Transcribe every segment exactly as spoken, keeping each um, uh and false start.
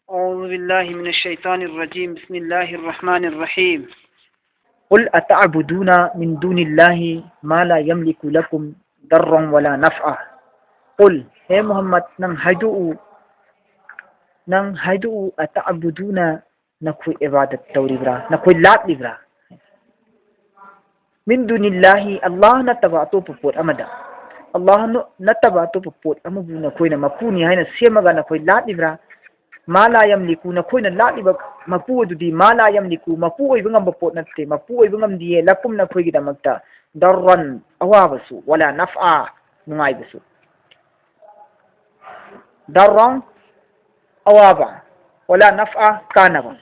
أعوذ بالله من الشيطان الرجيم. بسم الله الرحمن الرحيم. قل أتعبدون من دون الله ما لا يملك لكم ضرا ولا نفعا. قل, ꯍꯦ ꯃꯨꯍꯝꯃꯗ, ꯅꯪ ꯍꯥꯏꯗꯣꯛꯎ, ꯅꯪ ꯍꯥꯏꯗꯣꯛꯎ, أتعبدون, ꯅꯈꯣꯏ ꯏꯕꯥꯗꯠ ꯇꯧꯔꯤꯕ꯭ꯔꯥ, ꯅꯈꯣꯏ ꯂꯥꯠꯂꯤꯕ꯭ꯔꯥ? من دون الله, ꯑꯜꯂꯥꯍ ꯅꯠꯇꯕ ꯑꯇꯣꯞꯄ ꯄꯣꯠ ꯑꯃꯗ, ꯑꯜꯂꯥꯍ ꯅ-, ꯅꯠꯇꯕ ꯑꯇꯣꯞꯄ ꯄꯣꯠ ꯑꯃꯕꯨ ꯅꯈꯣꯏꯅ ꯃꯄꯨꯅꯤ ꯍꯥꯏꯅ ꯁꯦꯝꯃꯒ ꯅꯈꯣꯏ ꯂꯥꯠꯂꯤꯕ꯭ꯔꯥ? ما لا يملك, ꯅꯈꯣꯏꯅ ꯂꯥꯠꯂꯤꯕ ꯃꯄꯨ ꯑꯗꯨꯗꯤ ما لا يملك, ꯃꯄꯨ ꯑꯣꯏꯕ ꯉꯝꯕ ꯄꯣꯠ ꯅꯠꯇꯦ, ꯃꯄꯨ ꯑꯣꯏꯕ ꯉꯝꯗꯤꯌꯦ, لكم, ꯅꯈꯣꯏꯒꯤꯗمꯛꯇ, ضرا, ꯑꯋꯥꯕꯁꯨ, ولا نفعا, ꯅꯨꯡꯉꯥꯏꯕꯁꯨ. ضرا, ꯑꯋꯥꯕ, ولا نفعا, ꯀꯥꯟꯅꯕ.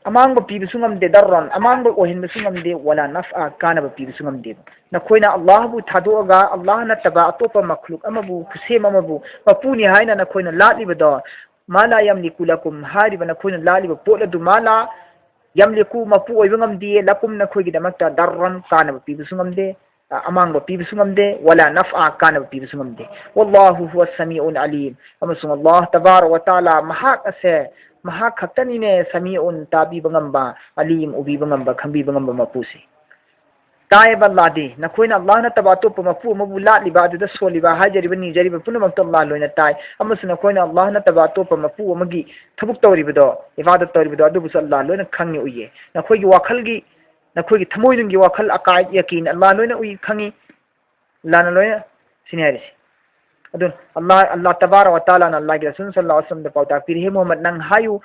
ꯑꯃꯥꯡꯕ ꯄꯤꯕꯁꯨ ꯉꯝꯗꯦ, ضرا, ꯑꯃꯥꯡꯕ ꯑꯣꯏꯍꯟꯕꯁꯨ ꯉꯝꯗꯦ, ولا نفعا, ꯀꯥꯟꯅꯕ ꯄꯤꯕꯁꯨ ꯉꯝꯗꯦꯕ꯫ ꯅꯈꯣꯏꯅ ꯑꯜꯂꯥꯍꯕꯨ ꯊꯥꯗꯣꯛꯑꯒ ꯑꯜꯂꯥꯍ ꯅꯠꯇꯕ ꯑꯇꯣꯞꯄ ꯃꯈꯂꯨꯛ ꯑꯃꯕꯨ, ꯈꯨꯠꯁꯦꯝ ꯑꯃꯕꯨ ꯃꯄꯨꯅꯤ ꯍꯥꯏꯅ ꯅꯈꯣꯏꯅ ꯂꯥꯠꯂꯤꯕꯗꯣ, ما لا يملك لكم, ꯍꯥꯏꯔꯤꯕ ꯅꯈꯣꯏꯅ ꯂꯥꯠꯂꯤꯕ ꯄꯣꯠ ꯑꯗꯨ ما لا يملك, ꯃꯄꯨ ꯑꯣꯏꯕ ꯉꯝꯗꯦ, لكم, ꯅꯈꯣꯏꯒꯤꯗꯃꯛꯇ, ضرا, ꯀꯥꯟꯅꯕ ꯄꯤꯕꯁꯨ ꯉꯝꯗꯦ, ꯑ-, ꯑꯃꯥꯡꯕ ꯄꯤꯕꯁꯨ ꯉꯝꯗꯦ, ولا نفعا, ꯀꯥꯟꯅꯕ ꯄꯤꯕꯁꯨ ꯉꯝꯗꯦ꯫ والله هو السميع العليم, ꯑꯃꯁꯨꯡ ꯑꯜꯂꯥꯍ ꯇꯕꯥꯔꯛ ꯋ ꯇꯥꯂꯥ ꯃꯍꯥꯛ ꯑꯁꯦ, ꯃꯍꯥꯛ ꯈꯛꯇꯅꯤꯅꯦ, سميع, ꯇꯥꯕꯤꯕ ꯉꯝꯕ, عليم, ꯎꯕꯤꯕ ꯉꯝꯕ, ꯈꯪꯕꯤꯕ ꯉꯝꯕ ꯃꯄꯨꯁꯤ꯫ ꯇꯥꯏꯌꯦꯕ ꯑꯜꯂꯥꯍꯗꯤ, ꯅꯈꯣꯏꯅ ꯑꯜꯂꯥꯍ ꯅꯠꯇꯕ ꯑꯇꯣꯞꯄ ꯃꯄꯨ ꯑꯃꯕꯨ ꯂꯥꯠꯂꯤꯕ, ꯑꯗꯨꯗ ꯁꯣꯜꯂꯤꯕ, ꯍꯥꯏꯖꯔꯤꯕ, ꯅꯤꯖꯔꯤꯕ ꯄꯨꯝꯅꯃꯛꯇꯣ ꯑꯜꯂꯥꯍ ꯂꯣꯏꯅ ꯇꯥꯏ, ꯑꯃꯁꯨꯡ ꯅꯈꯣꯏꯅ ꯑꯜꯂꯥꯍ ꯅꯠꯇꯕ ꯑꯇꯣꯞꯄ ꯃꯄꯨ ꯑꯃꯒꯤ ꯊꯕꯛ ꯇꯧꯔꯤꯕꯗꯣ, ꯏꯕꯥꯗꯠ ꯇꯧꯔꯤꯕꯗꯣ, ꯑꯗꯨꯕꯨꯁꯨ ꯑꯜꯂꯥꯍ ꯂꯣꯏꯅ ꯈꯪꯉꯤ, ꯎꯏꯌꯦ꯫ ꯅꯈꯣꯏꯒꯤ ꯋꯥꯈꯜꯒꯤ, ꯅꯈꯣꯏꯒꯤ ꯊꯃꯣꯏꯅꯨꯡꯒꯤ ꯋꯥꯈꯜ, ꯑꯀꯥꯏꯗ, ꯌꯀꯤꯟ, ꯑꯜꯂꯥꯍ ꯂꯣꯏꯅ ꯎꯏ, ꯈꯪꯉꯤ, ꯑꯜꯂꯥꯍꯅ ꯂꯣꯏꯅ, ꯁꯤꯅꯤ ꯍꯥꯏꯔꯤꯁꯤ꯫ ꯑꯗꯨꯅ ꯑꯜꯂꯥꯍ, ꯑꯜꯂꯥꯍ ꯇꯕꯥꯔꯛ ꯋ ꯇꯥꯂꯥꯅ ꯑꯜꯂꯥꯍꯒꯤ ꯔꯁꯨꯜ ꯁꯜꯂꯜꯂꯥꯍꯨ ꯑꯂꯩꯍꯤ ꯋꯁꯜꯂꯝꯗ ꯄꯥꯎꯇꯥꯛ ꯄꯤꯔꯤ, "ꯍꯦ ꯃꯨꯍꯝꯃꯗ, ꯅꯪ ꯍꯥꯏꯌꯨ,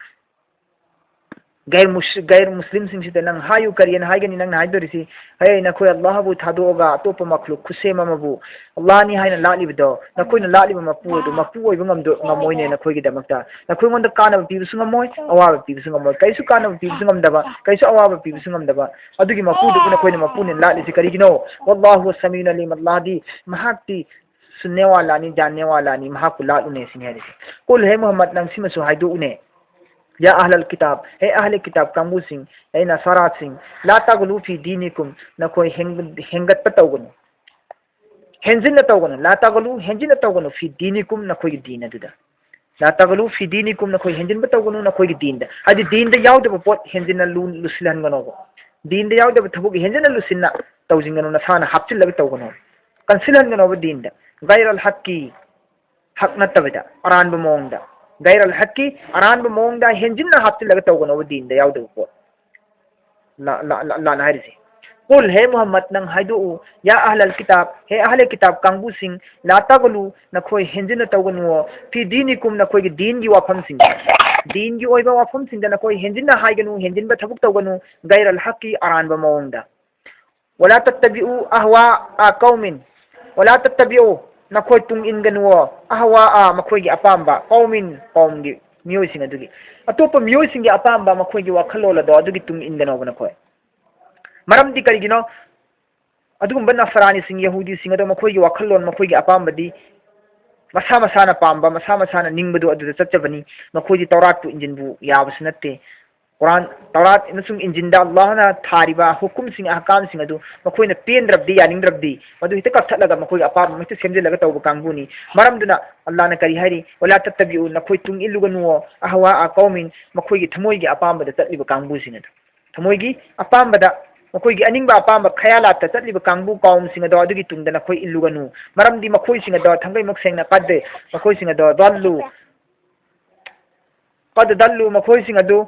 ꯒꯩꯔ ꯃꯨꯁ-, ꯒꯩꯔ ꯃꯨꯁꯂꯤꯝꯁꯤꯡꯁꯤꯗ ꯅꯪ ꯍꯥꯏꯌꯨ, ꯀꯔꯤꯅ ꯍꯥꯏꯒꯅꯤ ꯅꯪꯅ ꯍꯥꯏꯗꯣꯔꯤꯁꯤ? ꯍꯦ, ꯅꯈꯣꯏ ꯑꯜꯂꯥꯍꯕꯨ ꯊꯥꯗꯣꯛꯑꯒ ꯑꯇꯣꯞꯄ ꯃꯈꯂꯨꯛ, ꯈꯨꯠꯁꯦꯝ ꯑꯃꯕꯨ, ꯑꯜꯂꯥꯍꯅꯤ ꯍꯥꯏꯅ ꯂꯥꯠꯂꯤꯕꯗꯣ, ꯅꯈꯣꯏꯅ ꯂꯥꯠꯂꯤꯕ ꯃꯄꯨ ꯑꯗꯨ ꯃꯄꯨ ꯑꯣꯏꯕ ꯉꯝꯗꯣ-, ꯉꯝꯃꯣꯏꯅꯦ ꯅꯈꯣꯏꯒꯤꯗꯃꯛꯇ꯫ ꯅꯈꯣꯏꯉꯣꯟꯗ ꯀꯥꯟꯅꯕ ꯄꯤꯕꯁꯨ ꯉꯝꯃꯣꯏ, ꯑꯋꯥꯕ ꯄꯤꯕꯁꯨ ꯉꯝꯃꯣꯏ, ꯀꯔꯤꯁꯨ ꯀꯥꯟꯅꯕ ꯄꯤꯕꯁꯨ ꯉꯝꯗꯕ, ꯀꯔꯤꯁꯨ ꯑꯋꯥꯕ ꯄꯤꯕꯁꯨ ꯉꯝꯗꯕ꯫ ꯑꯗꯨꯒꯤ ꯃꯄꯨꯗꯨꯕꯨ ꯅꯈꯣꯏꯅ ꯃꯄꯨꯅꯦꯅ ꯂꯥꯠꯂꯤꯁꯤ ꯀꯔꯤꯒꯤꯅꯣ?" والله هو السميع العليم, ꯑꯜꯂꯥꯍꯗꯤ ꯃꯍꯥꯛꯇꯤ ꯁꯨꯟꯅꯦꯋꯥꯂꯥꯅꯤ, ꯖꯥꯟꯅꯦꯋꯥꯂꯥꯅꯤ, ꯃꯍꯥꯛꯄꯨ ꯂꯥꯠꯂꯨꯅꯦ ꯁꯤꯅꯤ ꯍꯥꯏꯔꯤꯁꯦ꯫ "قل, ꯍꯦ ꯃꯨꯍꯝꯃꯗ, ꯅꯪ ꯁꯤꯃꯁꯨ ꯍꯥꯏꯗꯣꯛꯎꯅꯦ꯫ يا أهل الكتاب, ꯍꯦ ꯑꯍꯂꯦ ꯀꯤꯇꯥꯕ ꯀꯥꯡꯕꯨꯁꯤꯡ, ꯍꯦ ꯅꯁꯥꯔꯥꯁꯤꯡ, لا تغلوا في دينكم, ꯅꯈꯣꯏ ꯍꯦꯟ-, ꯍꯦꯟꯒꯠꯄ ꯇꯧꯒꯅꯨ, ꯍꯦꯟꯖꯤꯟꯅ ꯇꯧꯒꯅꯨ, لا تغلوا, ꯍꯦꯟꯖꯤꯟꯅ ꯇꯧꯒꯅꯨ, في دينكم, ꯅꯈꯣꯏꯒꯤ ꯗꯤꯟ ꯑꯗꯨꯗ꯫ لا تغلوا في دينكم, ꯅꯈꯣꯏ ꯍꯦꯟꯖꯤꯟꯕ ꯇꯧꯒꯅꯨ ꯅꯈꯣꯏꯒꯤ ꯗꯤꯟꯗ꯫ ꯍꯥꯏꯗꯤ ꯗꯤꯟꯗ ꯌꯥꯎꯗꯕ ꯄꯣꯠ ꯍꯦꯟꯖꯤꯟꯅ ꯂꯨ-, ꯂꯨꯁꯤꯜꯍꯟꯒꯅꯣꯕ꯫ ꯗꯤꯟꯗ ꯌꯥꯎꯗꯕ ꯊꯕꯛ ꯍꯦꯟꯖꯤꯟꯅ ꯂꯨꯁꯤꯟꯅ ꯇꯧꯁꯤꯟꯒꯅꯨ, ꯅꯁꯥꯅ ꯍꯥꯞꯆꯤꯜꯂꯒ ꯇꯧꯒꯅꯣ, ꯀꯟꯁꯤꯜꯍꯟꯒꯅꯣꯕ ꯗꯤꯟꯗ꯫ غير الحق, ꯍꯛ ꯅꯠꯇꯕꯗ, ꯑꯔꯥꯟꯕ ꯃꯑꯣꯡꯗ꯫ غير الحق, ꯑꯔꯥꯟꯕ ꯃꯑꯣꯡꯗ ꯍꯦꯟꯖꯤꯟꯅ ꯍꯥꯞꯆꯤꯜꯂꯒ ꯇꯧꯒꯅꯣꯕ ꯗꯤꯟꯗ ꯌꯥꯎꯗꯕ ꯄꯣꯠ꯫ ꯂꯥ-, ꯂꯥ-, ꯂꯥ-, ꯂꯥꯟꯅ ꯍꯥꯏꯔꯤꯁꯦ꯫ قل, ꯍꯦ ꯃꯨꯍꯝꯃꯗ, ꯅꯪ ꯍꯥꯏꯗꯣꯛꯎ, يا أهل الكتاب, ꯍꯦ ꯑꯍꯂꯦ ꯀꯤꯇꯥꯕ ꯀꯥꯡꯕꯨꯁꯤꯡ, لا تغلوا, ꯅꯈꯣꯏ ꯍꯦꯟꯖꯤꯟꯅ ꯇꯧꯒꯅꯨ, في دينكم, ꯅꯈꯣꯏꯒꯤ ꯗꯤꯟꯒꯤ ꯋꯥꯐꯝꯁꯤꯡꯗ, ꯗꯤꯟꯒꯤ ꯑꯣꯏꯕ ꯋꯥꯐꯝꯁꯤꯡꯗ ꯅꯈꯣꯏ ꯍꯦꯟꯖꯤꯟꯅ ꯍꯥꯏꯒꯅꯨ, ꯍꯦꯟꯖꯤꯟꯕ ꯊꯕꯛ ꯇꯧꯒꯅꯨ, غير الحق, ꯑꯔꯥꯟꯕ ꯃꯑꯣꯡꯗ꯫ ولا تتبعوا أهواء قوم, ولا تتبعوا, ꯅꯈꯣꯏ ꯇꯨꯡ ꯏꯟꯒꯅꯨꯋꯣ, أهواء, ꯃꯈꯣꯏꯒꯤ ꯑꯄꯥꯝꯕ, قوم, ꯀꯧꯝꯒꯤ ꯃꯤꯑꯣꯏꯁꯤꯡ ꯑꯗꯨꯒꯤ, ꯑꯇꯣꯞꯄ ꯃꯤꯑꯣꯏꯁꯤꯡꯒꯤ ꯑꯄꯥꯝꯕ, ꯃꯈꯣꯏꯒꯤ ꯋꯥꯈꯜꯂꯣꯟ ꯑꯗꯣ ꯑꯗꯨꯒꯤ ꯇꯨꯡ ꯏꯟꯒꯅꯣꯕ ꯅꯈꯣꯏ꯫ ꯃꯔꯝꯗꯤ ꯀꯔꯤꯒꯤꯅꯣ? ꯑꯗꯨꯒꯨꯝꯕ ꯅꯁꯔꯥꯅꯤꯁꯤꯡ, ꯌꯍꯨꯗꯤꯁꯤꯡ ꯑꯗꯣ ꯃꯈꯣꯏꯒꯤ ꯋꯥꯈꯜꯂꯣꯟ, ꯃꯈꯣꯏꯒꯤ ꯑꯄꯥꯝꯕꯗꯤ ꯃꯁꯥ ꯃꯁꯥꯅ ꯄꯥꯝꯕ, ꯃꯁꯥ ꯃꯁꯥꯅ ꯅꯤꯡꯕꯗꯨ ꯑꯗꯨꯗ ꯆꯠꯆꯕꯅꯤ꯫ ꯃꯈꯣꯏꯗꯤ ꯇꯧꯔꯥꯠꯄꯨ ꯏꯟꯖꯤꯟꯕꯨ ꯌꯥꯕꯁꯨ ꯅꯠꯇꯦ꯫ ꯀꯨꯔꯥꯟ, ꯇꯧꯔꯥꯠ ꯑꯃꯁꯨꯡ ꯏꯟꯖꯤꯟꯗ ꯑꯜꯂꯥꯍꯅ ꯊꯥꯔꯤꯕ ꯍꯨꯀꯨꯝꯁꯤꯡ, ꯑꯍꯀꯥꯝꯁꯤꯡ ꯑꯗꯨ ꯃꯈꯣꯏꯅ ꯄꯦꯟꯗ꯭ꯔꯕꯗꯤ, ꯌꯥꯅꯤꯡꯗ꯭ꯔꯕꯗꯤ, ꯃꯗꯨ ꯍꯦꯛꯇ ꯀꯛꯊꯠꯂꯒ ꯃꯈꯣꯏꯒꯤ ꯑꯄꯥꯝꯕ ꯍꯦꯛꯇ ꯁꯦꯝꯖꯤꯜꯂꯒ ꯇꯧꯕ ꯀꯥꯡꯕꯨꯅꯤ꯫ ꯃꯔꯝꯗꯨꯅ ꯑꯜꯂꯥꯍꯅ ꯀꯔꯤ ꯍꯥꯏꯔꯤ? "ꯋꯂꯥ ꯇꯠꯇꯕꯤꯎ", ꯅꯈꯣꯏ ꯇꯨꯡ ꯏꯜꯂꯨꯒꯅꯨꯋꯣ, "ꯑꯍꯋꯥ ꯑ ꯀꯧꯃꯤꯟ", ꯃꯈꯣꯏꯒꯤ ꯊꯃꯣꯏꯒꯤ ꯑꯄꯥꯝꯕꯗ ꯆꯠꯂꯤꯕ ꯀꯥꯡꯕꯨꯁꯤꯡ ꯑꯗꯨ꯫ ꯊꯃꯣꯏꯒꯤ ꯑꯄꯥꯝꯕꯗ, ꯃꯈꯣꯏꯒꯤ ꯑꯅꯤꯡꯕ ꯑꯄꯥꯝꯕ ꯈꯌꯥꯂꯥꯠꯇ ꯆꯠꯂꯤꯕ ꯀꯥꯡꯕꯨ ꯀꯥꯎꯝꯁꯤꯡ ꯑꯗꯣ ꯑꯗꯨꯒꯤ ꯇꯨꯡꯗ ꯅꯈꯣꯏ ꯏꯜꯂꯨꯒꯅꯨ꯫ ꯃꯔꯝꯗꯤ ꯃꯈꯣꯏꯁꯤꯡ ꯑꯗꯣ ꯊꯥꯡꯒꯩꯃꯛ ꯁꯦꯡꯅ ꯀꯗ-, ꯃꯈꯣꯏꯁꯤꯡ ꯑꯗꯣ ꯗꯜꯂꯨ, ꯀꯗ ꯗꯜꯂꯨ, ꯃꯈꯣꯏꯁꯤꯡ ꯑꯗꯨ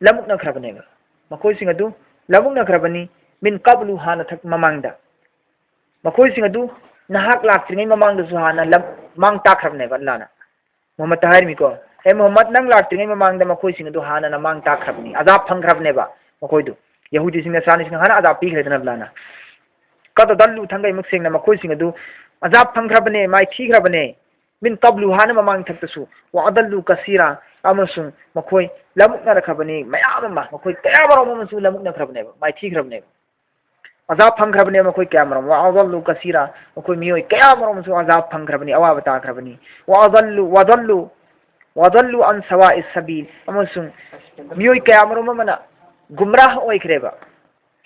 ꯂꯃꯨꯛꯅꯈ꯭ꯔꯕꯅꯦꯕ꯫ ꯃꯈꯣꯏꯁꯤꯡ ꯑꯗꯨ ꯂꯃꯨꯛꯅꯈ꯭ꯔꯕꯅꯤ꯫ ꯃꯤꯟ ꯀꯕꯂꯨ, ꯍꯥꯟꯅ ꯊꯛ-, ꯃꯃꯥꯡꯗ꯫ ꯃꯈꯣꯏꯁꯤꯡ ꯑꯗꯨ ꯅꯍꯥꯛ ꯂꯥꯛꯇ꯭ꯔꯤꯉꯩ ꯃꯃꯥꯡꯗꯁꯨ ꯍꯥꯟꯅ ꯂꯝ-, ꯃꯥꯡ ꯇꯥꯛꯈ꯭ꯔꯕꯅꯦꯕ ꯑꯜꯂꯥꯅ꯫ ꯃꯨꯍꯝꯃꯗꯇ ꯍꯥꯏꯔꯤꯃꯤꯀꯣ, "ꯍꯦ ꯃꯨꯍꯝꯃꯗ, ꯅꯪ ꯂꯥꯛꯇ꯭ꯔꯤꯉꯩ ꯃꯃꯥꯡꯗ ꯃꯈꯣꯏꯁꯤꯡ ꯑꯗꯨ ꯍꯥꯟꯅꯅ ꯃꯥꯡ ꯇꯥꯛꯈ꯭ꯔꯕꯅꯤ, ꯑꯖꯥꯕ ꯐꯪꯈ꯭ꯔꯕꯅꯦꯕ ꯃꯈꯣꯏꯗꯨ꯫ ꯌꯍꯨꯗꯤꯁꯤꯡ, ꯅꯁꯔꯥꯅꯤꯁꯤꯡ ꯍꯥꯟꯅ ꯑꯖꯥꯕ ꯄꯤꯈ꯭ꯔꯦꯗꯅ ꯑꯜꯂꯥꯅ꯫ ꯀꯗ ꯗꯜꯂꯨ, ꯊꯥꯡꯒꯩꯃꯛ ꯁꯦꯡꯅ ꯃꯈꯣꯏꯁꯤꯡ ꯑꯗꯨ ꯑꯖꯥꯕ ꯐꯪꯈ꯭ꯔꯕꯅꯦ, ꯃꯥꯏꯊꯤꯈ꯭ꯔꯕꯅꯦ꯫ ꯃꯤꯟ ꯀꯕꯂꯨ, ꯍꯥꯟꯅ ꯃꯃꯥꯡ ꯊꯛꯇꯁꯨ꯫ ꯋꯥ ꯑꯗꯜꯂꯨ ꯀꯁꯤꯔꯥ, ꯑꯃꯁꯨꯡ ꯃꯈꯣꯏ ꯂꯃꯨꯛꯅꯔꯛꯈ꯭ꯔꯕꯅꯤ, ꯃꯌꯥꯝ ꯑꯃ, ꯃꯈꯣꯏ ꯀꯌꯥ ꯃꯔꯨꯝ ꯑꯃꯁꯨ ꯂꯃꯨꯛꯅꯈ꯭ꯔꯕꯅꯦꯕ, ꯃꯥꯏꯊꯤꯈ꯭ꯔꯕꯅꯦꯕ꯫ ꯑꯖꯥꯕ ꯐꯪꯈ꯭ꯔꯕꯅꯦ ꯃꯈꯣꯏ ꯀꯌꯥ ꯃꯔꯨꯝ꯫ ꯋꯥ ꯑꯗꯜꯂꯨ ꯀꯁꯤꯔꯥ, ꯃꯈꯣꯏ ꯃꯤꯑꯣꯏ ꯀꯌꯥ ꯃꯔꯨꯝ ꯑꯃꯁꯨ ꯑꯖꯥꯕ ꯐꯪꯈ꯭ꯔꯕꯅꯤ, ꯑꯋꯥꯕ ꯇꯥꯈ꯭ꯔꯕꯅꯤ꯫ ꯋꯥ ꯑꯗꯜꯂꯨ, ꯋꯥ ꯑꯗꯜꯂꯨ, ꯋꯥ ꯑꯗꯜꯂꯨ ꯑꯟ ꯁꯋꯥꯏ ꯁꯕꯤꯜ, ꯑꯃꯁꯨꯡ ꯃꯤꯑꯣꯏ ꯀꯌꯥ ꯃꯔꯨꯝ ꯑꯃꯅ ꯒꯨꯝꯔꯥꯍ ꯑꯣꯏꯈ꯭ꯔꯦꯕ꯫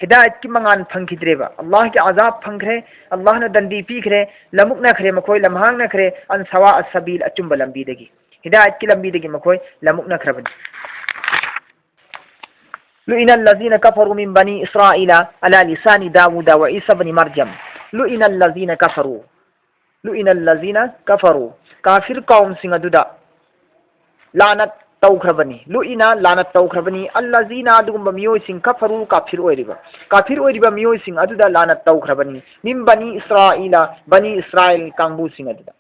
ꯍꯤꯗꯥꯌꯠꯀꯤ ꯃꯉꯥꯜ ꯐꯪꯈꯤꯗ꯭ꯔꯦꯕ꯫ ꯑꯜꯂꯥꯍꯒꯤ ꯑꯖꯥꯕ ꯐꯪꯈ꯭ꯔꯦ, ꯑꯜꯂꯥꯍꯅ ꯗꯟꯗꯤ ꯄꯤꯈ꯭ꯔꯦ, ꯂꯃꯨꯛꯅꯈ꯭ꯔꯦ ꯃꯈꯣꯏ, ꯂꯝꯍꯥꯡꯅꯈ꯭ꯔꯦ, ꯑꯟ ꯁꯋꯥ ꯑꯁꯕꯤꯜ, ꯑꯆꯨꯝꯕ ꯂꯝꯕꯤꯗꯒꯤ, ꯍꯤꯗꯥꯌꯠꯀꯤ ꯂꯝꯕꯤꯗꯒꯤ ꯃꯈꯣꯏ ꯂꯃꯨꯛꯅꯈ꯭ꯔꯕꯅꯤ꯫ لعن الذين كفروا من بني إسرائيل على لسان داود وعيسى ابن مريم. لعن الذين كفروا. لعن الذين كفروا. ꯀꯥꯐꯤꯔ ꯀꯧꯝꯁꯤꯡ ꯑꯗꯨꯗ ꯂꯥꯅꯠ ꯇꯧꯈ꯭ꯔꯕꯅꯤ꯫ ꯂꯨꯏꯅ ꯂꯥꯅꯠ ꯇꯧꯈ꯭ꯔꯕꯅꯤ꯫ ꯑꯜꯂꯖꯤꯅ ꯑꯗꯨꯒꯨꯝꯕ ꯃꯤꯑꯣꯏꯁꯤꯡ ꯀꯐꯔꯨ ꯀꯥꯐꯤꯔ ꯑꯣꯏꯔꯤꯕ꯫ ꯀꯥꯐꯤꯔ ꯑꯣꯏꯔꯤꯕ ꯃꯤꯑꯣꯏꯁꯤꯡ ꯑꯗꯨꯗ ꯂꯥꯅꯠ ꯇꯧꯈ꯭ꯔꯕꯅꯤ꯫ ꯃꯤꯝ ꯕꯅꯤ ꯏꯁꯔꯥꯏꯂ ꯕꯅꯤ ꯏꯁꯔꯥꯏꯜ ꯀꯥꯡꯕꯨꯁꯤꯡ ꯑꯗꯨꯗ꯫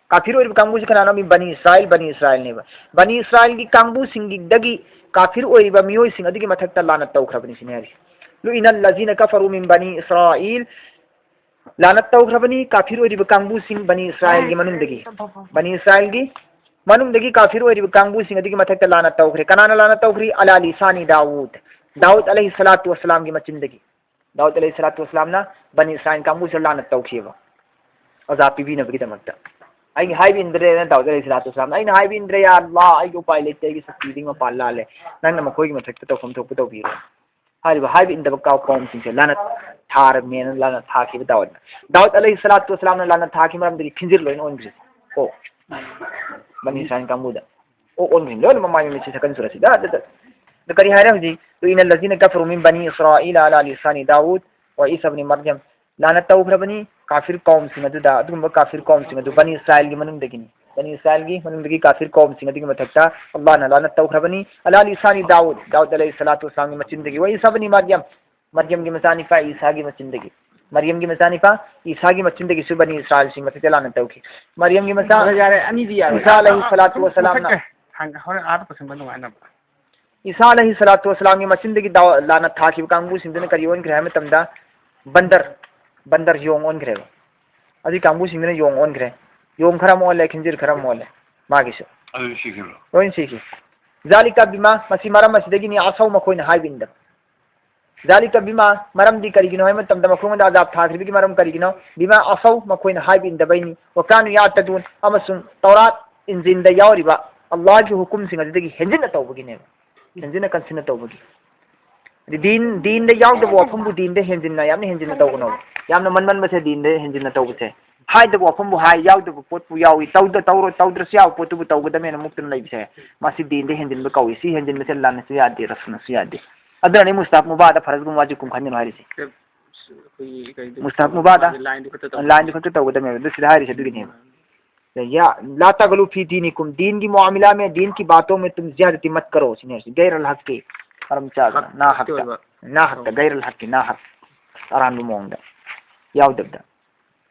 ꯀꯥꯐꯤꯔ ꯑꯣꯏꯔꯤꯕ ꯀꯥꯡꯕꯨꯁꯤ ꯀꯅꯥꯅꯣ? ꯃꯤꯝ ꯕꯅꯤ ꯏꯁꯔꯥꯏꯜ ꯕꯅꯤ ꯏꯁꯔꯥꯏꯜꯅꯦꯕ꯫ ꯕꯅꯤ ꯏꯁꯔꯥꯏꯜꯒꯤ ꯀꯥꯡꯕꯨꯁꯤꯡꯒꯤꯗꯒꯤ ꯀꯥꯐꯤꯔ ꯑꯣꯏꯔꯤꯕ ꯃꯤꯑꯣꯏꯁꯤꯡ ꯑꯗꯨꯒꯤ ꯃꯊꯛꯇ ꯂꯥꯅꯠ ꯇꯧꯈ꯭ꯔꯕꯅꯤ ꯁꯤꯅꯤ ꯍꯥꯏꯔꯤ꯫ ꯂꯨꯏꯅ ꯑꯜꯂꯖꯤꯅ ꯀꯐꯔꯨ ꯃꯤꯝ ꯕꯅꯤ ꯏꯁꯔꯥꯏꯜ ꯂꯥꯅꯠ ꯇꯧꯈ꯭ꯔꯕꯅꯤ ꯀꯥꯐꯤꯔ ꯑꯣꯏꯔꯤꯕ ꯀꯥꯡꯕꯨꯁꯤꯡ ꯕꯅꯤ ꯏꯁꯔꯥꯏꯜꯒꯤ ꯃꯅꯨꯡꯗꯒꯤ꯫ ꯕꯅꯤ ꯏꯁꯔꯥꯏꯜꯒꯤ ꯃꯅꯨꯡꯗꯒꯤ ꯀꯥꯐꯤꯔ ꯑꯣꯏꯔꯤꯕ ꯀꯥꯡꯕꯨꯁꯤꯡ ꯑꯗꯨꯒꯤ ꯃꯊꯛꯇ ꯂꯥꯅꯠ ꯇꯧꯈ꯭ꯔꯦ꯫ ꯀꯅꯥꯅ ꯂꯥꯅꯠ ꯇꯧꯈ꯭ꯔꯤ? ꯑꯂꯥ ꯂꯤꯁꯥꯅꯤ ꯗꯥꯎꯗ꯫ ꯗꯥꯎꯗ ꯑꯂꯩꯍꯤ ꯁꯂꯥꯇꯨ ꯋꯁꯂꯥꯝꯒꯤ ꯃꯆꯤꯟꯗꯒꯤ꯫ ꯗꯥꯎꯗ ꯑꯂꯩꯍꯤ ꯁꯂꯥꯇꯨ ꯋꯁꯂꯥꯝꯅ ꯕꯅꯤ ꯏꯁꯔꯥꯏꯜ ꯀꯥꯡꯕꯨꯁꯤꯗ ꯂꯥꯅꯠ ꯇꯧꯈꯤꯕ꯫ ꯑꯖꯥ ꯄꯤꯕꯤꯅꯕꯒꯤꯗꯃꯛꯇ꯫ ꯑꯩꯅ ꯍꯥꯏꯕ ꯏꯟꯗ꯭ꯔꯦꯅ ꯗꯥꯎꯗ ꯑꯂꯩꯍꯤ ꯁꯂꯥꯇꯨ ꯋꯁꯂꯥꯝꯅ꯫ ꯑꯩꯅ ꯍꯥꯏꯕ ꯏꯟꯗ꯭ꯔꯦ, ꯌꯥ ꯑꯜꯂꯥ, ꯑꯩꯒꯤ ꯎꯄꯥꯏ ꯂꯩꯇꯦ, ꯑꯩꯒꯤ ꯁꯛꯇꯤꯗꯒꯤ ꯃꯄꯥꯟ ꯂꯥꯜꯂꯦ꯫ ꯅꯪꯅ ꯃꯈꯣꯏꯒꯤ ꯃꯊꯛꯇ ꯇꯧꯐꯝ ꯊꯣꯛꯄ ꯇꯧꯕꯤꯔꯣ꯫ ꯍꯥꯏꯔꯤꯕ ꯍꯥꯏꯕ ꯏꯟꯗꯕ ꯀꯥꯎ ꯀꯧꯝꯁꯤꯡꯁꯦ ꯂꯥꯅꯠ ꯊꯥꯔꯕꯅꯦꯅ ꯂꯥꯅꯠ ꯊꯥꯈꯤꯕ ꯗꯥꯎꯗꯅ꯫ ꯗꯥꯎꯗ ꯑꯂꯩꯍꯤ ꯁꯂꯥꯇꯨ ꯋꯁꯂꯥꯝꯅ ꯂꯥꯅꯠ ꯊꯥꯈꯤ ꯃꯔꯝꯗꯒꯤ ꯈꯤꯟꯖꯤꯔ ꯂꯣꯏꯅ ꯑꯣꯟꯈ꯭ꯔꯦ꯫ ꯑꯣ, ꯕꯅꯤ ꯏꯁꯔꯥꯏꯜ ꯀꯥꯡꯕꯨꯗ꯫ ꯑꯣ, ꯑꯣꯟꯈ꯭ꯔꯦ꯫ ꯂꯣꯏꯅ ꯃꯃꯥꯏ ꯃꯃꯤꯠꯁꯤ ꯁꯀꯟ ꯁꯨꯔꯁꯤ꯫ ꯗ, ꯗ, ꯗ꯫ ꯗ ꯀꯔꯤ ꯍꯥꯏꯔꯦ ꯍꯧꯖꯤꯛ? ꯂꯨꯏꯅ ꯂꯖꯤꯅ ꯀꯐꯔꯨ ꯃꯤꯟ ꯕꯅꯤ ꯏꯁꯔꯥꯏꯜ ꯑꯂꯥ ꯂꯤꯁꯥꯅꯤ ꯗꯥꯎꯗ ꯋꯥ ꯏꯁꯥ ꯕꯅꯤ ꯃꯔꯌꯝ꯫ ꯂꯥꯅꯠ ꯇꯧꯈ꯭ꯔꯕꯅꯤ ꯀꯥꯐꯤꯔ ꯀꯧꯝꯁꯤꯡ ꯑꯗꯨꯗ꯫ ꯑꯗꯨꯒꯨꯝꯕ ꯀꯥꯐꯤꯔ ꯀꯧꯝꯁꯤꯡ ꯑꯗꯨ ꯕꯅꯤ ꯏꯁꯔꯥꯏꯜꯒꯤ ꯃꯅꯨꯡꯗꯒꯤꯅꯤ꯫ ꯕꯅꯤ ꯏꯁꯔꯥꯏꯜꯒꯤ ꯃꯅꯨꯡꯗꯒꯤ ꯀꯥꯐꯤꯔ ꯀꯧꯝꯁꯤꯡ ꯑꯗꯨꯒꯤ ꯃꯊꯛꯇ ꯑꯜꯂꯥꯍꯅ ꯂꯥꯅꯠ ꯇꯧꯈ꯭ꯔꯕꯅꯤ꯫ ꯑꯂꯥ ꯂꯤꯁꯥꯅꯤ ꯗꯥꯎꯗ, ꯗꯥꯎꯗ ꯑꯂꯩꯍꯤ ꯁꯂꯥꯇꯨ ꯋꯁꯂꯥꯝꯒꯤ ꯃꯆꯤꯟꯗꯒꯤ꯫ ꯋꯥ ꯏꯁꯥ ꯕꯅꯤ ꯃꯔꯌꯝ, ꯃꯔꯌꯝꯒꯤ ꯃꯆꯥꯅꯤꯄꯥ ꯏꯁꯥꯒꯤ ꯃꯆꯤꯟꯗꯒꯤ꯫ ꯃꯔꯌꯝꯒꯤ ꯃꯆꯥꯅꯤꯄꯥ ꯏꯁꯥꯒꯤ ꯃꯆꯤꯟꯗꯒꯤꯁꯨ ꯕꯅꯤ ꯏꯁꯔꯥꯏꯜꯁꯤꯡ ꯃꯊꯛꯇ ꯂꯥꯅꯠ ꯇꯧꯈꯤ꯫ ꯃꯔꯌꯝꯒꯤ ꯃꯆꯥ ꯌꯥꯔꯦ, ꯌꯥꯔꯦ, ꯑꯅꯤꯗꯤ ꯌꯥꯔꯦ꯫ ꯏꯁꯥ ꯑꯂꯩꯍꯤ ꯁꯂꯥꯇꯨ ꯋꯁꯂꯥꯝꯅ ꯃꯊꯛꯇ ꯍꯥꯡ-, ꯍꯣꯔꯦꯟ ꯑꯥꯗ ꯄꯨꯁꯤꯟꯕ ꯅꯨꯡꯉꯥꯏꯅꯕ꯫ ꯏꯁꯥ ꯑꯂꯩꯍꯤ ꯁꯂꯥꯇꯨ ꯋꯁꯂꯥꯝꯒꯤ ꯃꯆꯤꯟꯗꯒꯤ ꯗꯥꯎ-, ꯂꯥꯅꯠ ꯊꯥꯈꯤꯕ ꯀꯥꯡꯕꯨꯁꯤꯡꯗꯨꯅ ꯀꯔꯤ ꯑꯣꯟꯈ꯭ꯔꯦ ꯍꯥꯏꯕ ꯃꯇꯝꯗ, ꯕꯟꯗꯔ, ꯕꯟꯗꯔ ꯌꯣꯡ ꯑꯣꯟꯈ꯭ꯔꯦꯕ꯫ ꯑꯗꯨꯒꯤ ꯀꯥꯡꯕꯨꯁꯤꯡꯗꯨꯅ ꯌꯣꯡ ꯑꯣꯟꯈ꯭ꯔꯦ꯫ ꯌꯣꯡ ꯈꯔ ꯑꯃ ꯑꯣꯜꯂꯦ, ꯈꯤꯟꯖꯤꯔ ꯈꯔ ꯑꯃ ꯑꯣꯜꯂꯦ ꯃꯥꯒꯤꯁꯨ꯫ ꯑꯗꯨ ꯁꯤꯈꯤꯕ꯭ꯔꯣ? ꯂꯣꯏꯅ ꯁꯤꯈꯤ꯫ ꯖꯥꯂꯤꯀ ꯕꯤꯃꯥ, ꯃꯁꯤ ꯃꯔꯝ ꯑꯁꯤꯗꯒꯤꯅꯤ, ꯑꯁꯧ ꯃꯈꯣꯏꯅ ꯍꯥꯏꯕ ꯏꯟꯗꯕ꯫ ꯖꯥꯂꯤꯀ ꯕꯤꯃꯥ, ꯃꯔꯝꯗꯤ ꯀꯔꯤꯒꯤꯅꯣ ꯍꯥꯏꯕ ꯃꯇꯝꯗ ꯃꯈꯣꯏꯉꯣꯟꯗ ꯑꯖꯥꯕ ꯊꯥꯈ꯭ꯔꯤꯕꯒꯤ ꯃꯔꯝ ꯀꯔꯤꯒꯤꯅꯣ? ꯕꯤꯃꯥ ꯑꯁꯧ, ꯃꯈꯣꯏꯅ ꯍꯥꯏꯕ ꯏꯟꯗꯕꯩꯅꯤ꯫ ꯋꯀꯥꯅꯨ ꯌꯥꯇꯗꯨꯟ, ꯑꯃꯁꯨꯡ ꯇꯧꯔꯥꯠ ꯏꯟꯖꯤꯟꯗ ꯌꯥꯎꯔꯤꯕ ꯑꯜꯂꯥꯍꯒꯤ ꯍꯨꯀꯨꯝꯁꯤꯡ ꯑꯗꯨꯗꯒꯤ ꯍꯦꯟꯖꯤꯟꯅ ꯇꯧꯕꯒꯤꯅꯦꯕ꯫ ꯍꯦꯟꯖꯤꯟꯅ ꯀꯟꯁꯤꯟꯅ ꯇꯧꯕꯒꯤ꯫ ꯗꯤꯟ, ꯗꯤꯟꯗ ꯌꯥꯎꯗꯕ ꯋꯥꯐꯝꯕꯨ ꯗꯤꯟꯗ ꯍꯦꯟꯖꯤꯟꯅ, ꯌꯥꯝꯅ ꯍꯦꯟꯖꯤꯟꯅ ꯇꯧꯒꯅꯣ꯫ ꯌꯥꯝꯅ ꯃꯟꯃꯟꯕꯁꯦ ꯗꯤꯟꯗ ꯍꯦꯟꯖꯤꯟꯅ ꯇꯧꯕꯁꯦ꯫ ꯍꯥꯏꯗꯕ ꯋꯥꯐꯝꯕꯨ ꯍꯥꯏ, ꯌꯥꯎꯗꯕ ꯄꯣꯠꯄꯨ ꯌꯥꯎꯏ, ꯇꯧꯗ-, ꯇꯧꯔꯣ-, ꯇꯧꯗ꯭ꯔꯁꯨ ꯌꯥꯕ ꯄꯣꯠꯇꯨꯕꯨ ꯇꯧꯒꯗꯕꯅꯦꯅ ꯃꯨꯛꯇꯅ ꯂꯩꯕꯁꯦ, ꯃꯁꯤ ꯗꯤꯟꯗ ꯍꯦꯟꯖꯤꯟꯕ ꯀꯧꯏ꯫ ꯁꯤ ꯍꯦꯟꯖꯤꯟꯕꯁꯦ ꯂꯥꯟꯅꯁꯨ ꯌꯥꯗꯦ, ꯔꯁꯨꯅꯁꯨ ꯌꯥꯗꯦ꯫ ꯑꯗꯨꯅꯅꯤ ꯃꯨꯁꯇꯥꯍꯕ ꯃꯨꯕꯥꯍꯗ ꯐꯔꯖꯒꯨꯝꯕ ꯋꯥꯖꯤꯕꯀꯨꯝꯕ ꯈꯟꯒꯅꯨ ꯍꯥꯏꯔꯤꯁꯦ꯫ ꯑꯩꯈꯣꯏꯒꯤ ꯀꯩꯗꯨ ꯃꯨꯁꯇꯥꯍꯕ ꯃꯨꯕꯥꯍꯗ, ꯃꯥꯒꯤ ꯂꯥꯏꯟꯗꯨ ꯈꯛꯇ ꯇꯧ-, ꯂꯥꯏꯟꯗꯨ ꯈꯛꯇ ꯇꯧꯒꯗꯕꯅꯦꯕ꯫ ꯑꯗꯨ ꯁꯤꯗ ꯍꯥꯏꯔꯤꯁꯦ ꯑꯗꯨꯒꯤꯅꯦꯕ꯫ ꯎꯝ꯫ ꯌꯥ, ꯂꯥ ꯇꯒꯂꯨ ꯐꯤ ꯗꯤꯅꯤꯀꯨꯝ, ꯗꯤꯟꯒꯤ ꯃꯨꯑꯥꯃꯤꯂꯥ ꯃꯦ, ꯗꯤꯟꯒꯤ ꯕꯥꯇꯣ ꯃꯦ ꯇꯨꯝ ꯖꯤꯌꯥꯗꯇꯤ ꯃꯠ ꯀꯔꯣ ꯁꯤꯅꯦ ꯍꯥꯏꯁꯦ꯫ ꯒꯩꯔ ꯑꯜ ꯍꯛꯀꯤ, ꯃꯔꯝ ꯆꯥꯗꯅ, ꯍꯛ ꯅꯥ ꯍꯛꯇ, ꯅꯠꯇꯦꯕ꯫ ꯅꯥ ꯍꯛꯇ, ꯑꯣ꯫ ꯒꯩꯔ ꯑꯜ ꯍꯛꯀꯤ, ꯅꯥ ꯍꯛ, ꯑꯔꯥꯟꯕ ꯃꯑꯣꯡꯗ, ꯌꯥꯎꯗꯕꯗ꯫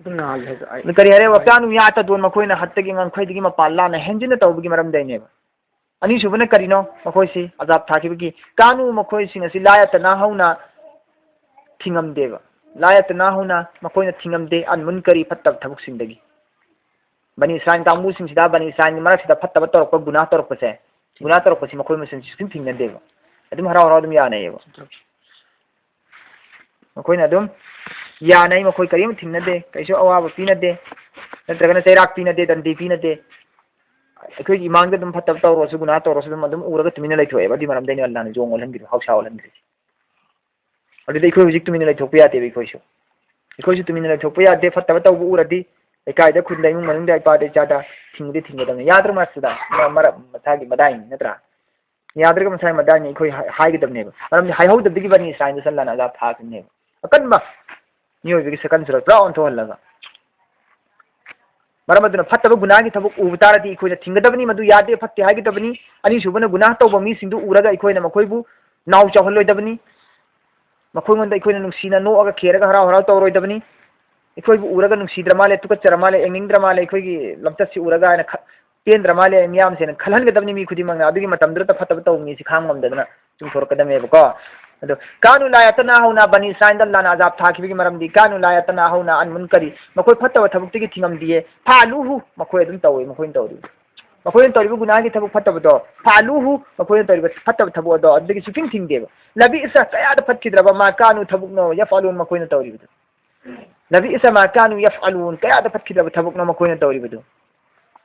ꯑꯗꯨꯝ ꯅꯥꯍꯜꯂꯦ ꯍꯥꯏꯁꯦ ꯑꯩ꯫ ꯑꯗꯨ ꯀꯔꯤ ꯍꯥꯏꯔꯦ? ꯍꯣꯏ꯫ ꯋꯥꯀꯥꯅꯨ ꯌꯥꯇꯗꯨꯟ, ꯃꯈꯣꯏꯅ ꯍꯠꯇꯒꯤ ꯉꯝꯈꯩꯗꯒꯤ ꯃꯄꯥꯟ ꯂꯥꯟꯅ ꯍꯦꯟꯖꯤꯟꯅ ꯇꯧꯕꯒꯤ ꯃꯔꯝꯗꯩꯅꯦꯕ꯫ ꯑꯅꯤꯁꯨꯕꯅ ꯀꯔꯤꯅꯣ? ꯃꯈꯣꯏꯁꯤ ꯑꯖꯥꯕ ꯊꯥꯈꯤꯕꯒꯤ ꯀꯥꯅꯨ, ꯃꯈꯣꯏꯁꯤꯡ ꯑꯁꯤ ꯂꯥ ꯌꯥꯇꯅꯥ ꯍꯧꯅ ꯊꯤꯡꯉꯝꯗꯦꯕ꯫ ꯂꯥ ꯌꯥꯇꯅꯥ ꯍꯧꯅ ꯃꯈꯣꯏꯅ ꯊꯤꯡꯉꯝꯗꯦ ꯑꯟ ꯃꯨꯟꯀꯔꯤ, ꯐꯠꯇꯕ ꯊꯕꯛꯁꯤꯡꯗꯒꯤ꯫ ꯕꯅꯤ ꯏꯁꯔꯥꯏꯜ ꯀꯥꯡꯕꯨꯁꯤꯡꯁꯤꯗ, ꯕꯅꯤ ꯏꯁꯔꯥꯏꯜꯒꯤ ꯃꯔꯛꯁꯤꯗ ꯐꯠꯇꯕ ꯇꯧꯔꯛꯄ, ꯒꯨꯅꯥ ꯇꯧꯔꯛꯄꯁꯦ, ꯒꯨꯅꯥ ꯇꯧꯔꯛꯄꯁꯤ ꯃꯈꯣꯏ ꯃꯁꯦꯟꯁꯤ ꯁꯨꯡꯊꯤꯡ ꯊꯤꯡꯅꯗꯦꯕ꯫ ꯑꯗꯨꯝ ꯍꯔꯥꯎ ꯍꯔꯥꯎ ꯑꯗꯨꯝ ꯌꯥꯅꯩꯌꯦꯕ꯫ ꯃꯈꯣꯏꯅ ꯑꯗꯨꯝ ꯌꯥꯅꯩ, ꯃꯈꯣꯏ ꯀꯔꯤꯝ ꯊꯤꯡꯅꯗꯦ, ꯀꯩꯁꯨ ꯑꯋꯥꯕ ꯄꯤꯅꯗꯦ, ꯅꯠꯇ꯭ꯔꯒꯅ ꯆꯩꯔꯥꯛ ꯄꯤꯅꯗꯦ, ꯗꯟꯗꯤ ꯄꯤꯅꯗꯦ꯫ ꯑꯩꯈꯣꯏꯒꯤ ꯏꯃꯥꯡꯗ ꯑꯗꯨꯝ ꯐꯠꯇꯕ ꯇꯧꯔꯁꯨ, ꯒꯨꯅꯥ ꯇꯧꯔꯁꯨ ꯑꯗꯨꯝ, ꯑꯗꯨꯝ ꯎꯔꯒ ꯇꯨꯃꯤꯟꯅ ꯂꯩꯊꯣꯛꯑꯦꯕ꯫ ꯑꯗꯨꯏ ꯃꯔꯝꯗꯩꯅ ꯑꯜꯂꯥꯍꯅ ꯌꯣꯡ ꯑꯣꯜꯍꯟꯈ꯭ꯔꯤꯗꯣ, ꯍꯧꯁꯥ ꯑꯣꯜꯍꯟꯈ꯭ꯔꯤꯁꯦ꯫ ꯑꯗꯨꯗꯤ ꯑꯩꯈꯣꯏ ꯍꯧꯖꯤꯛ ꯇꯨꯃꯤꯟꯅ ꯂꯩꯊꯣꯛꯄ ꯌꯥꯗꯦꯕ ꯑꯩꯈꯣꯏꯁꯨ꯫ ꯑꯩꯈꯣꯏꯁꯨ ꯇꯨꯃꯤꯟꯅ ꯂꯩꯊꯣꯛꯄ ꯌꯥꯗꯦ, ꯐꯠꯇꯕ ꯇꯧꯕ ꯎꯔꯗꯤ ꯂꯩꯀꯥꯏꯗ, ꯈꯨꯟꯗ, ꯏꯃꯨꯡ ꯃꯅꯨꯡꯗ, ꯏꯄꯥꯗ, ꯏꯆꯥꯗ ꯊꯤꯡꯕꯗꯤ ꯊꯤꯡꯒꯗꯕꯅꯤ꯫ ꯌꯥꯗ꯭ꯔꯣ ꯃꯁꯤꯗ? ꯃ-, ꯃꯔ-, ꯃꯁꯥꯒꯤ ꯃꯗꯥꯏꯅꯤ ꯅꯠꯇ꯭ꯔꯥ? ꯌꯥꯗ꯭ꯔꯒ ꯃꯁꯥꯒꯤ ꯃꯗꯥꯏꯅꯤ ꯑꯩꯈꯣꯏ ꯍꯥꯏ-, ꯍꯥꯏꯒꯗꯕꯅꯦꯕ꯫ ꯃꯔꯝꯗꯤ ꯍꯥꯏꯍꯧꯗꯕꯗꯒꯤ ꯕꯅꯤ ꯏꯁꯔꯥꯏꯜꯗ ꯑꯜꯂꯥꯍꯅ ꯑꯖꯥꯕ ꯊꯥꯈꯤꯕꯅꯦꯕ꯫ ꯑꯀꯟꯕ ꯃꯤꯑꯣꯏꯕꯒꯤ ꯁꯛꯀꯟꯁꯨꯔ ꯄꯨꯔꯥ ꯑꯣꯟꯊꯣꯛꯍꯜꯂꯒ꯫ ꯃꯔꯝ ꯑꯗꯨꯅ ꯐꯠꯇꯕ ꯒꯨꯅꯥꯒꯤ ꯊꯕꯛ ꯎꯕ ꯇꯥꯔꯗꯤ ꯑꯩꯈꯣꯏꯅ ꯊꯤꯡꯒꯗꯕꯅꯤ, ꯃꯗꯨ ꯌꯥꯗꯦ, ꯐꯠꯇꯦ ꯍꯥꯏꯒꯗꯕꯅꯤ꯫ ꯑꯅꯤꯁꯨꯕꯅ ꯒꯨꯅꯥ ꯇꯧꯕ ꯃꯤꯁꯤꯡꯗꯨ ꯎꯔꯒ ꯑꯩꯈꯣꯏꯅ ꯃꯈꯣꯏꯕꯨ ꯅꯥꯎ ꯆꯥꯎꯍꯜꯂꯣꯏꯗꯕꯅꯤ꯫ ꯃꯈꯣꯏꯉꯣꯟꯗ ꯑꯩꯈꯣꯏꯅ ꯅꯨꯡꯁꯤꯅ ꯅꯣꯛꯑꯒ ꯈꯦꯔꯒ ꯍꯔꯥꯎ ꯍꯔꯥꯎ ꯇꯧꯔꯣꯏꯗꯕꯅꯤ꯫ ꯑꯩꯈꯣꯏꯕꯨ ꯎꯔꯒ ꯅꯨꯡꯁꯤꯗ꯭ꯔ ꯃꯥꯜꯂꯦ, ꯇꯨꯀꯠꯆꯔ ꯃꯥꯜꯂꯦ, ꯌꯦꯡꯅꯤꯡꯗ꯭ꯔ ꯃꯥꯜꯂꯦ, ꯑꯩꯈꯣꯏꯒꯤ ꯂꯝꯆꯠꯁꯤ ꯎꯔꯒ ꯍꯥꯏꯅ ꯈ-, ꯄꯦꯟꯗ꯭ꯔ ꯃꯥꯜꯂꯦ ꯃꯤꯌꯥꯝꯁꯦꯅ ꯈꯜꯍꯟꯒꯗꯕꯅꯤ ꯃꯤ ꯈꯨꯗꯤꯡꯃꯛꯅ꯫ ꯑꯗꯨꯒꯤ ꯃꯇꯝꯗꯨꯗ ꯐꯠꯇꯕ ꯇꯧꯕ ꯃꯤꯁꯤ ꯈꯥꯡ ꯉꯝꯗꯗꯅ ꯆꯨꯝꯊꯣꯔꯛꯀꯗꯕꯅꯦꯕꯀꯣ꯫ ꯑꯗꯣ ꯀꯥꯅꯨ ꯂꯥ ꯌꯥꯇꯅꯥ ꯍꯧꯅ ꯕꯅꯤ ꯏꯁꯔꯥꯏꯜꯗ ꯑꯜꯂꯥꯍꯅ ꯑꯖꯥꯕ ꯊꯥꯈꯤꯕꯒꯤ ꯃꯔꯝꯗꯤ ꯀꯥꯅꯨ ꯂꯥ ꯌꯥꯇꯅꯥ ꯍꯧꯅ ꯑꯟ ꯃꯨꯟꯀꯔꯤ, ꯃꯈꯣꯏ ꯐꯠꯇꯕ ꯊꯕꯛꯇꯒꯤ ꯊꯤꯡꯉꯝꯗꯤꯌꯦ꯫ ꯐꯥꯂꯨꯍꯨ, ꯃꯈꯣꯏ ꯑꯗꯨꯝ ꯇꯧꯏ, ꯃꯈꯣꯏꯅ ꯇꯧꯔꯤꯕ꯫ ꯃꯈꯣꯏꯅ ꯇꯧꯔꯤꯕ ꯒꯨꯅꯥꯒꯤ ꯊꯕꯛ ꯐꯠꯇꯕꯗꯣ, ꯐꯥꯂꯨꯍꯨ, ꯃꯈꯣꯏꯅ ꯇꯧꯔꯤꯕ ꯐꯠꯇꯕ ꯊꯕꯛ ꯑꯗꯣ ꯑꯗꯨꯗꯒꯤ ꯁꯨꯛꯊꯤꯡ ꯊꯤꯡꯗꯦꯕ꯫ ꯂꯕꯤꯏꯁ, ꯀꯌꯥꯗ ꯐꯠꯈꯤꯗ꯭ꯔꯕ, ꯃꯥ ꯀꯥꯅꯨ ꯊꯕꯛꯅꯣ, ꯌꯐꯥꯂꯨꯟ, ꯃꯈꯣꯏꯅ ꯇꯧꯔꯤꯕꯗꯣ꯫ ꯂꯕꯤꯏꯁ ꯃꯥ ꯀꯥꯅꯨ ꯌꯐꯥꯂꯨꯟ, ꯀꯌꯥꯗ ꯐꯠꯈꯤꯗ꯭ꯔꯕ ꯊꯕꯛꯅꯣ ꯃꯈꯣꯏꯅ ꯇꯧꯔꯤꯕꯗꯣ꯫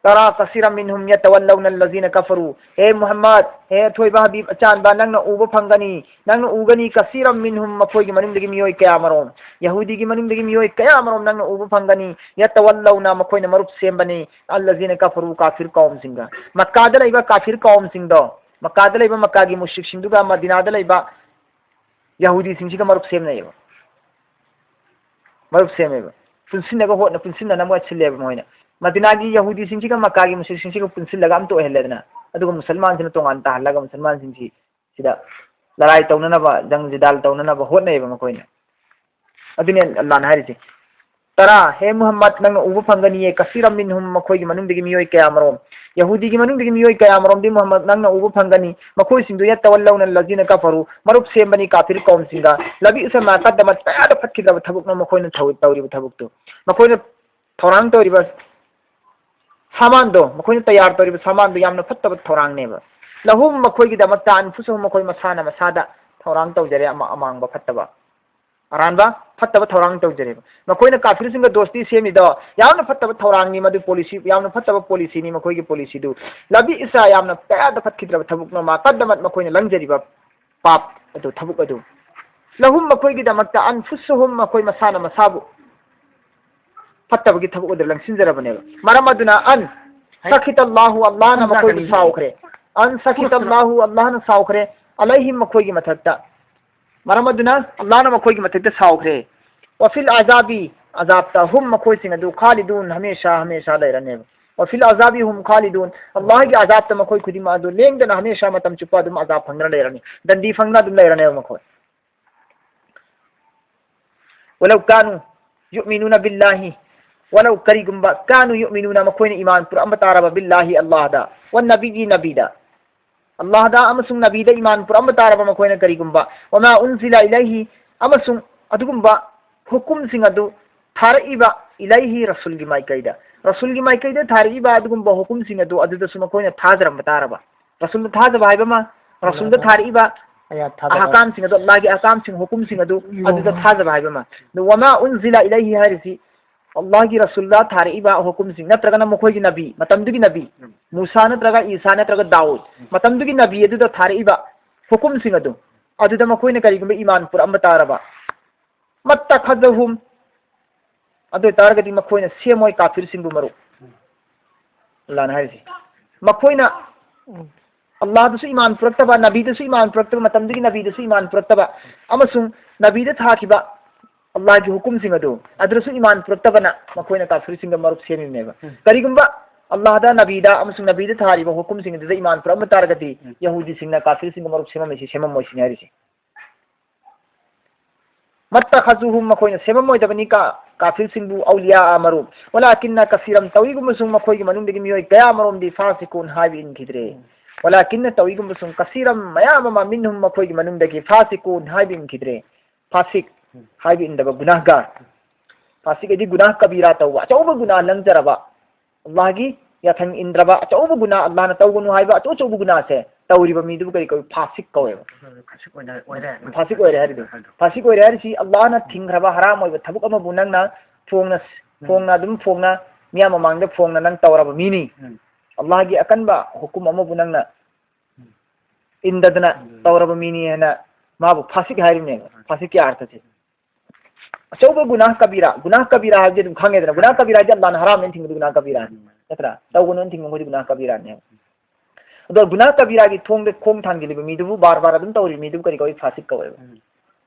ترى كثيرا منهم يتولون الذين كفروا. ꯍꯦ ꯃꯨꯍꯝꯃꯗ, ꯍꯦ ꯑꯊꯣꯏꯕ ꯍꯕꯤꯕ ꯑꯆꯥꯟꯕ, ꯅꯪꯅ ꯎꯕ ꯐꯪꯒꯅꯤ, ꯅꯪꯅ ꯎꯒꯅꯤ, كثيرا منهم, ꯃꯈꯣꯏꯒꯤ ꯃꯅꯨꯡꯗꯒꯤ ꯃꯤꯑꯣꯏ ꯀꯌꯥ ꯃꯔꯣꯝ, ꯌꯍꯨꯗꯤꯒꯤ ꯃꯅꯨꯡꯗꯒꯤ ꯃꯤꯑꯣꯏ ꯀꯌꯥ ꯃꯔꯣꯝ ꯅꯪꯅ ꯎꯕ ꯐꯪꯒꯅꯤ, يتولون, ꯃꯈꯣꯏꯅ ꯃꯔꯨꯞ ꯁꯦꯝꯕꯅꯤ, الذين كفروا, ꯀꯥꯐꯤꯔ ꯀꯧꯝꯁꯤꯡꯒ. ꯃꯛꯀꯥꯗ ꯂꯩꯕ ꯀꯥꯐꯤꯔ ꯀꯧꯝꯁꯤꯡꯗꯣ, ꯃꯛꯀꯥꯗ ꯂꯩꯕ ꯃꯛꯀꯥꯒꯤ ꯃꯨꯁ꯭ꯔꯤꯛꯁꯤꯡꯗꯨꯒ ꯃꯗꯤꯅꯥꯗ ꯂꯩꯕ ꯌꯍꯨꯗꯤꯁꯤꯡꯁꯤꯒ ꯃꯔꯨꯞ ꯁꯦꯝꯅꯩꯌꯦꯕ. ꯃꯔꯨꯞ ꯁꯦꯝꯃꯦꯕ. ꯄꯨꯟꯁꯤꯟꯅꯕ ꯍꯣꯠꯅ-, ꯄꯨꯟꯁꯤꯟꯅꯅꯕ ꯁꯤꯜꯂꯦꯕ ꯃꯣꯏꯅ. ꯃꯗꯤꯅꯥꯒꯤ ꯌꯍꯨꯗꯤꯁꯤꯡꯁꯤꯒ ꯃꯛꯀꯥꯒꯤ ꯃꯨꯁ꯭ꯔꯤꯛꯁꯤꯡꯁꯤꯒ ꯄꯨꯟꯁꯤꯜꯂꯒ ꯑꯝꯇ ꯑꯣꯏꯍꯜꯂꯦꯗꯅ. ꯑꯗꯨꯒ ꯃꯨꯁꯜꯃꯥꯟꯁꯤꯅ ꯇꯣꯉꯥꯟ ꯇꯥꯍꯜꯂꯒ ꯃꯨꯁꯜꯃꯥꯟꯁꯤꯡꯁꯤ ꯁꯤꯗ ꯂꯔꯥꯏ ꯇꯧꯅꯅꯕ, ꯖꯪ ꯖꯤꯗꯥꯜ ꯇꯧꯅꯅꯕ ꯍꯣꯠꯅꯩꯌꯦꯕ ꯃꯈꯣꯏꯅ꯫ ꯑꯗꯨꯅꯦ ꯑꯜꯂꯥꯍꯅ ꯍꯥꯏꯔꯤꯁꯦ. ترى, ꯍꯦ ꯃꯨꯍꯝꯃꯗ, ꯅꯪꯅ ꯎꯕ ꯐꯪꯒꯅꯤꯌꯦ, كثيرا منهم, ꯃꯈꯣꯏꯒꯤ ꯃꯅꯨꯡꯗꯒꯤ ꯃꯤꯑꯣꯏ ꯀꯌꯥ ꯃꯔꯣꯝ, ꯌꯍꯨꯗꯤꯒꯤ ꯃꯅꯨꯡꯗꯒꯤ ꯃꯤꯑꯣꯏ ꯀꯌꯥ ꯃꯔꯣꯝꯗꯤ ꯃꯨꯍꯝꯃꯗ ꯅꯪꯅ ꯎꯕ ꯐꯪꯒꯅꯤ, ꯃꯈꯣꯏꯁꯤꯡꯗꯨ يتولون الذين كفروا, ꯃꯔꯨꯞ ꯁꯦꯝꯕꯅꯤ ꯀꯥꯐꯤꯔ ꯀꯧꯝꯁꯤꯡꯒ, لبئس ما قدمت, ꯀꯌꯥꯗ ꯐꯠꯈꯤꯗ꯭ꯔꯕ ꯊꯕꯛꯅꯣ ꯃꯈꯣꯏꯅ ꯊꯧ-, ꯇꯧꯔꯤꯕ ꯊꯕꯛꯇꯨ, ꯃꯈꯣꯏꯅ ꯊꯧꯔꯥꯡ ꯇꯧꯔꯤꯕ ꯁꯥꯃꯥꯟꯗꯣ, ꯃꯈꯣꯏꯅ ꯇꯌꯥꯔ ꯇꯧꯔꯤꯕ ꯁꯥꯃꯥꯟꯗꯣ ꯌꯥꯝꯅ ꯐꯠꯇꯕ ꯊꯧꯔꯥꯡꯅꯦꯕ. لهم, ꯃꯈꯣꯏꯒꯤꯗꯃꯛꯇ, أنفسهم, ꯃꯈꯣꯏ ꯃꯁꯥꯅ ꯃꯁꯥꯗ ꯊꯧꯔꯥꯡ ꯇꯧꯖꯔꯦ ꯑꯃ-, ꯑꯃꯥꯡꯕ ꯐꯠꯇꯕ, ꯑꯔꯥꯟꯕ ꯐꯠꯇꯕ ꯊꯧꯔꯥꯡ ꯇꯧꯖꯔꯦꯕ꯫ ꯃꯈꯣꯏꯅ ꯀꯥꯐꯤꯔꯁꯤꯡꯒ ꯗꯣꯁꯇꯤ ꯁꯦꯝꯃꯤꯗꯣ ꯌꯥꯝꯅ ꯐꯠꯇꯕ ꯊꯧꯔꯥꯡꯅꯤ, ꯃꯗꯨ ꯄꯣꯂꯤꯁꯤ, ꯌꯥꯝꯅ ꯐꯠꯇꯕ ꯄꯣꯂꯤꯁꯤꯅꯤ ꯃꯈꯣꯏꯒꯤ ꯄꯣꯂꯤꯁꯤꯗꯨ꯫ ꯂꯕꯤꯏꯁ, ꯌꯥꯝꯅ ꯀꯌꯥꯗ ꯐꯠꯈꯤꯗ꯭ꯔꯕ ꯊꯕꯛꯅꯣ, ꯃꯥ ꯀꯗꯃꯠ, ꯃꯈꯣꯏꯅ ꯂꯪꯖꯔꯤꯕ ꯄꯥꯞ ꯑꯗꯨ, ꯊꯕꯛ ꯑꯗꯨ꯫ ꯂꯍꯨꯝ, ꯃꯈꯣꯏꯒꯤꯗꯃꯛꯇ, ꯑꯟꯐꯨꯁꯨꯍꯨꯝ, ꯃꯈꯣꯏ ꯃꯁꯥꯅ ꯃꯁꯥꯕꯨ ꯐꯠꯇꯕꯒꯤ ꯊꯕꯛ ꯑꯗꯨ ꯂꯪꯁꯤꯟꯖꯔꯕꯅꯦꯕ꯫ ꯃꯔꯝ ꯑꯗꯨꯅ ꯑꯟ ꯁꯈꯤꯇ ꯑꯜꯂꯥꯍꯨ, ꯑꯜꯂꯥꯍꯅ ꯃꯈꯣꯏꯕꯨ ꯁꯥꯎꯈ꯭ꯔꯦ꯫ ꯑꯟ ꯁꯈꯤꯇ ꯑꯜꯂꯥꯍꯨ, ꯑꯜꯂꯥꯍꯅ ꯁꯥꯎꯈ꯭ꯔꯦ꯫ ꯑꯂꯩꯍꯤꯝ, ꯃꯈꯣꯏꯒꯤ ꯃꯊꯛꯇ꯫ ꯃꯔꯝ ꯑꯗꯨꯅ ꯑꯜꯂꯥꯍꯅ ꯃꯈꯣꯏꯒꯤ ꯃꯊꯛꯇ ꯁꯥꯎꯈ꯭ꯔꯦ꯫ ꯋꯐꯤꯜ ꯑꯖꯥꯕꯤ, ꯑꯖꯥꯕꯇ, ꯍꯨꯝ, ꯃꯈꯣꯏꯁꯤꯡ ꯑꯗꯨ, ꯈꯥꯂꯤꯗꯨꯟ, ꯍꯃꯦꯁꯥ, ꯍꯃꯦꯁꯥ ꯂꯩꯔꯅꯦꯕ꯫ ꯋꯐꯤꯜ ꯑꯖꯥꯕꯤ ꯍꯨꯝ ꯈꯥꯂꯤꯗꯨꯟ, ꯑꯜꯂꯥꯍꯒꯤ ꯑꯖꯥꯕꯇ ꯃꯈꯣꯏ ꯈꯨꯗꯤꯡꯃꯛ ꯑꯗꯨ ꯂꯦꯡꯗꯅ ꯍꯃꯦꯁꯥ, ꯃꯇꯝ ꯆꯨꯞꯄ ꯑꯗꯨꯝ ꯑꯖꯥꯕ ꯐꯪꯗꯅ ꯂꯩꯔꯅꯤ, ꯗꯟꯗꯤ ꯐꯪꯗꯅ ꯑꯗꯨꯝ ꯂꯩꯔꯅꯦꯕ ꯃꯈꯣꯏ꯫ ولو كانوا يؤمنون بالله، ولو، ꯀꯔꯤꯒꯨꯝꯕ, كانوا يؤمنون، ꯃꯈꯣꯏꯅ ꯏꯃꯥꯟ ꯄꯨꯔꯛꯑꯝꯕ ꯇꯥꯔꯕ, بالله، ꯑꯜꯂꯥꯍꯗ, والنبي، ꯅꯕꯤꯗ, ꯑꯜꯂꯥꯍꯗ ꯑꯃꯁꯨꯡ ꯅꯕꯤꯗ ꯏꯃꯥꯟ ꯄꯨꯔꯛꯑꯝꯕ ꯇꯥꯔꯕ ꯃꯈꯣꯏꯅ, ꯀꯔꯤꯒꯨꯝꯕ, وما أنزل إليه، ꯑꯃꯁꯨꯡ ꯑꯗꯨꯒꯨꯝꯕ ꯍꯨꯀꯨꯝꯁꯤꯡ ꯑꯗꯨ ꯊꯥꯔꯛꯏꯕ, إليه، ꯔꯁꯨꯜꯒꯤ ꯃꯥꯏꯀꯩꯗ, ꯔꯁꯨꯜꯒꯤ ꯃꯥꯏꯀꯩꯗ ꯊꯥꯔꯛꯏꯕ ꯑꯗꯨꯒꯨꯝꯕ ꯍꯨꯀꯨꯝꯁꯤꯡ ꯑꯗꯨ ꯑꯗꯨꯗꯁꯨ ꯃꯈꯣꯏꯅ ꯊꯥꯖꯔꯝꯕ ꯇꯥꯔꯕ꯫ ꯔꯁꯨꯜꯗ ꯊꯥꯖꯕ ꯍꯥꯏꯕ ꯑꯃ, ꯔꯁꯨꯜꯗ ꯊꯥꯔꯛꯏꯕ ꯑꯍꯀꯥꯝꯁꯤꯡ ꯑꯗꯨ, ꯑꯜꯂꯥꯍꯒꯤ ꯑꯍꯀꯥꯝꯁꯤꯡ, ꯍꯨꯀꯨꯝꯁꯤꯡ ꯑꯗꯨ, ꯎꯝ, ꯑꯗꯨꯗ ꯊꯥꯖꯕ ꯍꯥꯏꯕ ꯑꯃ꯫ ꯑꯗꯨ وما أنزل إليه ꯍꯥꯏꯔꯤꯁꯤ ꯑꯜꯂꯥꯍꯒꯤ ꯔꯁꯨꯜꯗ ꯊꯥꯔꯛꯏꯕ ꯍꯨꯀꯨꯝꯁꯤꯡ, ꯅꯠꯇ꯭ꯔꯒꯅ ꯃꯈꯣꯏꯒꯤ ꯅꯕꯤ, ꯃꯇꯝꯗꯨꯒꯤ ꯅꯕꯤ, ꯎꯝ꯫ ꯃꯨꯁꯥ ꯅꯠꯇ꯭ꯔꯒ ꯏꯁꯥ ꯅꯠꯇ꯭ꯔꯒ ꯗꯥꯎꯗ, ꯎꯝ꯫ ꯃꯇꯝꯗꯨꯒꯤ ꯅꯕꯤ ꯑꯗꯨꯗ ꯊꯥꯔꯛꯏꯕ ꯍꯨꯀꯨꯝꯁꯤꯡ ꯑꯗꯨ, ꯑꯗꯨꯗ ꯃꯈꯣꯏꯅ ꯀꯔꯤꯒꯨꯝꯕ ꯏꯃꯥꯟ ꯄꯨꯔꯛꯑꯝꯕ ꯇꯥꯔꯕ, ꯃꯠꯇꯈꯖꯍꯨꯝ, ꯑꯗꯨ ꯑꯣꯏꯇꯥꯔꯒꯗꯤ ꯃꯈꯣꯏꯅ ꯁꯦꯝꯃꯣꯏ ꯀꯥꯐꯤꯔꯁꯤꯡꯕꯨ ꯃꯔꯨꯞ꯫ ꯑꯜꯂꯥꯍꯅ ꯍꯥꯏꯔꯤꯁꯤ, ꯃꯈꯣꯏꯅ ꯎꯝ꯫ ꯑꯜꯂꯥꯍꯗꯁꯨ ꯏꯃꯥꯟ ꯄꯨꯔꯛꯇꯕ, ꯅꯕꯤꯗꯁꯨ ꯏꯃꯥꯟ ꯄꯨꯔꯛꯇꯕ, ꯃꯇꯝꯗꯨꯒꯤ ꯅꯕꯤꯗꯁꯨ ꯏꯃꯥꯟ ꯄꯨꯔꯛꯇꯕ, ꯑꯃꯁꯨꯡ ꯅꯕꯤꯗ ꯊꯥꯈꯤꯕ ꯑꯜꯂꯥꯍꯒꯤ ꯍꯨꯀꯨꯝꯁꯤꯡ ꯑꯗꯨ ꯑꯗꯨꯗꯁꯨ ꯏꯃꯥꯟ ꯄꯨꯔꯛꯇꯕꯅ ꯃꯈꯣꯏꯅ ꯀꯥꯐꯤꯔꯁꯤꯡꯒ ꯃꯔꯨꯞ ꯁꯦꯝꯃꯤꯕꯅꯦꯕ꯫ ꯎꯝ꯫ ꯀꯔꯤꯒꯨꯝꯕ ꯑꯜꯂꯥꯍꯗ, ꯅꯕꯤꯗ ꯑꯃꯁꯨꯡ ꯅꯕꯤꯗ ꯊꯥꯔꯤꯕ ꯍꯨꯀꯨꯝꯁꯤꯡ ꯑꯗꯨꯗ ꯏꯃꯥꯟ ꯄꯨꯔꯛꯑꯝꯕ ꯇꯥꯔꯒꯗꯤ, ꯎꯝ꯫ ꯌꯍꯨꯗꯤꯁꯤꯡꯅ ꯀꯥꯐꯤꯔꯁꯤꯡꯒ ꯃꯔꯨꯞ ꯁꯦꯝꯃꯝꯃꯤꯁꯤ ꯁꯦꯝꯃꯝꯃꯣꯏ ꯁꯤꯅꯤ ꯍꯥꯏꯔꯤꯁꯦ꯫ ꯃꯠꯇꯈꯖꯨꯍꯨꯝ, ꯃꯈꯣꯏꯅ ꯁꯦꯝꯃꯝꯃꯣꯏꯗꯕꯅꯤ ꯀꯥ-, ꯀꯥꯐꯤꯔꯁꯤꯡꯕꯨ ꯑꯧꯂꯤꯌꯥ ꯃꯔꯨꯞ꯫ ꯋꯂꯥꯀꯤꯟꯅ ꯀꯁꯤꯔꯝ, ꯇꯧꯏꯒꯨꯝꯕꯁꯨ ꯃꯈꯣꯏꯒꯤ ꯃꯅꯨꯡꯗꯒꯤ ꯃꯤꯑꯣꯏ ꯀꯌꯥ ꯑꯃꯔꯣꯝꯗꯤ ꯐꯥꯁꯤꯀꯨꯟ ꯍꯥꯏꯕ ꯏꯟꯈꯤꯗ꯭ꯔꯦ꯫ ꯎꯝ꯫ ꯋꯂꯥꯀꯤꯟꯅ ꯇꯧꯏꯒꯨꯝꯕꯁꯨ ꯀꯁꯤꯔꯝ, ꯃꯌꯥꯝ ꯑꯃ, ꯃꯤꯟꯍꯨꯝ, ꯃꯈꯣꯏꯒꯤ ꯃꯅꯨꯡꯗꯒꯤ ꯐꯥꯁꯤꯀꯨꯟ ꯍꯥꯏꯕ ꯏꯟꯈꯤꯗ꯭ꯔꯦ꯫ ꯐꯥꯁꯤꯛ ꯎꯝ꯫ ꯍꯥꯏꯕ ꯏꯟꯗꯕ, ꯒꯨꯅꯥꯍꯒꯥꯔ꯫ ꯐꯥꯁꯤꯛ ꯍꯥꯏꯗꯤ ꯒꯨꯅꯥꯍ ꯀꯕꯤꯔꯥ ꯇꯧꯕ, ꯑꯆꯧꯕ ꯒꯨꯅꯥꯍ ꯂꯪꯖꯔꯕ, ꯑꯜꯂꯥꯍꯒꯤ ꯌꯥꯊꯪ ꯏꯟꯗ꯭ꯔꯕ, ꯑꯆꯧꯕ ꯒꯨꯅꯥꯍ, ꯑꯜꯂꯥꯍꯅ ꯇꯧꯒꯅꯨ ꯍꯥꯏꯕ ꯑꯆꯧ ꯑꯆꯧꯕ ꯒꯨꯅꯥꯍꯁꯦ ꯇꯧꯔꯤꯕ ꯃꯤꯗꯨꯕꯨ ꯀꯔꯤ ꯀꯧꯏ? ꯐꯥꯁꯤꯛ ꯀꯧꯋꯦꯕ꯫ ꯐꯥꯁꯤꯛ ꯑꯣꯏꯅ ꯑꯣꯏꯔꯦ꯫ ꯐꯥꯁꯤꯛ ꯑꯣꯏꯔꯦ ꯍꯥꯏꯔꯤꯗꯣ꯫ ꯐꯥꯁꯤꯛ ꯑꯣꯏꯔꯦ ꯍꯥꯏꯔꯤꯁꯤ ꯑꯜꯂꯥꯍꯅ ꯊꯤꯡꯈ꯭ꯔꯕ ꯍꯔꯥꯝ ꯑꯣꯏꯕ ꯊꯕꯛ ꯑꯃꯕꯨ ꯅꯪꯅ ꯐꯣꯡꯅ, ꯎꯝ꯫ ꯐꯣꯡꯅ ꯑꯗꯨꯝ ꯐꯣꯡꯅ ꯃꯤꯌꯥꯝ ꯃꯃꯥꯡꯗ ꯐꯣꯡꯅ ꯅꯪ ꯇꯧꯔꯕ ꯃꯤꯅꯤ꯫ ꯎꯝ꯫ ꯑꯜꯂꯥꯍꯒꯤ ꯑꯀꯟꯕ ꯍꯨꯀꯨꯝ ꯑꯃꯕꯨ ꯅꯪꯅ ꯎꯝ꯫ ꯏꯟꯗꯗꯅ ꯎꯝ꯫ ꯇꯧꯔꯕ ꯃꯤꯅꯤ ꯍꯥꯏꯅ ꯃꯥꯕꯨ ꯐꯥꯁꯤꯛ ꯍꯥꯏꯔꯤꯕꯅꯦꯕ꯫ ꯎꯝ꯫ ꯐꯥꯁꯤꯛꯀꯤ ꯑꯥꯔꯊꯁꯦ꯫ ꯑꯆꯧꯕ ꯒꯨꯅꯥꯍ ꯀꯕꯤꯔꯥ, ꯒꯨꯅꯥꯍ ꯀꯕꯤꯔꯥ ꯍꯥꯏꯕꯗꯤ ꯑꯗꯨꯝ ꯈꯪꯉꯦꯗꯅ, ꯒꯨꯅꯥꯍ ꯀꯕꯤꯔꯥ ꯍꯥꯏꯗꯤ ꯑꯜꯂꯥꯍꯅ ꯍꯔꯥꯝ ꯍꯥꯏꯅ ꯊꯤꯡꯕꯗꯨ ꯒꯨꯅꯥꯍ ꯀꯕꯤꯔꯥꯅꯤ, ꯅꯠꯇ꯭ꯔꯥ? ꯇꯧꯒꯅꯨ ꯍꯥꯏꯅ ꯊꯤꯡꯕ ꯃꯈꯣꯏꯗꯤ ꯒꯨꯅꯥꯍ ꯀꯕꯤꯔꯥꯅꯦꯕ꯫ ꯑꯗꯣ ꯒꯨꯅꯥꯍ ꯀꯕꯤꯔꯥꯒꯤ ꯊꯣꯡꯗ ꯈꯣꯡ ꯊꯥꯡꯖꯤꯜꯂꯤꯕ ꯃꯤꯗꯨꯕꯨ, ꯕꯥꯔ ꯕꯥꯔ ꯑꯗꯨꯝ ꯇꯧꯔꯤꯕ ꯃꯤꯗꯨꯕꯨ ꯀꯔꯤ ꯀꯧꯏ? ꯐꯥꯁꯤꯛ ꯀꯧꯋꯦꯕ꯫ ꯎꯝ꯫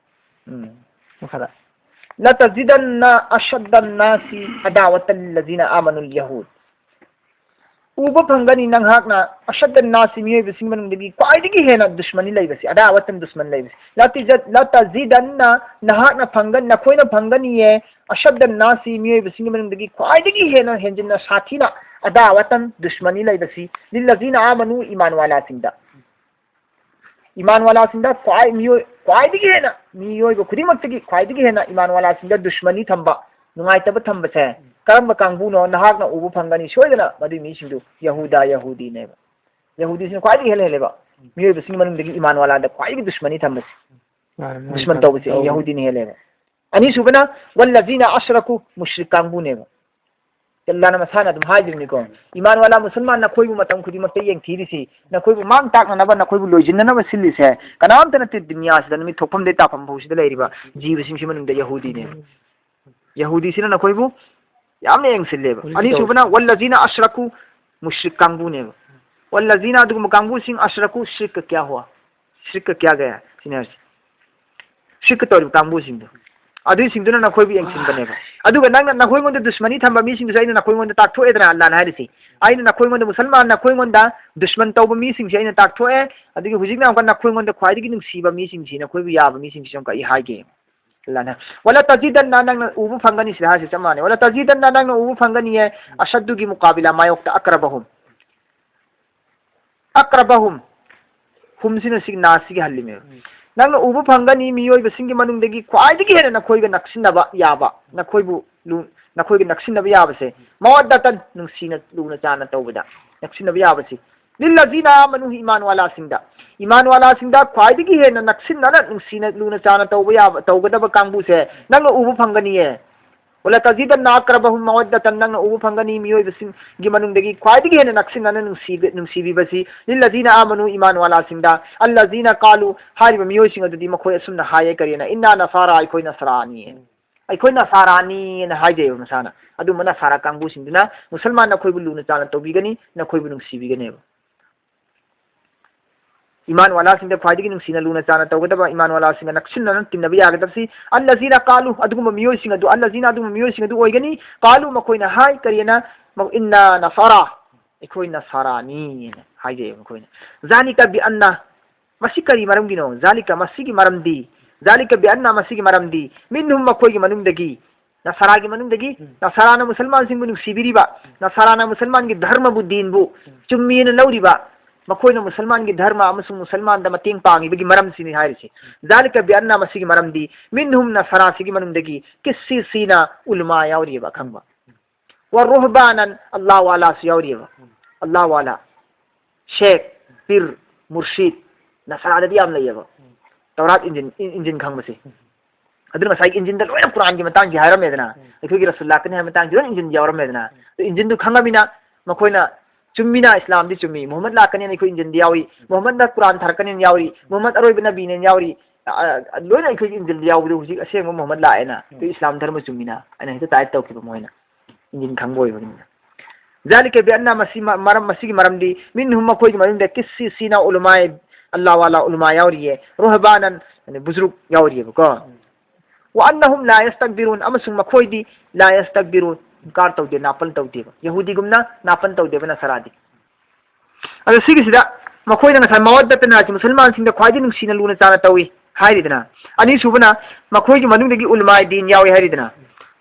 ꯎꯝ꯫ ꯃꯈꯥꯗ꯫ ꯂꯇꯖꯤꯗꯟꯅ ꯑꯁꯗꯟ ꯅꯥꯁꯤ ꯑꯗꯥꯋꯇꯜ ꯂꯤꯜꯂꯖꯤꯅ ꯑꯥꯃꯅꯨꯜ ꯌꯍꯨꯗ꯫ ꯎꯕ ꯐꯪꯒꯅꯤ ꯅꯍꯥꯛꯅ ꯑꯁꯗꯟ ꯅꯥꯁꯤ, ꯃꯤꯑꯣꯏꯕꯁꯤꯡ ꯃꯅꯨꯡꯗꯒꯤ ꯈ꯭ꯋꯥꯏꯗꯒꯤ ꯍꯦꯟꯅ ꯗꯨꯁꯃꯅꯤ ꯂꯩꯕꯁꯤ, ꯑꯗꯥꯋꯇꯟ, ꯗꯨꯁꯃꯟ ꯂꯩꯕꯁꯤ꯫ ꯂꯇꯤꯖꯠ-, ꯂꯇꯖꯤꯗꯟꯅ, ꯅꯍꯥꯛꯅ ꯐꯪꯒꯅꯤ, ꯅꯈꯣꯏꯅ ꯐꯪꯒꯅꯤꯌꯦ, ꯑꯁꯗꯟ ꯅꯥꯁꯤ, ꯃꯤꯑꯣꯏꯕꯁꯤꯡꯒꯤ ꯃꯅꯨꯡꯗꯒꯤ ꯈ꯭ꯋꯥꯏꯗꯒꯤ ꯍꯦꯟꯅ ꯍꯦꯟꯖꯤꯟꯅ ꯁꯥꯊꯤꯅ, ꯑꯗꯥꯋꯇꯟ, ꯗꯨꯁꯃꯅꯤ ꯂꯩꯕꯁꯤ, ꯂꯤꯜꯂꯖꯤꯅ ꯑꯥꯃꯅꯨ, ꯏꯃꯥꯟꯋꯥꯂꯥꯁꯤꯡꯗ꯫ ꯏꯃꯥꯟꯋꯥꯂꯥꯁꯤꯡꯗ ꯈ꯭ꯋꯥꯏ ꯃꯤꯑꯣꯏ-, ꯈ꯭ꯋꯥꯏꯗꯒꯤ ꯍꯦꯟꯅ ꯃꯤꯑꯣꯏꯕ ꯈꯨꯗꯤꯡꯃꯛꯇꯒꯤ ꯈ꯭ꯋꯥꯏꯗꯒꯤ ꯍꯦꯟꯅ ꯏꯃꯥꯟꯋꯥꯂꯥꯁꯤꯡꯗ ꯗꯨꯁꯃꯅꯤ ꯊꯝꯕ, ꯅꯨꯡꯉꯥꯏꯇꯕ ꯊꯝꯕꯁꯦ ꯀꯔꯝꯕ ꯀꯥꯡꯕꯨꯅꯣ? ꯅꯍꯥꯛꯅ ꯎꯕ ꯐꯪꯒꯅꯤ ꯁꯣꯏꯗꯅ ꯃꯗꯨꯏ ꯃꯤꯁꯤꯡꯗꯨ ꯌꯍꯨꯗꯥ, ꯌꯍꯨꯗꯤꯅꯦꯕ꯫ ꯌꯍꯨꯗꯤꯁꯤꯅ ꯈ꯭ꯋꯥꯏꯗꯒꯤ ꯍꯦꯜꯂꯦ, ꯍꯦꯜꯂꯦꯕ꯫ ꯃꯤꯑꯣꯏꯕꯁꯤꯡꯒꯤ ꯃꯅꯨꯡꯗꯒꯤ ꯏꯃꯥꯟꯋꯥꯂꯥꯗ ꯈ꯭ꯋꯥꯏꯗꯒꯤ ꯗꯨꯁꯃꯅꯤ ꯊꯝꯕꯁꯦ, ꯃꯥꯅꯦ, ꯃꯥꯅꯦ, ꯗꯨꯁꯃꯟ ꯃꯥꯅꯦ꯫ ꯇꯧꯕꯁꯦ ꯌꯍꯨꯗꯤ꯫ ꯌꯍꯨꯗꯤꯅ ꯍꯦꯜꯂꯦꯕ꯫ ꯑꯅꯤꯁꯨꯕꯅ, "ꯋꯜꯂꯖꯤꯅ ꯑꯁ꯭ꯔꯀꯨ", ꯃꯨꯁ꯭ꯔꯤꯛ ꯀꯥꯡꯕꯨꯅꯦꯕ꯫ ꯑꯜꯂꯥꯅ ꯃꯁꯥꯅ ꯑꯗꯨꯝ ꯍꯥꯏꯗ꯭ꯔꯤꯕꯅꯤꯀꯣ, "ꯏꯃꯥꯟ ꯋꯥꯂꯥ ꯃꯨꯁꯜꯃꯥꯟ, ꯅꯈꯣꯏꯕꯨ ꯃꯇꯝ ꯈꯨꯗꯤꯡꯃꯛꯇ ꯌꯦꯡꯊꯤꯔꯤꯁꯤ, ꯅꯈꯣꯏꯕꯨ ꯃꯥꯡ ꯇꯥꯛꯅꯅꯕ, ꯅꯈꯣꯏꯕꯨ ꯂꯣꯏꯁꯤꯟꯅꯅꯕ ꯁꯤꯜꯂꯤꯁꯦ ꯀꯅꯥꯝꯇ ꯅꯠꯇꯦ, ꯗꯨꯅꯤꯌꯥꯁꯤꯗ ꯅꯨꯃꯤꯠ ꯊꯣꯛꯐꯝꯗꯩ ꯇꯥꯐꯝ ꯐꯥꯎꯁꯤꯗ ꯂꯩꯔꯤꯕ ꯖꯤꯕꯁꯤꯡꯁꯤ ꯃꯅꯨꯡꯗ ꯌꯍꯨꯗꯤꯅꯦꯕ"꯫ ꯌꯍꯨꯗꯤꯁꯤꯅ ꯅꯈꯣꯏꯕꯨ ꯌꯥꯝꯅ ꯌꯦꯡꯁꯤꯜꯂꯦꯕ꯫ ꯎꯜꯇꯥ ꯑꯅꯤꯁꯨꯕꯅ, "ꯋꯜꯂꯖꯤꯅ ꯑꯁ꯭ꯔꯀꯨ", ꯃꯨꯁ꯭ꯔꯤꯛ ꯀꯥꯡꯕꯨꯅꯦꯕ꯫ "ꯋꯜꯂꯖꯤꯅ", ꯑꯗꯨꯒꯨꯝꯕ ꯀꯥꯡꯕꯨꯁꯤꯡ, "ꯑꯁ꯭ꯔꯀꯨ", ꯁꯤꯔꯛꯀ ꯀꯌꯥ ꯍꯨꯋꯥ? ꯁꯤꯔꯛꯀ ꯀꯌꯥ ꯒꯌꯥ? ꯁꯤꯅꯦ ꯍꯥꯏꯁꯦ꯫ ꯁꯤꯔꯛꯀ ꯇꯧꯔꯤꯕ ꯀꯥꯡꯕꯨꯁꯤꯡꯗꯣ꯫ ꯑꯗꯨꯏꯁꯤꯡꯗꯨꯅ ꯅꯈꯣꯏꯕꯨ ꯌꯦꯡꯁꯤꯟꯕꯅꯦꯕ꯫ ꯑꯗꯨꯒ ꯅꯪꯅ, ꯅꯈꯣꯏꯉꯣꯟꯗ ꯗꯨꯁꯃꯅꯤ ꯊꯝꯕ ꯃꯤꯁꯤꯡꯗꯨꯁꯨ ꯑꯩꯅ ꯅꯈꯣꯏꯉꯣꯟꯗ ꯇꯥꯛꯊꯣꯛꯑꯦꯗꯅ, ꯑꯜꯂꯥꯅ ꯍꯥꯏꯔꯤꯁꯤ꯫ ꯑꯩꯅ ꯅꯈꯣꯏꯉꯣꯟꯗ, ꯃꯨꯁꯜꯃꯥꯟ ꯅꯈꯣꯏꯉꯣꯟꯗ ꯗꯨꯁꯃꯟ ꯇꯧꯕ ꯃꯤꯁꯤꯡꯁꯦ ꯑꯩꯅ ꯇꯥꯛꯊꯣꯛꯑꯦ꯫ ꯑꯗꯨꯒꯤ ꯍꯧꯖꯤꯛꯅ ꯑꯃꯨꯛꯀ ꯅꯈꯣꯏꯉꯣꯟꯗ ꯈ꯭ꯋꯥꯏꯗꯒꯤ ꯅꯨꯡꯁꯤꯕ ꯃꯤꯁꯤꯡꯁꯤ, ꯅꯈꯣꯏꯕꯨ ꯌꯥꯕ ꯃꯤꯁꯤꯡꯁꯤ ꯑꯃꯨꯛꯀ ꯑꯩ ꯍꯥꯏꯒꯦ꯫ ꯑꯜꯂꯥꯅ, "ꯋꯂꯥ ꯇꯖꯤꯗꯟꯅ", ꯅꯪꯅ ꯎꯕ ꯐꯪꯒꯅꯤ, ꯁꯤꯗ ꯍꯥꯏꯔꯤꯁꯦ ꯆꯞ ꯃꯥꯟꯅꯩ꯫ "ꯋꯂꯥ ꯇꯖꯤꯗꯟꯅ", ꯅꯪꯅ ꯎꯕ ꯐꯪꯒꯅꯤꯌꯦ, "ꯑꯁꯗꯨꯒꯤ ꯃꯨꯀꯥꯕꯤꯂꯥ ꯃꯥꯌꯣꯛꯇ, ꯑꯀ꯭ꯔꯕꯍꯨꯝ", ꯑꯀ꯭ꯔꯕꯍꯨꯝ, ꯍꯨꯝꯁꯤꯅ ꯁꯤꯒꯤ ꯅꯥꯁꯤꯒꯤ ꯍꯜꯂꯤꯃꯦꯕ꯫ ꯎꯝ꯫ "ꯅꯪꯅ ꯎꯕ ꯐꯪꯒꯅꯤ, ꯃꯤꯑꯣꯏꯕꯁꯤꯡꯒꯤ ꯃꯅꯨꯡꯗꯒꯤ ꯈ꯭ꯋꯥꯏꯗꯒꯤ ꯍꯦꯟꯅ ꯅꯈꯣꯏꯒ ꯅꯛꯁꯤꯟꯅꯕ ꯌꯥꯕ, ꯅꯈꯣꯏꯕꯨ ꯂꯨ-, ꯅꯈꯣꯏꯒ ꯅꯛꯁꯤꯟꯅꯕ ꯌꯥꯕꯁꯦ, ꯃꯋꯥꯗꯇꯟ, ꯅꯨꯡꯁꯤꯅ ꯂꯨꯅ ꯆꯥꯟꯅ ꯇꯧꯕꯗ ꯅꯛꯁꯤꯟꯅꯕ ꯌꯥꯕꯁꯤ, ꯂꯤꯜꯂꯖꯤꯅ ꯑꯥꯃꯅꯨ, ꯏꯃꯥꯟ ꯋꯥꯂꯥꯁꯤꯡꯗ, ꯏꯃꯥꯟ ꯋꯥꯂꯥꯁꯤꯡꯗ ꯈ꯭ꯋꯥꯏꯗꯒꯤ ꯍꯦꯟꯅ ꯅꯛꯁꯤꯟꯅꯅ ꯅꯨꯡꯁꯤꯅ ꯂꯨꯅ ꯆꯥꯟꯅ ꯇꯧꯕ ꯌꯥꯕ, ꯇꯧꯒꯗꯕ ꯀꯥꯡꯕꯨꯁꯦ ꯅꯪꯅ ꯎꯕ ꯐꯪꯒꯅꯤꯌꯦ꯫ ꯋꯂꯥ ꯇꯖꯤꯗꯟꯅ ꯑꯀ꯭ꯔꯕꯍꯨꯝ ꯃꯋꯗꯗꯇꯟ, ꯅꯪꯅ ꯎꯕ ꯐꯪꯒꯅꯤ ꯃꯤꯑꯣꯏꯕꯁꯤꯡꯒꯤ ꯃꯅꯨꯡꯗꯒꯤ ꯈ꯭ꯋꯥꯏꯗꯒꯤ ꯍꯦꯟꯅ ꯅꯛꯁꯤꯟꯅꯅ ꯅꯨꯡꯁꯤꯕ-, ꯅꯨꯡꯁꯤꯕꯤꯕꯁꯤ, ꯂꯤꯜꯂꯖꯤꯅ ꯑꯥꯃꯅꯨ, ꯏꯃꯥꯟ ꯋꯥꯂꯥꯁꯤꯡꯗ, ꯑꯜꯂꯖꯤꯅ ꯀꯥꯂꯨ, ꯍꯥꯏꯔꯤꯕ ꯃꯤꯑꯣꯏꯁꯤꯡ ꯑꯗꯨꯗꯤ ꯃꯈꯣꯏ ꯑꯁꯨꯝꯅ ꯍꯥꯏꯌꯦ, ꯀꯔꯤꯅ, "ꯏꯟꯅꯥ ꯅꯁꯥꯔꯥ, ꯑꯩꯈꯣꯏ ꯅꯁꯥꯔꯥꯅꯤ"꯫ ꯑꯩꯈꯣꯏ ꯅꯁꯥꯔꯥꯅꯤꯅ ꯍꯥꯏꯖꯩꯕ ꯃꯁꯥꯅ꯫ ꯑꯗꯨꯝꯕ ꯅꯁꯥꯔꯥ ꯀꯥꯡꯕꯨꯁꯤꯡꯗꯨꯅ, "ꯃꯨꯁꯜꯃꯥꯟ ꯅꯈꯣꯏꯕꯨ ꯂꯨꯅ ꯆꯥꯟꯅ ꯇꯧꯕꯤꯒꯅꯤ, ꯅꯈꯣꯏꯕꯨ ꯅꯨꯡꯁꯤꯕꯤꯒꯅꯦꯕ"꯫ ꯏꯃꯥꯟ ꯋꯥꯂꯥꯁꯤꯡꯗ ꯈ꯭ꯋꯥꯏꯗꯒꯤ ꯅꯨꯡꯁꯤꯅ ꯂꯨꯅ ꯆꯥꯟꯅ ꯇꯧꯒꯗꯕ, ꯏꯃꯥꯟ ꯋꯥꯂꯥꯁꯤꯡꯒ ꯅꯛꯁꯤꯟꯅꯅ ꯇꯤꯟꯅꯕ ꯌꯥꯒꯗꯕꯁꯤ, "ꯑꯜꯂꯖꯤꯅ ꯀꯥꯂꯨ", ꯑꯗꯨꯒꯨꯝꯕ ꯃꯤꯑꯣꯏꯁꯤꯡ ꯑꯗꯨ, "ꯑꯜꯂꯖꯤꯅ", ꯑꯗꯨꯒꯨꯝꯕ ꯃꯤꯑꯣꯏꯁꯤꯡ ꯑꯗꯨ ꯑꯣꯏꯒꯅꯤ, "ꯀꯥꯂꯨ", ꯃꯈꯣꯏꯅ ꯍꯥꯏ, ꯀꯔꯤꯅ, "ꯏꯟꯅꯥ ꯅꯁꯥꯔꯥ", "ꯑꯩꯈꯣꯏ ꯅꯁꯥꯔꯥꯅꯤ" ꯍꯥꯏꯅ ꯍꯥꯏꯖꯩꯕ ꯃꯈꯣꯏꯅ꯫ "ꯖꯥꯂꯤꯀ ꯕꯤ ꯑꯟꯅ", ꯃꯁꯤ ꯀꯔꯤ ꯃꯔꯝꯒꯤꯅꯣ? "ꯖꯥꯂꯤꯀ", ꯃꯁꯤꯒꯤ ꯃꯔꯝꯗꯤ, "ꯖꯥꯂꯤꯀ ꯕꯤ ꯑꯟꯅ", ꯃꯁꯤꯒꯤ ꯃꯔꯝꯗꯤ, "ꯃꯤꯟꯍꯨꯝ", ꯃꯈꯣꯏꯒꯤ ꯃꯅꯨꯡꯗꯒꯤ, ꯅꯁꯥꯔꯥꯒꯤ ꯃꯅꯨꯡꯗꯒꯤ, ꯎꯝ꯫ ꯅꯁꯥꯔꯥꯅ ꯃꯨꯁꯜꯃꯥꯟꯁꯤꯡꯕꯨ ꯅꯨꯡꯁꯤꯕꯤꯔꯤꯕ, ꯅꯁꯥꯔꯥꯅ ꯃꯨꯁꯜꯃꯥꯟꯒꯤ ꯙꯔꯃꯕꯨ, ꯗꯤꯟꯕꯨ, ꯎꯝ꯫ ꯆꯨꯝꯃꯤꯅ ꯂꯧꯔꯤꯕ, ꯃꯈꯣꯏꯅ ꯃꯨꯁꯜꯃꯥꯟꯒꯤ ꯙꯔꯃ ꯑꯃꯁꯨꯡ ꯃꯨꯁꯜꯃꯥꯟꯗ ꯃꯇꯦꯡ ꯄꯥꯡꯉꯤꯕꯒꯤ ꯃꯔꯝꯁꯤꯅꯤ ꯍꯥꯏꯔꯤꯁꯤ꯫ "ꯖꯥꯂꯤꯀ ꯕꯤ ꯑꯟꯅ", ꯃꯁꯤꯒꯤ ꯃꯔꯝꯗꯤ, "ꯃꯤꯟꯍꯨꯝ", ꯅꯁꯥꯔꯥꯁꯤꯒꯤ ꯃꯅꯨꯡꯗꯒꯤ, "ꯀꯤꯁꯤꯁꯤꯅ", ꯎꯂꯃꯥ ꯌꯥꯎꯔꯤꯕ, ꯈꯪꯕ, "ꯋꯥ ꯔꯨꯍꯕꯥꯅꯟ", ꯑꯜꯂꯥꯍ ꯋꯥꯂꯥꯁꯨ ꯌꯥꯎꯔꯤꯑꯕ꯫ ꯑꯜꯂꯥꯍ ꯋꯥꯂꯥ, ꯁꯦꯈ, ꯄꯤꯔ, ꯃꯨꯔꯁꯤꯗ, ꯅꯁꯥꯔꯥꯗꯗꯤ ꯌꯥꯝ ꯂꯩꯌꯦꯕ꯫ ꯇꯧꯔꯥꯠ ꯏꯟꯖꯤꯟ, ꯏꯟꯖꯤꯟ ꯈꯪꯕꯁꯦ꯫ ꯑꯗꯨꯅ ꯉꯁꯥꯏꯒꯤ ꯏꯟꯖꯤꯟꯗ ꯂꯣꯏꯅ ꯀꯨꯔꯥꯟꯒꯤ ꯃꯇꯥꯡꯁꯤ ꯍꯥꯏꯔꯝꯃꯦꯗꯅ, ꯑꯩꯈꯣꯏꯒꯤ ꯔꯁꯨꯜ ꯂꯥꯛꯀꯅꯤ ꯍꯥꯏꯕ ꯃꯇꯥꯡꯁꯤ ꯂꯣꯏꯅ ꯏꯟꯖꯤꯟꯗ ꯌꯥꯎꯔꯝꯃꯦꯗꯅ꯫ ꯑꯗꯨ ꯏꯟꯖꯤꯟꯗꯨ ꯈꯪꯉꯃꯤꯅ ꯃꯈꯣꯏꯅ ꯆꯨꯝꯃꯤꯅ ꯏꯁꯂꯥꯝꯗꯤ ꯆꯨꯝꯃꯤ, ꯃꯨꯍꯝꯃꯗ ꯂꯥꯛꯀꯅꯤꯅ ꯑꯩꯈꯣꯏ ꯏꯟꯖꯤꯟꯗ ꯌꯥꯎꯔꯤ, ꯃꯨꯍꯝꯃꯗꯅ ꯀꯨꯔꯥꯟ ꯊꯥꯔꯛꯀꯅꯤꯅ ꯌꯥꯎꯔꯤ, ꯃꯨꯍꯝꯃꯗ ꯑꯔꯣꯏꯕ ꯅꯕꯤꯅꯦꯅ ꯌꯥꯎꯔꯤ, ꯑ, ꯑ, ꯂꯣꯏꯅ ꯑꯩꯈꯣꯏꯒꯤ ꯏꯟꯖꯤꯟꯗ ꯌꯥꯎꯕꯗꯨ ꯍꯧꯖꯤꯛ ꯑꯁꯦꯡꯕ ꯃꯨꯍꯝꯃꯗ ꯂꯥꯛꯑꯦꯅ ꯑꯩꯈꯣꯏ ꯏꯁꯂꯥꯝ ꯙꯔꯃ ꯆꯨꯝꯃꯤꯅ ꯑꯩꯅ ꯍꯦꯛꯇ ꯇꯥꯏꯠ ꯇꯧꯈꯤꯕ ꯃꯣꯏꯅ꯫ ꯏꯟꯖꯤꯟ ꯈꯪꯕ ꯑꯣꯏꯕꯅꯤꯅ꯫ ذلك بأن ꯃꯁꯤ ꯃ-, ꯃꯔꯝ, ꯃꯁꯤꯒꯤ ꯃꯔꯝꯗꯤ منهم ꯃꯈꯣꯏꯒꯤ ꯃꯅꯨꯡꯗ ꯀꯤꯁꯤꯁꯤꯅ ꯎꯂꯃꯥꯏ, ꯑꯜꯂꯥ ꯋꯥꯂꯥ ꯎꯂꯃꯥ ꯌꯥꯎꯔꯤꯌꯦ, ꯔꯨꯍꯕꯥꯅꯟ, ꯕꯨꯖꯨꯔꯨꯛ ꯌꯥꯎꯔꯤꯌꯦꯕꯀꯣ꯫ وأنهم لا يستكبرون ꯑꯃꯁꯨꯡ ꯃꯈꯣꯏꯗꯤ لا يستكبرون ꯏꯟꯀꯥꯔ ꯇꯧꯗꯦ, ꯅꯥꯄꯜ ꯇꯧꯗꯦꯕ꯫ ꯌꯍꯨꯗꯤꯒꯨꯝꯅ ꯅꯥꯄꯜ ꯇꯧꯗꯦꯕ ꯅꯁꯔꯥꯗꯤ꯫ ꯑꯗꯣ ꯁꯤꯒꯤꯁꯤꯗ ꯃꯈꯣꯏꯅ ꯉꯁꯥꯏ ꯃꯋꯥꯗꯠꯇꯅ ꯍꯥꯏꯁꯤ ꯃꯨꯁꯜꯃꯥꯟꯁꯤꯡꯗ ꯈ꯭ꯋꯥꯏꯗꯒꯤ ꯅꯨꯡꯁꯤꯅ ꯂꯨꯅ ꯆꯥꯅ ꯇꯧꯏ ꯍꯥꯏꯔꯤꯗꯅ꯫ ꯑꯅꯤꯁꯨꯕꯅ ꯃꯈꯣꯏꯒꯤ ꯃꯅꯨꯡꯗꯒꯤ ꯎꯂꯃꯥꯏ ꯗꯤꯟ ꯌꯥꯎꯏ ꯍꯥꯏꯔꯤꯗꯅ꯫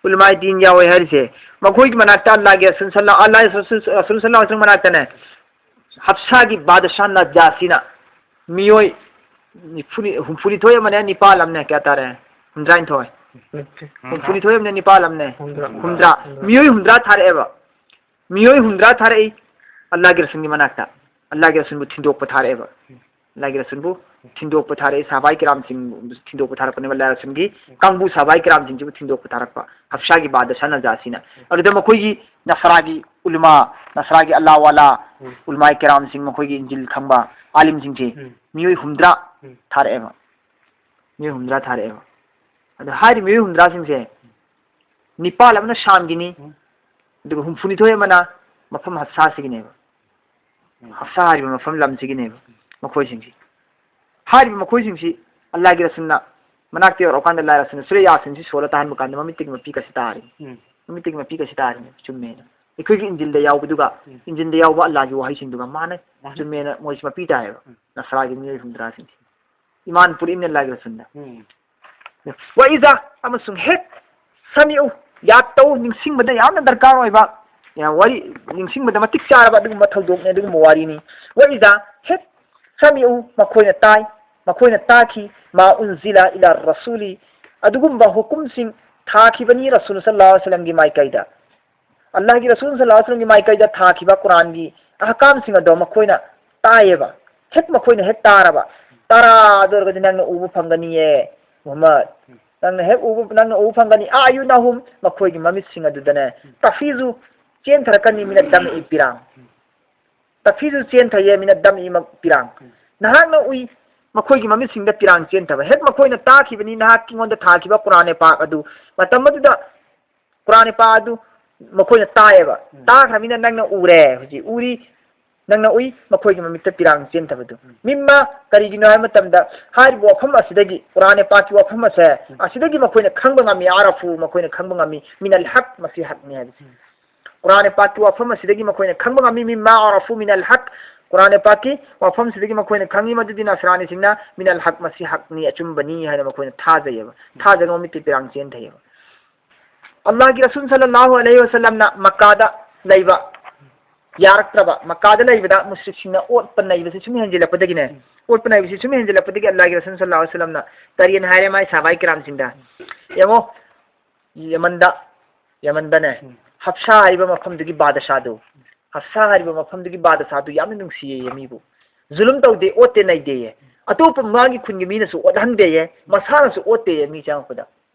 ꯎꯂꯃꯥꯏ ꯗꯤꯟ ꯌꯥꯎꯏ ꯍꯥꯏꯔꯤꯁꯦ ꯃꯈꯣꯏꯒꯤ ꯃꯅꯥꯛꯇ ꯑꯜꯂꯥꯍꯒꯤ ꯔꯁꯨꯜ ꯁꯜꯂ-, ꯑꯜꯂꯥꯍꯒꯤ ꯔꯁꯨꯜ, ꯔꯁꯨꯜ ꯁꯜꯂꯥꯍꯨ ꯑꯂꯥꯏꯍꯤ ꯋꯥꯁꯜꯂꯝ ꯃꯅꯥꯛꯇꯅꯦ ꯍꯞꯁꯥꯒꯤ ꯕꯥꯗꯁꯥ ꯅꯖꯥꯁꯤꯅ ꯃꯤꯑꯣꯏ ꯅꯤꯐꯨ, ꯍꯨꯝꯐꯨꯅꯤꯊꯣꯏ ꯑꯃꯅꯦ, ꯅꯤꯄꯥꯜ ꯑꯃꯅꯦ, ꯀꯌꯥ ꯇꯥꯔꯦ? ꯍꯨꯝꯗ꯭ꯔꯥꯅꯤꯊꯣꯏ꯫ ꯍꯨꯝꯐꯨꯅꯤꯊꯣꯏ ꯑꯃꯅꯦ, ꯅꯤꯄꯥꯜ ꯑꯃꯅꯦ, ꯍꯨꯝꯗ꯭ꯔꯥ꯫ ꯍꯨꯝꯗ꯭ꯔꯥ꯫ ꯃꯤꯑꯣꯏ ꯍꯨꯝꯗ꯭ꯔꯥ ꯊꯥꯔꯛꯑꯦꯕ꯫ ꯃꯤꯑꯣꯏ ꯍꯨꯝꯗ꯭ꯔꯥ ꯊꯥꯔꯛꯏ ꯑꯜꯂꯥꯍꯒꯤ ꯔꯁꯨꯜꯒꯤ ꯃꯅꯥꯛꯇ꯫ ꯑꯜꯂꯥꯍꯒꯤ ꯔꯁꯨꯜꯕꯨ ꯊꯤꯟꯗꯣꯛꯄ ꯊꯥꯔꯛꯑꯦꯕ꯫ ꯑꯜꯂꯥꯍꯒꯤ ꯔꯁꯨꯜꯕꯨ ꯊꯤꯟꯗꯣꯛꯄ ꯊꯥꯔꯛꯏ, ꯁꯍꯥꯕꯥꯏ ꯀꯤꯔꯥꯝꯁꯤꯡ ꯊꯤꯟꯗꯣꯛꯄ ꯊꯥꯔꯛꯄꯅꯦꯕ, ꯑꯜꯂꯥꯍ ꯔꯁꯨꯜꯒꯤ ꯀꯥꯡꯕꯨ ꯁꯍꯥꯕꯥꯏ ꯀꯤꯔꯥꯝꯁꯤꯡꯁꯤꯕꯨ ꯊꯤꯟꯗꯣꯛꯄ ꯊꯥꯔꯛꯄ, ꯍꯞꯁꯥꯒꯤ ꯕꯥꯗꯁꯥ ꯅꯖꯥꯁꯤꯅ꯫ ꯑꯗꯨꯗ ꯃꯈꯣꯏꯒꯤ ꯅꯁꯔꯥꯒꯤ ꯎꯂꯃꯥ, ꯅꯁꯔꯥꯒꯤ ꯑꯜꯂꯥꯍ ꯋꯥꯂꯥ, ꯎꯝ꯫ ꯎꯂꯃꯥꯏ ꯀꯤꯔꯥꯝꯁꯤꯡ, ꯃꯈꯣꯏꯒꯤ ꯏꯟꯖꯤꯜ ꯈꯪꯕ ꯑꯥꯂꯤꯝꯁꯤꯡꯁꯤ ꯎꯝ꯫ ꯃꯤꯑꯣꯏ ꯍꯨꯝꯗ꯭ꯔꯥ ꯎꯝ꯫ ꯊꯥꯔꯛꯑꯦꯕ꯫ ꯃꯤꯑꯣꯏ ꯍꯨꯝꯗ꯭ꯔꯥ ꯊꯥꯔꯛꯑꯦꯕ꯫ ꯑꯗꯣ ꯍꯥꯏꯔꯤꯕ ꯃꯤꯑꯣꯏ ꯍꯨꯝꯗ꯭ꯔꯥꯁꯤꯡꯁꯦ ꯅꯤꯄꯥꯜ ꯑꯃꯅ ꯁꯥꯝꯒꯤꯅꯤ, ꯎꯝ꯫ ꯑꯗꯨꯒ ꯍꯨꯝꯐꯨꯅꯤꯊꯣꯏ ꯑꯃꯅ ꯃꯐꯝ ꯍꯞꯁꯥꯁꯤꯒꯤꯅꯦꯕ꯫ ꯎꯝ꯫ ꯍꯞꯁꯥ ꯍꯥꯏꯔꯤꯕ ꯃꯐꯝ ꯂꯝꯁꯤꯒꯤꯅꯦꯕ ꯃꯈꯣꯏꯁꯤꯡꯁꯤ꯫ ꯍꯥꯏꯔꯤꯕ ꯃꯈꯣꯏꯁꯤꯡꯁꯤ ꯑꯜꯂꯥꯍꯒꯤ ꯔꯁꯨꯜꯅ ꯃꯅꯥꯛꯇ ꯌꯧꯔꯛꯑꯀꯥꯟꯗ ꯑꯜꯂꯥꯍꯒꯤ ꯔꯁꯨꯜꯅ ꯁꯨꯔꯦ ꯌꯥꯁꯤꯟꯁꯤ ꯁꯣꯜꯂ ꯇꯥꯍꯟꯕ ꯀꯥꯟꯗ ꯃꯃꯤꯠꯇꯒꯤ ꯃꯄꯤ ꯀꯁꯤ ꯇꯥꯔꯤ꯫ ꯎꯝ꯫ ꯃꯃꯤꯠꯇꯒꯤ ꯃꯄꯤ ꯀꯁꯤ ꯇꯥꯔꯤꯅꯦꯕ, ꯆꯨꯝꯃꯦꯅ꯫ ꯑꯩꯈꯣꯏꯒꯤ ꯏꯟꯖꯤꯜꯗ ꯌꯥꯎꯕꯗꯨꯒ, ꯎꯝ꯫ ꯏꯟꯖꯤꯜꯗ ꯌꯥꯎꯕ ꯑꯜꯂꯥꯍꯒꯤ ꯋꯥꯍꯩꯁꯤꯡꯗꯨꯒ ꯃꯥꯟꯅꯩ, ꯃꯥꯟꯅꯩ꯫ ꯆꯨꯝꯃꯦꯅ ꯃꯣꯏꯁꯤ ꯃꯄꯤ ꯇꯥꯏꯌꯦꯕ꯫ ꯎꯝ꯫ ꯅꯁꯔꯥꯒꯤ ꯃꯤꯑꯣꯏ ꯍꯨꯝꯗ꯭ꯔꯥꯁꯤꯡꯁꯤ꯫ ꯏꯃꯥꯟ ꯄꯨꯔꯛꯏꯕꯅꯤ ꯑꯜꯂꯥꯍꯒꯤ ꯔꯁꯨꯜꯅ꯫ ꯎꯝ꯫ ꯋꯥꯏꯗ ꯑꯃꯁꯨꯡ ꯍꯦꯛ ꯁꯃꯤꯎ, ꯌꯥꯗ ꯇꯧ, ꯅꯤꯡꯁꯤꯡꯕꯗ ꯌꯥꯝꯅ ꯗꯔꯀꯥꯔ ꯑꯣꯏꯕ, ꯌꯥꯝ ꯋꯥꯔꯤ, ꯅꯤꯡꯁꯤꯡꯕꯗ ꯃꯇꯤꯛ ꯆꯥꯔꯕ ꯑꯗꯨꯒꯨꯝꯕ ꯊꯧꯗꯣꯛꯅꯤ, ꯑꯗꯨꯒꯨꯝꯕ ꯋꯥꯔꯤꯅꯤ꯫ ꯋꯥꯏꯗ ꯍꯦꯛ ꯁꯃꯤꯎ, ꯃꯈꯣꯏꯅ ꯇꯥꯏ, ꯃꯈꯣꯏꯅ ꯇꯥꯈꯤ, ꯃꯥ ꯎꯟꯖꯤꯂ ꯏꯂꯥ ꯔꯁꯨꯂꯤ, ꯑꯗꯨꯒꯨꯝꯕ ꯍꯨꯀꯨꯝꯁꯤꯡ ꯊꯥꯈꯤꯕꯅꯤ ꯔꯁꯨꯜ ꯁꯜꯂꯥꯍꯨ ꯑꯂꯥꯏꯍꯤ ꯋꯥꯁꯜꯂꯝꯒꯤ ꯃꯥꯏꯀꯩꯗ꯫ ꯑꯜꯂꯥꯍꯒꯤ ꯔꯁꯨꯜ ꯁꯜꯂꯥꯍꯨ ꯑꯂꯥꯏꯍꯤ ꯋꯥꯁꯜꯂꯝꯒꯤ ꯃꯥꯏꯀꯩꯗ ꯊꯥꯈꯤꯕ ꯀꯨꯔꯥꯟꯒꯤ ꯑꯍꯀꯥꯝꯁꯤꯡ ꯑꯗꯣ ꯃꯈꯣꯏꯅ ꯇꯥꯏꯌꯦꯕ꯫ ꯍꯦꯛ ꯃꯈꯣꯏꯅ ꯍꯦꯛ ꯇꯥꯔꯕ, "ꯇꯔꯥ ꯑꯗꯨ ꯑꯣꯏꯔꯒꯗꯤ ꯅꯪꯅ ꯎꯕ ꯐꯪꯒꯅꯤꯌꯦ ꯃꯨꯍꯝꯃꯗ꯫ ꯅꯪꯅ ꯍꯦꯛ ꯎꯕ, ꯅꯪꯅ ꯎꯕ ꯐꯪꯒꯅꯤ꯫ "ꯑꯥꯌꯨꯅꯍꯨꯝ", ꯃꯈꯣꯏꯒꯤ ꯃꯃꯤꯠꯁꯤꯡ ꯑꯗꯨꯗꯅꯦ꯫ "ꯇꯐꯤꯖꯨ", ꯆꯦꯟꯊꯔꯛꯀꯅꯤ, "ꯃꯤꯅ ꯗꯝꯏ", ꯄꯤꯔꯥꯡ꯫ "ꯇꯐꯤꯖꯨ", ꯆꯦꯟꯊꯩꯌꯦ, "ꯃꯤꯅ ꯗꯝꯏ", ꯃ-, ꯄꯤꯔꯥꯡ꯫ ꯅꯍꯥꯛꯅ ꯎꯏ, ꯃꯈꯣꯏꯒꯤ ꯃꯃꯤꯠꯁꯤꯡꯗ ꯄꯤꯔꯥꯡ ꯆꯦꯟꯊꯕ꯫ ꯍꯦꯛ ꯃꯈꯣꯏꯅ ꯇꯥꯈꯤꯕꯅꯤ ꯅꯍꯥꯛꯀꯤ ꯑꯩꯉꯣꯟꯗ ꯊꯥꯈꯤꯕ ꯀꯨꯔꯥꯟ ꯄꯥꯛ ꯑꯗꯨ꯫ ꯃꯇꯝ ꯑꯗꯨꯗ ꯀꯨꯔꯥꯟ ꯄꯥꯛ ꯑꯗꯨ ꯃꯈꯣꯏꯅ ꯇꯥꯏꯌꯦꯕ꯫ ꯎꯝ꯫ ꯇꯥꯈ꯭ꯔꯕꯅꯤꯅ ꯅꯪꯅ ꯎꯔꯦ꯫ ꯍꯧꯖꯤꯛ ꯎꯔꯤ, ꯅꯪꯅ ꯎꯏ, ꯃꯈꯣꯏꯒꯤ ꯃꯃꯤꯠꯇ ꯄꯤꯔꯥꯡ ꯆꯦꯟꯊꯕꯗꯨ꯫ ꯎꯝ꯫ ꯃꯤꯝꯃ, ꯀꯔꯤꯒꯤꯅꯣ ꯍꯥꯏꯕ ꯃꯇꯝꯗ, ꯍꯥꯏꯔꯤꯕ ꯋꯥꯐꯝ ꯑꯁꯤꯗꯒꯤ, ꯀꯨꯔꯥꯟ ꯄꯥꯛꯀꯤ ꯋꯥꯐꯝ ꯑꯁꯦ, ꯎꯝ꯫ ꯑꯁꯤꯗꯒꯤ ꯃꯈꯣꯏꯅ ꯈꯪꯕ ꯉꯝꯃꯤ, "ꯑꯥꯔꯐꯨ", ꯃꯈꯣꯏꯅ ꯈꯪꯕ ꯉꯝꯃꯤ, "ꯃꯤꯅꯜ ꯍꯛ", ꯃꯁꯤ ꯍꯛꯅꯤ ꯍꯥꯏꯕꯁꯤ꯫ ꯎꯝ꯫ ꯀꯨꯔꯥꯟ ꯄꯥꯛꯀꯤ ꯋꯥꯐꯝ ꯑꯁꯤꯗꯒꯤ ꯃꯈꯣꯏꯅ ꯈꯪꯕ ꯉꯝꯃꯤ, "ꯃꯤꯝꯃ ꯑꯥꯔꯐꯨ ꯃꯤꯅꯜ ꯍꯛ", ꯀꯨꯔꯥꯟ ꯄꯥꯛꯀꯤ ꯋꯥꯐꯝꯁꯤꯗꯒꯤ ꯃꯈꯣꯏꯅ ꯈꯪꯉꯤ ꯃꯗꯨꯗꯤ ꯅꯁꯔꯥꯅꯤꯁꯤꯡꯅ "ꯃꯤꯅꯜ ꯍꯛ", ꯃꯁꯤ ꯍꯛꯅꯤ, ꯑꯆꯨꯝꯕꯅꯤ ꯍꯥꯏꯅ ꯃꯈꯣꯏꯅ ꯊꯥꯖꯩꯌꯦꯕ꯫ ꯊꯥꯖꯔꯒ ꯃꯃꯤꯠꯇ ꯄꯤꯔꯥꯡ ꯆꯦꯟꯊꯩꯌꯦꯕ꯫ ꯑꯜꯂꯥꯍꯒꯤ ꯔꯁꯨꯜ ꯁꯜꯂꯜꯂꯥꯍꯨ ꯑꯂꯩꯍꯤ ꯋꯁꯜꯂꯝꯅ ꯃꯛꯀꯥꯗ ꯂꯩꯕ ꯌꯥꯔꯛꯇ꯭ꯔꯕ, ꯃꯛꯀꯥꯗ ꯂꯩꯕꯗ ꯃꯨꯁ꯭ꯔꯤꯛꯁꯤꯡꯅ ꯑꯣꯠꯄ ꯅꯩꯕꯁꯤ ꯁꯨꯝ ꯍꯦꯟꯖꯤꯜꯂꯛꯄꯗꯒꯤꯅꯦ, ꯑꯣꯠꯄ ꯅꯩꯕꯁꯤ ꯁꯨꯝ ꯍꯦꯟꯖꯤꯜꯂꯛꯄꯗꯒꯤ ꯑꯜꯂꯥꯍꯒꯤ ꯔꯁꯨꯜ ꯁꯜꯂꯜꯂꯥꯍꯨ ꯑꯂꯩꯍꯤ ꯋꯁꯜꯂꯝꯅ ꯀꯔꯤꯅ ꯍꯥꯏꯔꯦ ꯃꯥꯏ ꯁꯍꯥꯕꯥꯏ ꯀꯤꯔꯥꯝꯁꯤꯡꯗ? ꯌꯦꯡꯉꯣ, ꯌꯃꯟꯗ, ꯌꯃꯟꯗꯅꯦ, ꯎꯝ꯫ ꯍꯞꯁꯥ ꯍꯥꯏꯔꯤꯕ ꯃꯐꯝꯗꯨꯒꯤ ꯕꯥꯗꯁꯥꯗꯨ, ꯍꯞꯁꯥ ꯍꯥꯏꯔꯤꯕ ꯃꯐꯝꯗꯨꯒꯤ ꯕꯥꯗꯁꯥꯗꯨ ꯌꯥꯝꯅ ꯅꯨꯡꯁꯤꯌꯦ ꯃꯤꯕꯨ꯫ ꯖꯨꯂꯨꯝ ꯇꯧꯗꯦ, ꯑꯣꯠꯇꯦ, ꯅꯩꯗꯦꯌꯦ꯫ ꯑꯇꯣꯞꯄ ꯃꯥꯒꯤ ꯈꯨꯟꯒꯤ ꯃꯤꯅꯁꯨ ꯑꯣꯠꯍꯟꯗꯦꯌꯦ, ꯃꯁꯥꯅꯁꯨ ꯑꯣꯠꯇꯦꯌꯦ ꯃꯤ ꯆꯪꯉꯛꯄꯗ꯫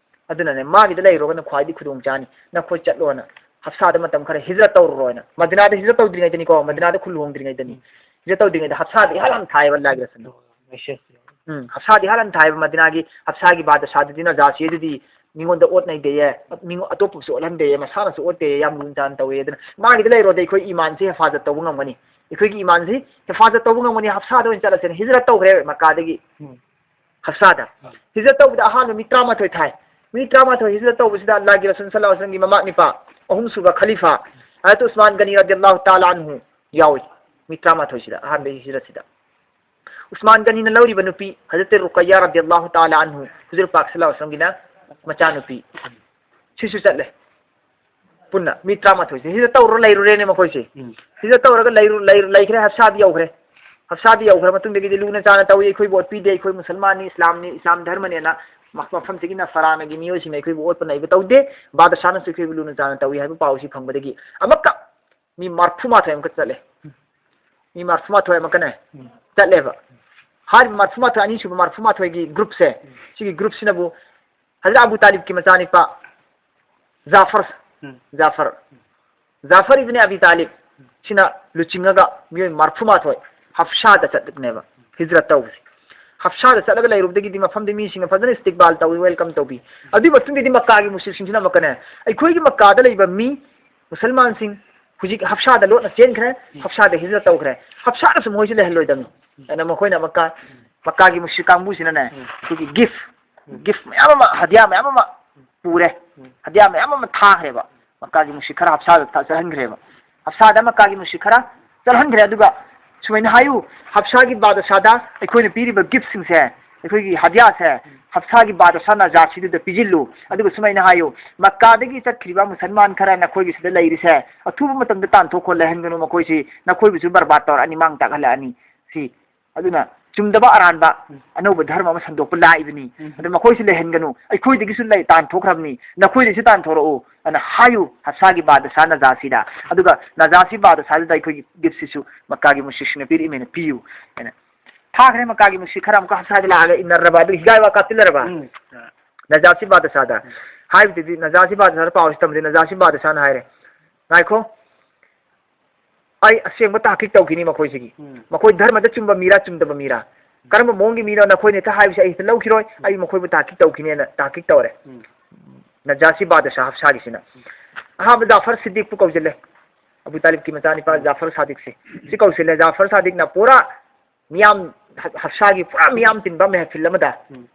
ꯑꯗꯨꯅꯅꯦ, ꯃꯥꯒꯤꯗ ꯂꯩꯔꯨꯔꯒꯅ ꯈ꯭ꯋꯥꯏꯗꯒꯤ ꯈꯨꯗꯣꯡ ꯆꯥꯅꯤ꯫ ꯅꯈꯣꯏ ꯆꯠꯂꯣꯅ ꯍꯞꯁꯥꯗ ꯃꯇꯝ ꯈꯔ ꯍꯤꯖ꯭ꯔ ꯇꯧꯔꯨꯔꯣꯅ꯫ ꯃꯗꯤꯅꯥꯗ ꯍꯤꯖ꯭ꯔ ꯇꯧꯗ꯭ꯔꯤꯉꯩꯗꯅꯤꯀꯣ, ꯃꯗꯤꯅꯥꯗ ꯈꯨꯜ ꯍꯣꯡꯗ꯭ꯔꯤꯉꯩꯗꯅꯤ꯫ ꯍꯤꯖ꯭ꯔ ꯇꯧꯗ꯭ꯔꯤꯉꯩꯗ ꯍꯞꯁꯥꯗ ꯏꯍꯥꯟ ꯍꯥꯟꯅ ꯊꯥꯏꯌꯦꯕ ꯑꯜꯂꯥꯍꯒꯤ ꯔꯁꯨꯜꯅ꯫ ꯎꯝ, ꯍꯞꯁꯥꯗ ꯏꯍꯥꯟ ꯍꯥꯟꯅ ꯊꯥꯏꯌꯦꯕ ꯃꯗꯤꯅꯥꯒꯤ, ꯍꯞꯁꯥꯒꯤ ꯕꯥꯗꯁꯥꯗꯨꯗꯤ ꯅꯖꯥꯁꯤ ꯑꯗꯨꯗꯤ ꯃꯤꯉꯣꯟꯗ ꯑꯣꯠ ꯅꯩꯗꯦꯌꯦ, ꯃꯤꯉꯣ-, ꯑꯇꯣꯞꯄꯁꯨ ꯑꯣꯠꯍꯟꯗꯦꯌꯦ, ꯃꯁꯥꯅꯁꯨ ꯑꯣꯠꯇꯦꯌꯦ, ꯌꯥꯝ ꯂꯨꯅ ꯆꯥꯟꯅ ꯇꯧꯋꯦ꯫ ꯑꯗꯨꯅ ꯃꯥꯒꯤꯗ ꯂꯩꯔꯣꯗ ꯑꯩꯈꯣꯏ ꯏꯃꯥꯟꯁꯤ ꯍꯤꯐꯥꯖꯠ ꯇꯧꯕ ꯉꯝꯒꯅꯤ꯫ ꯑꯩꯈꯣꯏꯒꯤ ꯏꯃꯥꯟꯁꯤ ꯍꯤꯐꯥꯖꯠ ꯇꯧꯕ ꯉꯝꯒꯅꯤ, ꯍꯞꯁꯥꯗ ꯑꯣꯏꯅ ꯆꯠꯂꯁꯦꯅ ꯍꯤꯖ꯭ꯔ ꯇꯧꯈ꯭ꯔꯦ ꯃꯛꯀꯥꯗꯒꯤ꯫ ꯎꯝ꯫ ꯍꯞꯁꯥꯗ꯫ ꯑꯥ꯫ ꯍꯤꯖ꯭ꯔ ꯇꯧꯕꯗ ꯑꯍꯥꯟꯕ ꯃꯤ ꯇꯔꯥꯃꯥꯊꯣꯏ ꯊꯥꯏ꯫ ꯃꯤ ꯇꯔꯥꯃꯥꯊꯣꯏ ꯍꯤꯖ꯭ꯔ ꯇꯧꯕꯁꯤꯗ ꯑꯜꯂꯥꯍꯒꯤ ꯔꯁꯨꯜ ꯁꯜꯂꯜꯂꯥꯍꯨ ꯑꯂꯩꯍꯤ ꯋꯁꯜꯂꯝꯒꯤ ꯃꯃꯥ ꯅꯤꯄꯥ, ꯑꯍꯨꯝꯁꯨꯕ ꯈꯂꯤꯐꯥ, ꯍꯖꯔꯠ ꯎꯁꯃꯥꯟ ꯒꯅꯤ ꯔꯗꯤꯌꯜꯂꯥꯍꯨ ꯇꯥꯂꯥ ꯑꯟꯍꯨ ꯌꯥꯎꯏ꯫ ꯃꯤ ꯇꯔꯥꯃꯥꯊꯣꯏꯁꯤꯗ, ꯑꯍꯥꯟꯕ ꯍꯤꯖ꯭ꯔꯁꯤꯗ꯫ ꯎꯁꯃꯥꯟ ꯒꯅꯤꯅ ꯂꯧꯔꯤꯕ ꯅꯨꯄꯤ ꯍꯖꯔꯠ ꯔꯨꯀꯩꯌꯥ ꯔꯗꯤꯌꯜꯂꯥꯍꯨ ꯇꯥꯂꯥ ꯑꯟꯍꯨ, ꯍꯨꯖꯨꯔ ꯄꯥꯛ ꯁꯜꯂꯜꯂꯥꯍꯨ ꯑꯂꯩꯍꯤ ꯋꯁꯜꯂꯝꯒꯤꯅ ꯃꯆꯥꯅꯨꯄꯤ꯫ ꯁꯤꯁꯨ ꯆꯠꯂꯦ꯫ ꯄꯨꯟꯅ ꯃꯤ ꯇꯔꯥꯃꯥꯊꯣꯏꯁꯦ ꯍꯤꯖ꯭ꯔ ꯇꯧꯔ ꯂꯩꯔꯨꯔꯦꯅꯦ ꯃꯈꯣꯏꯁꯦ꯫ ꯎꯝ꯫ ꯍꯤꯖ꯭ꯔ ꯇꯧꯔꯒ ꯂꯩꯔꯨ-, ꯂꯩꯔꯨ-, ꯂꯩꯈ꯭ꯔꯦ, ꯍꯞꯁꯥꯗꯤ ꯌꯧꯈ꯭ꯔꯦ꯫ ꯍꯞꯁꯥꯗꯤ ꯌꯧꯈ꯭ꯔ ꯃꯇꯨꯡꯗꯒꯤꯗꯤ ꯂꯨꯅ ꯆꯥꯟꯅ ꯇꯧꯏ, ꯑꯩꯈꯣꯏꯕꯨ ꯑꯣꯠꯄꯤꯗꯦ, ꯑꯩꯈꯣꯏ ꯃꯨꯁꯜꯃꯥꯟꯅꯤ, ꯏꯁꯂꯥꯝꯅꯤ, ꯏꯁꯂꯥꯝ ꯙꯔꯃꯅꯦꯅ ꯃ-, ꯃꯐꯝꯁꯤꯒꯤ ꯅꯁꯔꯥꯅꯒꯤ ꯃꯤꯑꯣꯏꯁꯤꯡꯅ ꯑꯩꯈꯣꯏꯕꯨ ꯑꯣꯠꯄ ꯅꯩꯕ ꯇꯧꯗꯦ, ꯕꯥꯗꯁꯥꯅꯁꯨ ꯑꯩꯈꯣꯏꯕꯨ ꯂꯨꯅ ꯆꯥꯟꯅ ꯇꯧꯏ ꯍꯥꯏꯕ ꯄꯥꯎꯁꯤ ꯐꯪꯕꯗꯒꯤ ꯑꯃꯨꯛꯀ ꯃꯤ ꯃꯔꯐꯨ ꯃꯥꯊꯣꯏ ꯑꯃꯨꯛꯀ ꯆꯠꯂꯦ꯫ ꯃꯤ ꯃꯔꯐꯨ ꯃꯥꯊꯣꯏ ꯑꯃꯨꯛꯀꯅꯦ ꯎꯝ꯫ ꯆꯠꯂꯦꯕ꯫ ꯍꯥꯏꯔꯤꯕ ꯃꯔꯐꯨ ꯃꯥꯊꯣꯏ, ꯑꯅꯤꯁꯨꯕ ꯃꯔꯐꯨ ꯃꯥꯊꯣꯏꯒꯤ ꯒ꯭ꯔꯨꯞꯁꯦ, ꯎꯝ꯫ ꯁꯤꯒꯤ ꯒ꯭ꯔꯨꯞꯁꯤꯅꯕꯨ ꯍꯖꯔꯠ ꯑꯕꯨ ꯇꯥꯂꯤꯕꯀꯤ ꯃꯆꯥꯅꯤꯄꯥ ꯖꯥꯐꯔ, ꯎꯝ꯫ ꯖꯥꯐꯔ, ꯖꯥꯐꯔ ꯏꯕꯅꯤ ꯑꯕꯤ ꯇꯥꯂꯤꯕ ꯁꯤꯅ ꯂꯨꯆꯤꯡꯉꯒ ꯃꯤꯑꯣꯏ ꯃꯔꯐꯨ ꯃꯥꯊꯣꯏ ꯍꯞꯁꯥꯗ ꯆꯠꯂꯤꯕꯅꯦꯕ, ꯍꯤꯖ꯭ꯔꯠ ꯇꯧꯕꯁꯦ꯫ ꯍꯞꯁꯥꯗ ꯆꯠꯂꯒ ꯂꯩꯔꯨꯕꯗꯒꯤꯗꯤ ꯃꯐꯝꯗꯨꯒꯤ ꯃꯤꯁꯤꯡꯅ ꯐꯖꯅ ꯏꯁꯇꯤꯛꯕꯥꯜ ꯇꯧꯏ, ꯋꯦꯜꯀꯝ ꯇꯧꯕꯤ꯫ ꯑꯗꯨꯒꯤ ꯃꯇꯨꯡꯗꯗꯤ ꯃꯛꯀꯥꯒꯤ ꯃꯨꯁ꯭ꯔꯤꯛꯁꯤꯡꯁꯤꯅ ꯑꯃꯨꯛꯀꯅꯦ, ꯑꯩꯈꯣꯏꯒꯤ ꯃꯛꯀꯥꯗ ꯂꯩꯕ ꯃꯤ ꯃꯨꯁꯜꯃꯥꯟꯁꯤꯡ ꯍꯧꯖꯤꯛ ꯍꯞꯁꯥꯗ ꯂꯣꯠꯅ ꯆꯦꯟꯈ꯭ꯔꯦ, ꯎꯝ꯫ ꯍꯞꯁꯥꯗ ꯍꯤꯖ꯭ꯔꯠ ꯇꯧꯈ꯭ꯔꯦ, ꯍꯞꯁꯥꯗꯁꯨ ꯃꯣꯏꯁꯨ ꯂꯩꯍꯜꯂꯣꯏꯗꯕꯅꯤ꯫ ꯎꯝ꯫ ꯑꯗꯨꯅ ꯃꯈꯣꯏꯅ ꯃꯛꯀꯥ, ꯃꯛꯀꯥꯒꯤ ꯃꯨꯁ꯭ꯔꯤꯛ ꯀꯥꯡꯕꯨꯁꯤꯅꯅꯦ, ꯎꯝ꯫ ꯑꯩꯈꯣꯏꯒꯤ ꯒꯤꯐ, ꯎꯝ꯫ ꯒꯤꯐ ꯃꯌꯥꯝ ꯑꯃ, ꯍꯗꯤꯌꯥ ꯃꯌꯥꯝ ꯑꯃ ꯄꯨꯔꯦ, ꯎꯝ꯫ ꯍꯗꯤꯌꯥ ꯃꯌꯥꯝ ꯑꯃ ꯊꯥꯈ꯭ꯔꯦꯕ, ꯃꯛꯀꯥꯒꯤ ꯃꯨꯁ꯭ꯔꯤꯛ ꯈꯔ ꯍꯞꯁꯥꯗ ꯊꯥ-, ꯆꯠꯍꯟꯈ꯭ꯔꯦꯕ, ꯍꯞꯁꯥꯗ ꯃꯛꯀꯥꯒꯤ ꯃꯨꯁ꯭ꯔꯤꯛ ꯈꯔ ꯆꯠꯍꯟꯈ꯭ꯔꯦ꯫ ꯑꯗꯨꯒ ꯁꯨꯃꯥꯏꯅ ꯍꯥꯏꯌꯨ, ꯍꯞꯁꯥꯒꯤ ꯕꯥꯗꯁꯥꯗ ꯑꯩꯈꯣꯏꯅ ꯄꯤꯔꯤꯕ ꯒꯤꯐꯁꯤꯡꯁꯦ, ꯑꯩꯈꯣꯏꯒꯤ ꯍꯗꯤꯌꯥꯁꯦ, ꯍꯞꯁꯥꯒꯤ ꯕꯥꯗꯁꯥ ꯅꯖꯥꯁꯤꯗꯨꯗ ꯄꯤꯁꯤꯜꯂꯨ꯫ ꯑꯗꯨꯒ ꯁꯨꯃꯥꯏꯅ ꯍꯥꯏꯌꯨ, ꯃꯛꯀꯥꯗꯒꯤ ꯆꯠꯈ꯭ꯔꯤꯕ ꯃꯨꯁꯜꯃꯥꯟ ꯈꯔ ꯅꯈꯣꯏꯒꯤ ꯁꯤꯗ ꯂꯩꯔꯤꯁꯦ, ꯑꯊꯨꯕ ꯃꯇꯝꯗ ꯇꯥꯟꯊꯣꯛꯈꯣ, ꯂꯩꯍꯟꯒꯅꯨ ꯃꯈꯣꯏꯁꯤ, ꯅꯈꯣꯏꯕꯨꯁꯨ ꯕꯔꯕꯥꯗ ꯇꯧꯔꯛꯑꯅꯤ, ꯃꯥꯡ ꯇꯥꯛꯍꯜꯂꯛꯑꯅꯤ꯫ ꯁꯤ ꯑꯗꯨꯅ ꯆꯨꯝꯗꯕ ꯑꯔꯥꯟꯕ ꯎꯝ꯫ ꯑꯅꯧꯕ ꯙꯔꯃ ꯑꯃ ꯁꯟꯗꯣꯛꯄ ꯂꯥꯛꯏꯕꯅꯤ꯫ ꯎꯝ꯫ ꯑꯗꯨ ꯃꯈꯣꯏꯁꯨ ꯂꯩꯍꯟꯒꯅꯨ, ꯑꯩꯈꯣꯏꯗꯒꯤꯁꯨ ꯂꯩ, ꯇꯥꯟꯊꯣꯛꯈ꯭ꯔꯕꯅꯤ, ꯅꯈꯣꯏꯗꯒꯤꯁꯨ ꯇꯥꯟꯊꯣꯔꯛꯎ ꯑꯅ ꯍꯥꯏꯌꯨ ꯍꯞꯁꯥꯒꯤ ꯕꯥꯗꯁꯥ ꯅꯖꯥꯁꯤꯗ꯫ ꯑꯗꯨꯒ ꯅꯖꯥꯁꯤ ꯕꯥꯗꯁꯥꯗꯨꯗ ꯑꯩꯈꯣꯏꯒꯤ ꯒꯤꯐꯁꯤꯁꯨ ꯃꯛꯀꯥꯒꯤ ꯃꯨꯁ꯭ꯔꯤꯛꯁꯤꯡꯅ ꯄꯤꯔꯛꯏꯃꯦꯅ ꯄꯤꯌꯨ ꯍꯥꯏꯅ ꯊꯥꯈ꯭ꯔꯦ꯫ ꯃꯛꯀꯥꯒꯤ ꯃꯨꯁ꯭ꯔꯤꯛ ꯈꯔ ꯑꯃꯨꯛꯀ ꯍꯞꯁꯥꯗ ꯂꯥꯛꯑꯒ ꯏꯟꯅꯔꯕ, ꯑꯗꯨꯒ ꯍꯤꯒꯥꯏ ꯋꯥ ꯀꯥꯞꯁꯤꯜꯂꯔꯕ꯫ ꯎꯝ꯫ ꯅꯖꯥꯁꯤ ꯕꯥꯗꯁꯥꯗ꯫ ꯎꯝ꯫ ꯍꯥꯏꯕꯗꯨꯗꯤ ꯅꯖꯥꯁꯤ ꯕꯥꯗꯁꯥꯗ ꯄꯥꯎꯁꯤ ꯇꯝꯕꯗꯤ ꯅꯖꯥꯁꯤ ꯕꯥꯗꯁꯥꯅ ꯍꯥꯏꯔꯦ, "ꯉꯥꯏꯈꯣ, ꯑꯩ ꯑꯁꯦꯡꯕ ꯇꯥꯀꯤꯛ ꯇꯧꯈꯤꯅꯤ ꯃꯈꯣꯏꯁꯤꯒꯤ꯫ ꯎꯝ꯫ ꯃꯈꯣꯏ ꯙꯔꯃꯗ ꯆꯨꯝꯕ ꯃꯤꯔꯥ ꯆꯨꯝꯗꯕ ꯃꯤꯔꯥ? ꯀꯔꯝꯕ ꯃꯑꯣꯡꯒꯤ ꯃꯤꯅꯣ? ꯅꯈꯣꯏꯅ ꯍꯦꯛꯇ ꯍꯥꯏꯕꯁꯦ ꯑꯩ ꯍꯦꯛꯇ ꯂꯧꯈꯤꯔꯣꯏ, ꯑꯩ ꯃꯈꯣꯏꯕꯨ ꯇꯥꯀꯤꯛ ꯇꯧꯈꯤꯅꯦꯅ ꯇꯥꯀꯤꯛ ꯇꯧꯔꯦ"꯫ ꯎꯝ꯫ ꯅꯖꯥꯁꯤ ꯕꯥꯗꯁꯥ ꯍꯞꯁꯥꯒꯤꯁꯤꯅ꯫ ꯑꯍꯥꯟꯕ ꯖꯥꯐꯔ ꯁꯤꯗꯤꯛꯄꯨ ꯀꯧꯁꯤꯜꯂꯦ꯫ ꯑꯕꯨ ꯇꯥꯂꯤꯕꯀꯤ ꯃꯆꯥꯅꯤꯄꯥ ꯎꯝ꯫ ꯖꯥꯐꯔ ꯁꯥꯗꯤꯛꯁꯦ꯫ ꯁꯤ ꯀꯧꯁꯤꯜꯂꯦ꯫ ꯖꯥꯐꯔ ꯁꯥꯗꯤꯛꯅ ꯄꯨꯔꯥ ꯃꯤꯌꯥꯝ, ꯍꯞ-, ꯍꯞꯁꯥꯒꯤ ꯄꯨꯔꯥ ꯃꯤꯌꯥꯝ ꯇꯤꯟꯕ ꯃꯦꯍꯐꯤꯜ ꯑꯃꯗ, ꯎꯝ꯫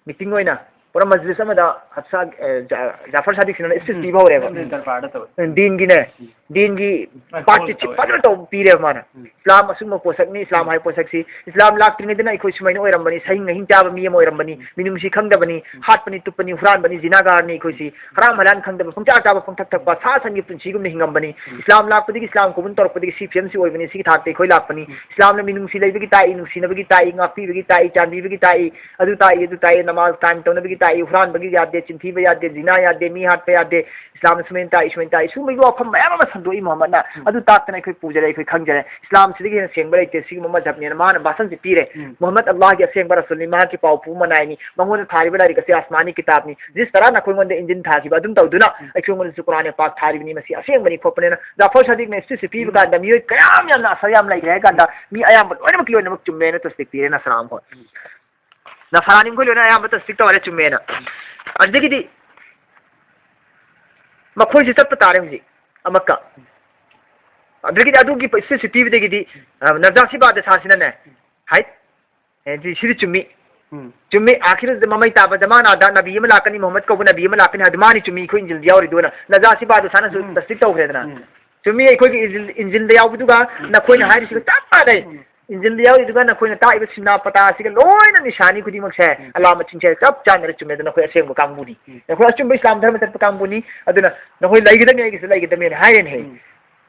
ꯃꯤꯇꯤꯡ ꯑꯣꯏꯅ ꯄꯨꯔꯥ ꯃꯖꯂꯤꯁ ꯑꯃꯗ ꯍꯞꯁꯥ, ꯑꯦ, ꯖꯥ-, ꯖꯥꯐꯔ ꯁꯥꯗꯤꯛꯁꯤꯅ speech ꯎꯝ꯫ ꯄꯤꯕ ꯍꯧꯔꯦꯕ꯫ ꯎꯝ, ꯗꯔꯕꯥꯔꯗ ꯇꯧꯋꯦ꯫ ꯎꯝ, ꯗꯤꯟꯒꯤꯅꯦ, ꯎꯝ꯫ ꯗꯤꯟꯒꯤ ꯃꯥꯏ ꯄꯥꯔꯇꯤꯁꯤ ꯇꯧꯋꯦ꯫ ꯐꯖꯅ ꯇꯧ ꯄꯤꯔꯦꯕ ꯃꯥꯅ꯫ ꯎꯝ꯫ ꯏꯁꯂꯥꯝ ꯑꯁꯨꯝꯕ ꯄꯣꯠꯁꯛꯅꯤ, ꯏꯁꯂꯥꯝ ꯎꯝ꯫ ꯍꯥꯏꯕ ꯄꯣꯠꯁꯛꯁꯤ, ꯏꯁꯂꯥꯝ ꯂꯥꯛꯇ꯭ꯔꯤꯉꯩꯗꯅ ꯑꯩꯈꯣꯏ ꯁꯨꯃꯥꯏꯅ ꯑꯣꯏꯔꯝꯕꯅꯤ, ꯁꯍꯤꯡ ꯅꯍꯤꯡ ꯆꯥꯕ ꯃꯤ ꯑꯃ ꯑꯣꯏꯔꯝꯕꯅꯤ, ꯎꯝ꯫ ꯃꯤꯅꯨꯡꯁꯤ ꯈꯪꯗꯕꯅꯤ, ꯎꯝ꯫ ꯍꯥꯠꯄꯅꯤ, ꯇꯨꯞꯄꯅꯤ, ꯍꯨꯔꯥꯟꯕꯅꯤ, ꯖꯤꯅꯥꯒꯥꯔꯅꯤ ꯑꯩꯈꯣꯏꯁꯤ, ꯍꯔꯥꯝ ꯍꯂꯥꯟ ꯈꯪꯗꯕ, ꯄꯪꯆꯥ ꯆꯥꯕ, ꯄꯪꯊꯛ ꯊꯛꯄ, ꯁꯥ ꯁꯟꯒꯤ ꯄꯨꯟꯁꯤꯒꯨꯝꯅ ꯍꯤꯡꯉꯝꯕꯅꯤ꯫ ꯎꯝ꯫ ꯏꯁꯂꯥꯝ ꯂꯥꯛꯄꯗꯒꯤ ꯏꯁꯂꯥꯝ ꯀꯣꯃꯟ ꯇꯧꯔꯛꯄꯗꯒꯤ ꯁꯤ ꯐꯤꯕꯝꯁꯤ ꯑꯣꯏꯕꯅꯤ, ꯁꯤꯒꯤ ꯊꯥꯛꯇ ꯑꯩꯈꯣꯏ ꯂꯥꯛꯄꯅꯤ꯫ ꯎꯝ꯫ ꯏꯁꯂꯥꯝꯅ ꯃꯤꯅꯨꯡꯁꯤ ꯂꯩꯕꯒꯤ ꯇꯥꯛꯏ, ꯅꯨꯡꯁꯤꯅꯕꯒꯤ ꯇꯥꯛꯏ, ꯉꯥꯛꯄꯤꯕꯒꯤ ꯇꯥꯛꯏ, ꯆꯥꯟꯕꯤꯕꯒꯤ ꯇꯥꯛꯏ, ꯑꯗꯨ ꯇꯥꯛꯏ, ꯑꯗꯨ ꯇꯥꯛꯏ, ꯅꯃꯥꯖ ꯇꯥꯏꯝ ꯇꯧꯅꯕꯒꯤ ꯇꯥꯛꯏ, ꯍꯨꯔꯥꯟꯕꯒꯤ ꯌꯥꯗꯦ, ꯆꯤꯟꯊꯤꯕ ꯌꯥꯗꯦ, ꯖꯤꯅꯥ ꯌꯥꯗꯦ, ꯃꯤ ꯍꯥꯠꯄ ꯌꯥꯗꯦ, ꯏꯁꯂꯥꯝꯅ ꯁꯨꯃꯥꯏꯅ ꯇꯥꯛꯏ, ꯁꯨꯃꯥꯏꯅ ꯇꯥꯛꯏ, ꯁꯤꯒꯨꯝꯕꯒꯤ ꯋꯥꯐꯝ ꯃꯌꯥꯝ ꯑꯃ ꯁꯟꯗꯣꯛꯏ ꯃꯨꯍꯝꯃꯗꯅ꯫ ꯎꯝ꯫ ꯑꯗꯨ ꯇꯥꯛꯇꯅ ꯑꯩꯈꯣꯏ ꯄꯨꯖꯔꯦ, ꯑꯩꯈꯣꯏ ꯈꯪꯖꯔꯦ꯫ ꯏꯁꯂꯥꯝꯁꯤꯗꯒꯤ ꯍꯦꯟꯅ ꯁꯦꯡꯕ ꯂꯩꯇꯦ ꯁꯤꯒꯨꯝꯕ ꯃꯖꯍꯕꯅꯦꯅ ꯃꯥꯅ ꯚꯥꯁꯟꯁꯦ ꯄꯤꯔꯦ꯫ ꯎꯝ꯫ ꯃꯨꯍꯝꯃꯗ ꯑꯜꯂꯥꯍꯒꯤ ꯑꯁꯦꯡꯕ ꯔꯁꯨꯜꯅꯤ, ꯃꯍꯥꯛꯀꯤ ꯄꯥꯎ ꯄꯨꯕ ꯃꯅꯥꯏꯅꯤ, ꯃꯉꯣꯟꯗ ꯊꯥꯔꯤꯕ ꯂꯥꯏꯔꯤꯛ ꯑꯁꯤ ꯑꯁꯃꯥꯅꯤ ꯀꯤꯇꯥꯕꯅꯤ, ꯖꯤꯁ ꯇꯔꯥꯅ ꯑꯩꯈꯣꯏꯉꯣꯟꯗ ꯏꯟꯖꯤꯟ ꯊꯥꯈꯤꯕ ꯑꯗꯨꯝ ꯇꯧꯗꯨꯅ ꯎꯝ꯫ ꯑꯩꯈꯣꯏꯉꯣꯟꯗꯁꯨ ꯀꯨꯔꯥꯟ ꯄꯥꯛ ꯊꯥꯔꯤꯕꯅꯤ, ꯃꯁꯤ ꯑꯁꯦꯡꯕꯅꯤ ꯈꯣꯠꯄꯅꯦꯅ ꯖꯥꯐꯔ ꯁꯥꯗꯤꯛꯅ ꯏꯁꯇꯨꯗꯤꯑꯣꯁꯦ ꯄꯤꯕ ꯀꯥꯟꯗ ꯃꯤꯑꯣꯏ ꯀꯌꯥꯝ ꯌꯥꯝꯅ ꯑꯁꯔ ꯌꯥꯝ ꯂꯩꯈ꯭ꯔꯦ ꯍꯥꯏ ꯀꯥꯟꯗ ꯃꯤ ꯑꯌꯥꯝꯕ ꯂꯣꯏꯅꯃꯛꯀꯤ ꯂꯣꯏꯅꯃꯛ ꯆꯨꯝꯃꯦꯅ ꯇꯁꯗꯤꯛ ꯄꯤꯔꯦ ꯅꯁꯔꯥꯅꯤ ꯃꯈꯣꯏ꯫ ꯅꯁꯔꯥꯅꯤ ꯃꯈꯣꯏ ꯂꯣꯏꯅ ꯑꯌꯥꯝꯕ ꯇꯁꯗꯤꯛ ꯇꯧꯔꯦ ꯆꯨꯝꯃꯦꯅ꯫ ꯑꯗꯨꯗꯒꯤꯗꯤ ꯃꯈꯣꯏꯁꯦ ꯆꯠꯄ ꯇꯥꯔꯦ ꯍꯧꯖꯤꯛ ꯑꯃꯛꯀ꯫ ꯑꯗꯨꯗꯒꯤꯗꯤ ꯑꯗꯨꯒꯤ ꯏꯁꯇꯨꯗꯤꯑꯣꯁꯦ ꯄꯤꯕꯗꯒꯤꯗꯤ, ꯑ, ꯅꯖꯥꯁꯤ ꯕꯥꯗꯁꯥꯁꯤꯅꯅꯦ, ꯍꯥꯏ, ꯑꯦ, ꯁꯤ-, ꯁꯤꯗꯤ ꯆꯨꯝꯃꯤ꯫ ꯎꯝ꯫ ꯆꯨꯝꯃꯤ, ꯑꯥꯈꯤꯔ ꯃꯃꯩ ꯇꯥꯕ ꯖꯃꯥꯅꯥꯗ ꯅꯕꯤ ꯑꯃ ꯂꯥꯛꯀꯅꯤ, ꯃꯨꯍꯝꯃꯗ ꯀꯧꯕ ꯅꯕꯤ ꯑꯃ ꯂꯥꯛꯀꯅꯤ, ꯑꯗꯨ ꯃꯥꯅꯤ ꯆꯨꯝꯃꯤ, ꯑꯩꯈꯣꯏ ꯏꯟꯖꯤꯜꯗ ꯌꯥꯎꯔꯤꯗꯨꯅ꯫ ꯅꯖꯥꯁꯤ ꯕꯥꯗꯁꯥꯅꯁꯨ ꯎꯝ꯫ ꯇꯁꯗꯤꯛ ꯇꯧꯈ꯭ꯔꯦꯗꯅ꯫ ꯎꯝ꯫ ꯆꯨꯝꯃꯤ, ꯑꯩꯈꯣꯏꯒꯤ ꯏꯟꯖꯤꯜ, ꯏꯟꯖꯤꯜꯗ ꯌꯥꯎꯕꯗꯨꯒ ꯎꯝ꯫ ꯅꯈꯣꯏꯅ ꯍꯥꯏꯔꯤꯁꯤꯒ ꯆꯞ ꯃꯥꯟꯅꯩ꯫ ꯎꯝ꯫ ꯏꯟꯖꯤꯜꯗ ꯌꯥꯎꯔꯤꯗꯨꯒ ꯅꯈꯣꯏꯅ ꯇꯥꯛꯏꯕ ꯁꯤꯟꯅꯥ ꯄꯇꯥ ꯑꯁꯤꯒ ꯂꯣꯏꯅ ꯅꯤꯁꯥꯅꯤ ꯈꯨꯗꯤꯡꯃꯛꯁꯦ ꯎꯝ꯫ ꯑꯂꯥꯃꯠꯁꯤꯡꯁꯦ ꯆꯞ ꯆꯥꯟꯅꯔꯦ, ꯆꯨꯝꯃꯦ꯫ ꯑꯗꯨ ꯅꯈꯣꯏ ꯑꯁꯦꯡꯕ ꯀꯥꯡꯕꯨꯅꯤ꯫ ꯎꯝ꯫ ꯅꯈꯣꯏ ꯑꯆꯨꯝꯕ ꯏꯁꯂꯥꯝ ꯙꯔꯃ ꯆꯠꯄ ꯀꯥꯡꯕꯨꯅꯤ꯫ ꯑꯗꯨꯅ ꯅꯈꯣꯏ ꯂꯩꯒꯗꯕꯅꯤ, ꯑꯩꯒꯤꯁꯨ ꯂꯩꯒꯗꯕꯅꯤꯅ ꯍꯥꯏꯔꯦꯅꯦ꯫ ꯎꯝ꯫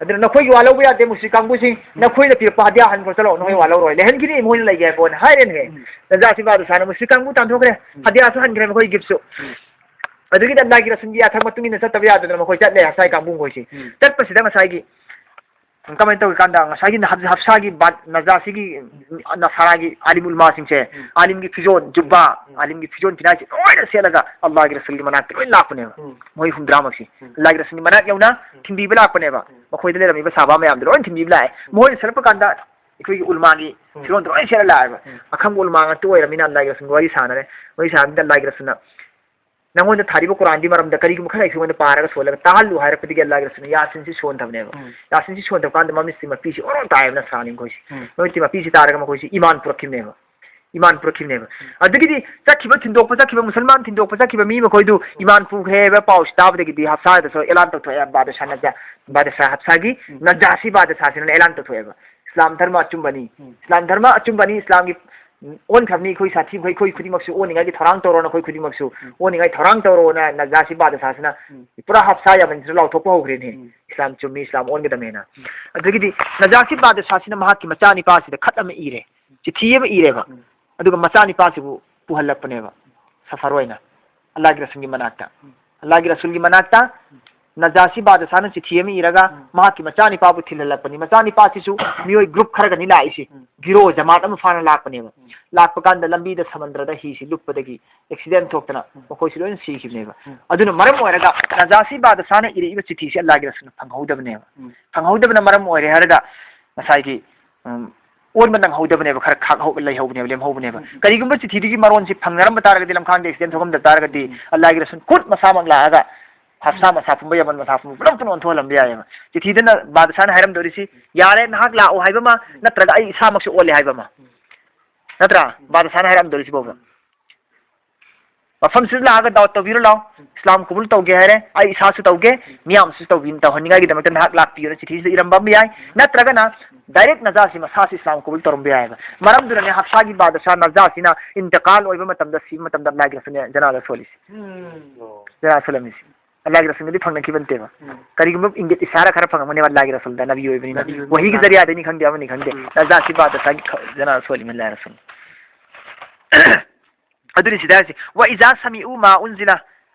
ꯑꯗꯨꯅ ꯅꯈꯣꯏꯒꯤ ꯋꯥ ꯂꯧꯕ ꯌꯥꯗꯦ, ꯃꯨꯁꯂꯤꯝ ꯀꯥꯡꯕꯨꯁꯤꯡ, ꯎꯝ꯫ ꯅꯈꯣꯏꯅ ꯄꯤꯔꯛꯄ ꯍꯗꯤꯌꯥ ꯍꯟꯈ꯭ꯔꯣ, ꯆꯠꯂꯣ, ꯅꯈꯣꯏ ꯎꯝ꯫ ꯋꯥ ꯂꯧꯔꯣꯏ, ꯂꯩꯍꯟꯈꯤꯅꯤ, ꯃꯣꯏꯅ ꯂꯩꯒꯦ ꯍꯥꯏꯕ ꯄꯣꯠꯅꯤ ꯍꯥꯏꯔꯦꯅꯦ꯫ ꯎꯝ꯫ ꯅꯖꯥꯁꯤ ꯕꯥꯗꯁꯥꯅ ꯃꯨꯁꯂꯤꯝ ꯀꯥꯡꯕꯨ ꯇꯥꯟꯊꯣꯛꯈ꯭ꯔꯦ, ꯎꯝ꯫ ꯍꯗꯤꯌꯥꯁꯨ ꯍꯟꯈ꯭ꯔꯦ, ꯃꯈꯣꯏ ꯒꯤꯐꯁꯨ꯫ ꯎꯝ꯫ ꯑꯗꯨꯒꯤꯗꯤ ꯑꯜꯂꯥꯍꯒꯤ ꯔꯁꯨꯜꯒꯤ ꯌꯥꯊꯪ ꯃꯇꯨꯡ ꯏꯟꯅ ꯆꯠꯇꯕ ꯌꯥꯗꯗꯅ ꯃꯈꯣꯏ ꯆꯠꯂꯦ, ꯍꯞꯁꯥꯏ ꯀꯥꯡꯕꯨ ꯃꯈꯣꯏꯁꯤ꯫ ꯎꯝ꯫ ꯆꯠꯄꯁꯤꯗ ꯉꯁꯥꯏꯒꯤ ꯀꯃꯥꯏꯅ ꯇꯧꯏ ꯀꯥꯟꯗ ꯉꯁꯥꯏꯒꯤ ꯅꯍ-, ꯍꯞꯁꯥꯒꯤ ꯕꯥꯠ-, ꯅꯖꯥꯁꯤꯒꯤ ꯅꯁꯥꯔꯥꯒꯤ ꯑꯥꯂꯤꯝ ꯎꯂꯃꯥꯁꯤꯡꯁꯦ, ꯎꯝ꯫ ꯑꯥꯂꯤꯝꯒꯤ ꯐꯤꯖꯣꯜ, ꯖꯨꯕꯥ, ꯎꯝ꯫ ꯑꯥꯂꯤꯝꯒꯤ ꯐꯤꯖꯣꯜ ꯐꯤꯅꯥꯏꯁꯦ ꯂꯣꯏꯅ ꯁꯦꯠꯂꯒ ꯑꯜꯂꯥꯍꯒꯤ ꯔꯁꯨꯜꯒꯤ ꯃꯅꯥꯛꯇ ꯂꯣꯏ ꯂꯥꯛꯄꯅꯦꯕ꯫ ꯎꯝ꯫ ꯃꯣꯏ ꯍꯨꯝꯗ꯭ꯔꯥꯃꯛꯁꯤ꯫ ꯎꯝ꯫ ꯑꯜꯂꯥꯍꯒꯤ ꯔꯁꯨꯜꯒꯤ ꯃꯅꯥꯛ ꯌꯧꯅ ꯎꯝ꯫ ꯊꯤꯟꯕꯤꯕ ꯂꯥꯛꯄꯅꯦꯕ꯫ ꯎꯝ꯫ ꯃꯈꯣꯏꯗ ꯂꯩꯔꯝꯃꯤꯕ ꯁꯥꯕꯥ ꯃꯌꯥꯝꯗꯣ ꯂꯣꯏ ꯊꯤꯟꯕꯤꯕ ꯂꯥꯛꯑꯦ꯫ ꯃꯈꯣꯏꯅ ꯁꯦꯠꯂꯛꯄ ꯀꯥꯟꯗ ꯑꯩꯈꯣꯏꯒꯤ ꯎꯂꯃꯥꯒꯤ ꯎꯝ꯫ ꯐꯤꯔꯣꯜꯗꯣ ꯂꯣꯏ ꯁꯦꯠꯂ ꯂꯥꯛꯑꯦꯕ꯫ ꯎꯝ꯫ ꯑꯈꯪꯕ ꯎꯂꯃꯥ ꯉꯥꯛꯇ ꯑꯣꯏꯔꯕꯅꯤꯅ ꯑꯜꯂꯥꯍꯒꯤ ꯔꯁꯨꯜꯒ ꯋꯥꯔꯤ ꯁꯥꯟꯅꯔꯦ꯫ ꯋꯥꯔꯤ ꯁꯥꯟꯅꯕꯗ ꯑꯜꯂꯥꯍꯒꯤ ꯔꯁꯨꯜꯅ ꯅꯉꯣꯟꯗ ꯊꯥꯔꯤꯕ ꯀꯨꯔꯥꯟꯗꯤ ꯃꯔꯝꯗ ꯀꯔꯤꯒꯨꯝꯕ ꯈꯔ ꯑꯩꯉꯣꯟꯗ ꯄꯥꯔꯒ ꯁꯣꯜꯂꯒ ꯇꯥꯍꯜꯂꯨ ꯍꯥꯏꯔꯛꯄꯗꯒꯤ ꯑꯜꯂꯥꯍꯒꯤ ꯔꯁꯨꯜꯅ ꯌꯥꯁꯤꯟꯁꯤ ꯁꯣꯟꯊꯕꯅꯦꯕ꯫ ꯎꯝ꯫ ꯌꯥꯁꯤꯟꯁꯤ ꯁꯣꯟꯊꯕ ꯀꯥꯟꯗ ꯃꯃꯤꯠꯁꯤ ꯃꯄꯤꯁꯤ ꯑꯣꯔꯣ ꯇꯥꯏꯌꯦꯕ ꯅꯁꯔꯥꯅꯤ ꯃꯈꯣꯏꯁꯤ꯫ ꯎꯝ꯫ ꯃꯃꯤꯠꯁꯤ ꯃꯄꯤꯁꯤ ꯇꯥꯔꯒ ꯃꯈꯣꯏꯁꯤ ꯏꯃꯥꯟ ꯄꯨꯔꯛꯈꯤꯕꯅꯦꯕ꯫ ꯏꯃꯥꯟ ꯄꯨꯔꯛꯈꯤꯕꯅꯦꯕ꯫ ꯎꯝ꯫ ꯑꯗꯨꯗꯒꯤꯗꯤ ꯆꯠꯈꯤꯕ, ꯊꯤꯟꯗꯣꯛꯄ ꯆꯠꯈꯤꯕ, ꯃꯨꯁꯜꯃꯥꯟ ꯊꯤꯟꯗꯣꯛꯄ ꯆꯠꯈꯤꯕ ꯃꯤ ꯃꯈꯣꯏꯗꯨ ꯎꯝ꯫ ꯏꯃꯥꯟ ꯄꯨꯈ꯭ꯔꯦ ꯍꯥꯏꯕ ꯄꯥꯎꯁꯤ ꯇꯥꯕꯗꯒꯤꯗꯤ ꯍꯞꯁꯥꯗꯁꯨ ꯑꯦꯂꯥꯟ ꯇꯧꯊꯣꯛꯑꯦ, ꯕꯥꯗꯁꯥ ꯅꯖꯥ-, ꯕꯥꯗꯁꯥ ꯍꯞꯁꯥꯒꯤ ꯎꯝ꯫ ꯅꯖꯥꯁꯤ ꯕꯥꯗꯁꯥꯁꯤꯅ ꯑꯦꯂꯥꯟ ꯇꯧꯊꯣꯛꯑꯦꯕ꯫ ꯏꯁꯂꯥꯝ ꯙꯔꯃ ꯑꯆꯨꯝꯕꯅꯤ꯫ ꯎꯝ꯫ ꯏꯁꯂꯥꯝ ꯙꯔꯃ ꯑꯆꯨꯝꯕꯅꯤ, ꯏꯁꯂꯥꯝꯒꯤ, ꯎꯝ, ꯑꯣꯟꯈ꯭ꯔꯕꯅꯤ, ꯑꯩꯈꯣꯏ ꯁꯥꯊꯤ, ꯑꯩꯈꯣꯏ, ꯑꯩꯈꯣꯏ ꯈꯨꯗꯤꯡꯃꯛꯁꯨ ꯑꯣꯟꯅꯤꯡꯉꯥꯏꯒꯤ ꯊꯧꯔꯥꯡ ꯇꯧꯔꯣ, ꯅꯈꯣꯏ ꯈꯨꯗꯤꯡꯃꯛꯁꯨ ꯎꯝ꯫ ꯑꯣꯟꯅꯤꯡꯉꯥꯏ ꯊꯧꯔꯥꯡ ꯇꯧꯔꯣꯅ ꯅꯖꯥꯁꯤ ꯕꯥꯗꯁꯥꯁꯤꯅ ꯎꯝ꯫ ꯄꯨꯔꯥ ꯍꯞꯁꯥ ꯌꯥꯃꯟꯁꯤꯅ ꯂꯥꯎꯊꯣꯛꯄ ꯍꯧꯈ꯭ꯔꯦꯅꯦ꯫ ꯎꯝ꯫ ꯏꯁꯂꯥꯝ ꯆꯨꯝꯃꯤ, ꯏꯁꯂꯥꯝ ꯑꯣꯟꯒꯗꯕꯅꯦꯅ꯫ ꯎꯝ꯫ ꯑꯗꯒꯤꯗꯤ ꯅꯖꯥꯁꯤ ꯕꯥꯗꯁꯥꯁꯤꯅ ꯃꯍꯥꯛꯀꯤ ꯃꯆꯥꯅꯤꯄꯥꯁꯤꯗ ꯈꯠ ꯑꯃ ꯏꯔꯦ, ꯆꯤꯊꯤ ꯑꯃ ꯏꯔꯦꯕ꯫ ꯎꯝ꯫ ꯑꯗꯨꯒ ꯃꯆꯥꯅꯤꯄꯥꯁꯤꯕꯨ ꯄꯨꯍꯜꯂꯛꯄꯅꯦꯕ꯫ ꯁꯐꯔ ꯑꯣꯏꯅ ꯑꯜꯂꯥꯍꯒꯤ ꯔꯁꯨꯜꯒꯤ ꯃꯅꯥꯛꯇ꯫ ꯑꯜꯂꯥꯍꯒꯤ ꯔꯁꯨꯜꯒꯤ ꯃꯅꯥꯛꯇ ꯅꯖꯥꯁꯤ ꯕꯥꯗꯁꯥꯅ ꯆꯤꯊꯤ ꯑꯃ ꯏꯔꯒ ꯎꯝ꯫ ꯃꯍꯥꯛꯀꯤ ꯃꯆꯥꯅꯤꯄꯥꯕꯨ ꯊꯤꯜꯍꯜꯂꯛꯄꯅꯤ꯫ ꯃꯆꯥꯅꯤꯄꯥꯁꯤꯁꯨ ꯃꯤꯑꯣꯏ ꯒ꯭ꯔꯨꯞ ꯈꯔꯒꯅꯤ ꯂꯥꯛꯏꯁꯤ꯫ ꯎꯝ꯫ ꯒꯤꯔꯣ ꯖꯃꯥꯠ ꯑꯃ ꯐꯥꯅ ꯂꯥꯛꯄꯅꯦꯕ꯫ ꯎꯝ꯫ ꯂꯥꯛꯄ ꯀꯥꯟꯗ ꯂꯝꯕꯤꯗ ꯁꯃꯨꯗ꯭ꯔꯗ ꯍꯤꯁꯤ ꯂꯨꯞꯄꯗꯒꯤ ꯑꯦꯛꯁꯤꯗꯦꯟ ꯊꯣꯛꯇꯅ ꯎꯝ꯫ ꯃꯈꯣꯏꯁꯤ ꯂꯣꯏꯅ ꯁꯤꯈꯤꯕꯅꯦꯕ꯫ ꯎꯝ꯫ ꯑꯗꯨꯅ ꯃꯔꯝ ꯑꯣꯏꯔꯒ ꯅꯖꯥꯁꯤ ꯕꯥꯗꯁꯥꯅ ꯏꯔꯛꯏꯕ ꯆꯤꯊꯤꯁꯤ ꯑꯜꯂꯥꯍꯒꯤ ꯔꯁꯨꯜꯅ ꯐꯪꯍꯧꯗꯕꯅꯦꯕ꯫ ꯎꯝ꯫ ꯐꯪꯍꯧꯗꯕꯅ ꯃꯔꯝ ꯑꯣꯏꯔꯦ ꯍꯥꯏꯔꯒ ꯉꯁꯥꯏꯒꯤ, ꯎꯝ, ꯑꯣꯟꯕ ꯅꯪꯍꯧꯗꯕꯅꯦꯕ, ꯈꯔ ꯈꯥꯛ ꯍꯧ-, ꯂꯩꯍꯧꯕꯅꯦꯕ, ꯂꯦꯝꯍꯧꯕꯅꯦꯕ꯫ ꯎꯝ꯫ ꯀꯔꯤꯒꯨꯝꯕ ꯆꯤꯊꯤꯗꯨꯒꯤ ꯃꯔꯣꯟꯁꯤ ꯐꯪꯅꯔꯝꯕ ꯇꯥꯔꯒꯗꯤ, ꯂꯝꯈꯥꯡꯗ ꯑꯦꯛꯁꯤꯗꯦꯟ ꯊꯣꯛꯂꯝꯗ ꯇꯥꯔꯒꯗꯤ, ꯎꯝ꯫ ꯑꯜꯂꯥꯍꯒꯤ ꯔꯁꯨꯜ ꯈꯨꯠ ꯃꯁꯥꯃꯛ ꯂꯥꯛꯑꯒ ꯍꯞꯁꯥ ꯃꯁꯥ ꯄꯨꯝꯕ, ꯌꯃꯟ ꯃꯁꯥ ꯄꯨꯝꯕ ꯄꯨꯂꯞ ꯄꯨꯟꯅ ꯑꯣꯟꯊꯣꯛꯍꯜꯂꯝꯕ ꯌꯥꯏꯑꯕ꯫ ꯆꯤꯊꯤꯗꯅ ꯕꯥꯗꯁꯥꯅ ꯍꯥꯏꯔꯝꯗꯧꯔꯤꯁꯤ, "ꯌꯥꯔꯦ, ꯅꯍꯥꯛ ꯂꯥꯛꯑꯣ" ꯍꯥꯏꯕ ꯑꯃ, ꯅꯠꯇ꯭ꯔꯒ "ꯑꯩ ꯏꯁꯥꯃꯛꯁꯨ ꯑꯣꯜꯂꯦ" ꯍꯥꯏꯕ ꯑꯃ꯫ ꯅꯠꯇ꯭ꯔꯥ? ꯕꯥꯗꯁꯥꯅ ꯍꯥꯏꯔꯝꯗꯧꯔꯤꯁꯤ ꯐꯥꯎꯕ꯫ ꯃꯐꯝꯁꯤꯗ ꯂꯥꯛꯑꯒ ꯗꯥꯋꯠ ꯇꯧꯕꯤꯔꯣ ꯂꯥꯎ, ꯏꯁꯂꯥꯝ ꯀꯕꯨꯜ ꯇꯧꯒꯦ ꯍꯥꯏꯔꯦ, ꯑꯩ ꯏꯁꯥꯁꯨ ꯇꯧꯒꯦ, ꯃꯤꯌꯥꯝꯁꯨ ꯇꯧꯕꯤ-, ꯇꯧꯍꯟꯅꯤꯡꯉꯥꯏꯒꯤꯗꯃꯛꯇ ꯅꯍꯥꯛ ꯂꯥꯛꯄꯤꯌꯣꯅ ꯆꯤꯊꯤꯁꯤꯗ ꯏꯔꯝꯕ ꯑꯃ ꯌꯥꯏ꯫ ꯅꯠꯇ꯭ꯔꯒꯅ ꯗꯥꯏꯔꯦꯛ ꯅꯖꯥꯁꯤ ꯃꯁꯥꯁꯤ ꯏꯁꯂꯥꯝ ꯀꯕꯨꯜ ꯇꯧꯔꯝꯕ ꯌꯥꯏꯑꯕ꯫ ꯃꯔꯝꯗꯨꯅꯅꯦ ꯍꯞꯁꯥꯒꯤ ꯕꯥꯗꯁꯥ ꯅꯖꯥꯁꯤꯅ ꯏꯟꯇꯤꯀꯥꯜ ꯑꯣꯏꯕ ꯃꯇꯝꯗ, ꯁꯤꯕ ꯃꯇꯝꯗ ꯑꯜꯂꯥꯍꯒꯤ ꯔꯁꯨꯜꯅ ꯖꯅꯥꯖꯥ ꯁꯣꯜꯂꯤꯁꯤ꯫ ꯎꯝ꯫ ꯖꯅꯥꯖꯥ ꯁꯣꯜꯂꯝꯃꯤꯁꯤ꯫ ꯑꯜꯂꯥꯍꯒꯤ ꯔꯁꯨꯜꯅꯗꯤ ꯐꯪꯅꯈꯤꯕ ꯅꯠꯇꯦꯕ꯫ ꯎꯝ꯫ ꯀꯔꯤꯒꯨꯝꯕ ꯏꯪꯒꯤꯠ ꯏꯁꯥꯔꯥ ꯈꯔ ꯐꯪꯉꯝꯒꯅꯦꯕ ꯑꯜꯂꯥꯍꯒꯤ ꯔꯁꯨꯜꯗ, ꯅꯕꯤ ꯑꯣꯏꯕꯅꯤꯅ꯫ ꯅꯕꯤ ꯑꯣꯏꯕꯅꯤꯅ꯫ ꯋꯥꯍꯤꯒꯤ ꯖꯔꯤꯌꯥꯗꯩꯅꯤ ꯈꯪꯗꯦ, ꯑꯃꯅꯤ ꯈꯪꯗꯦ꯫ ꯎꯝ꯫ ꯅꯖꯥꯁꯤ ꯕꯥꯗꯁꯥꯒꯤ ꯈ-, ꯖꯅꯥꯖꯥ ꯁꯣꯜꯂꯤꯃꯤ ꯑꯜꯂꯥꯍꯒꯤ ꯔꯁꯨꯜ꯫ ꯑꯗꯨꯅꯤ ꯁꯤꯗ ꯍꯥꯏꯔꯤꯁꯤ, "ꯋ ꯏꯖꯥ ꯁꯃꯤꯎ ꯃꯥ ꯎꯟꯖꯤꯂ",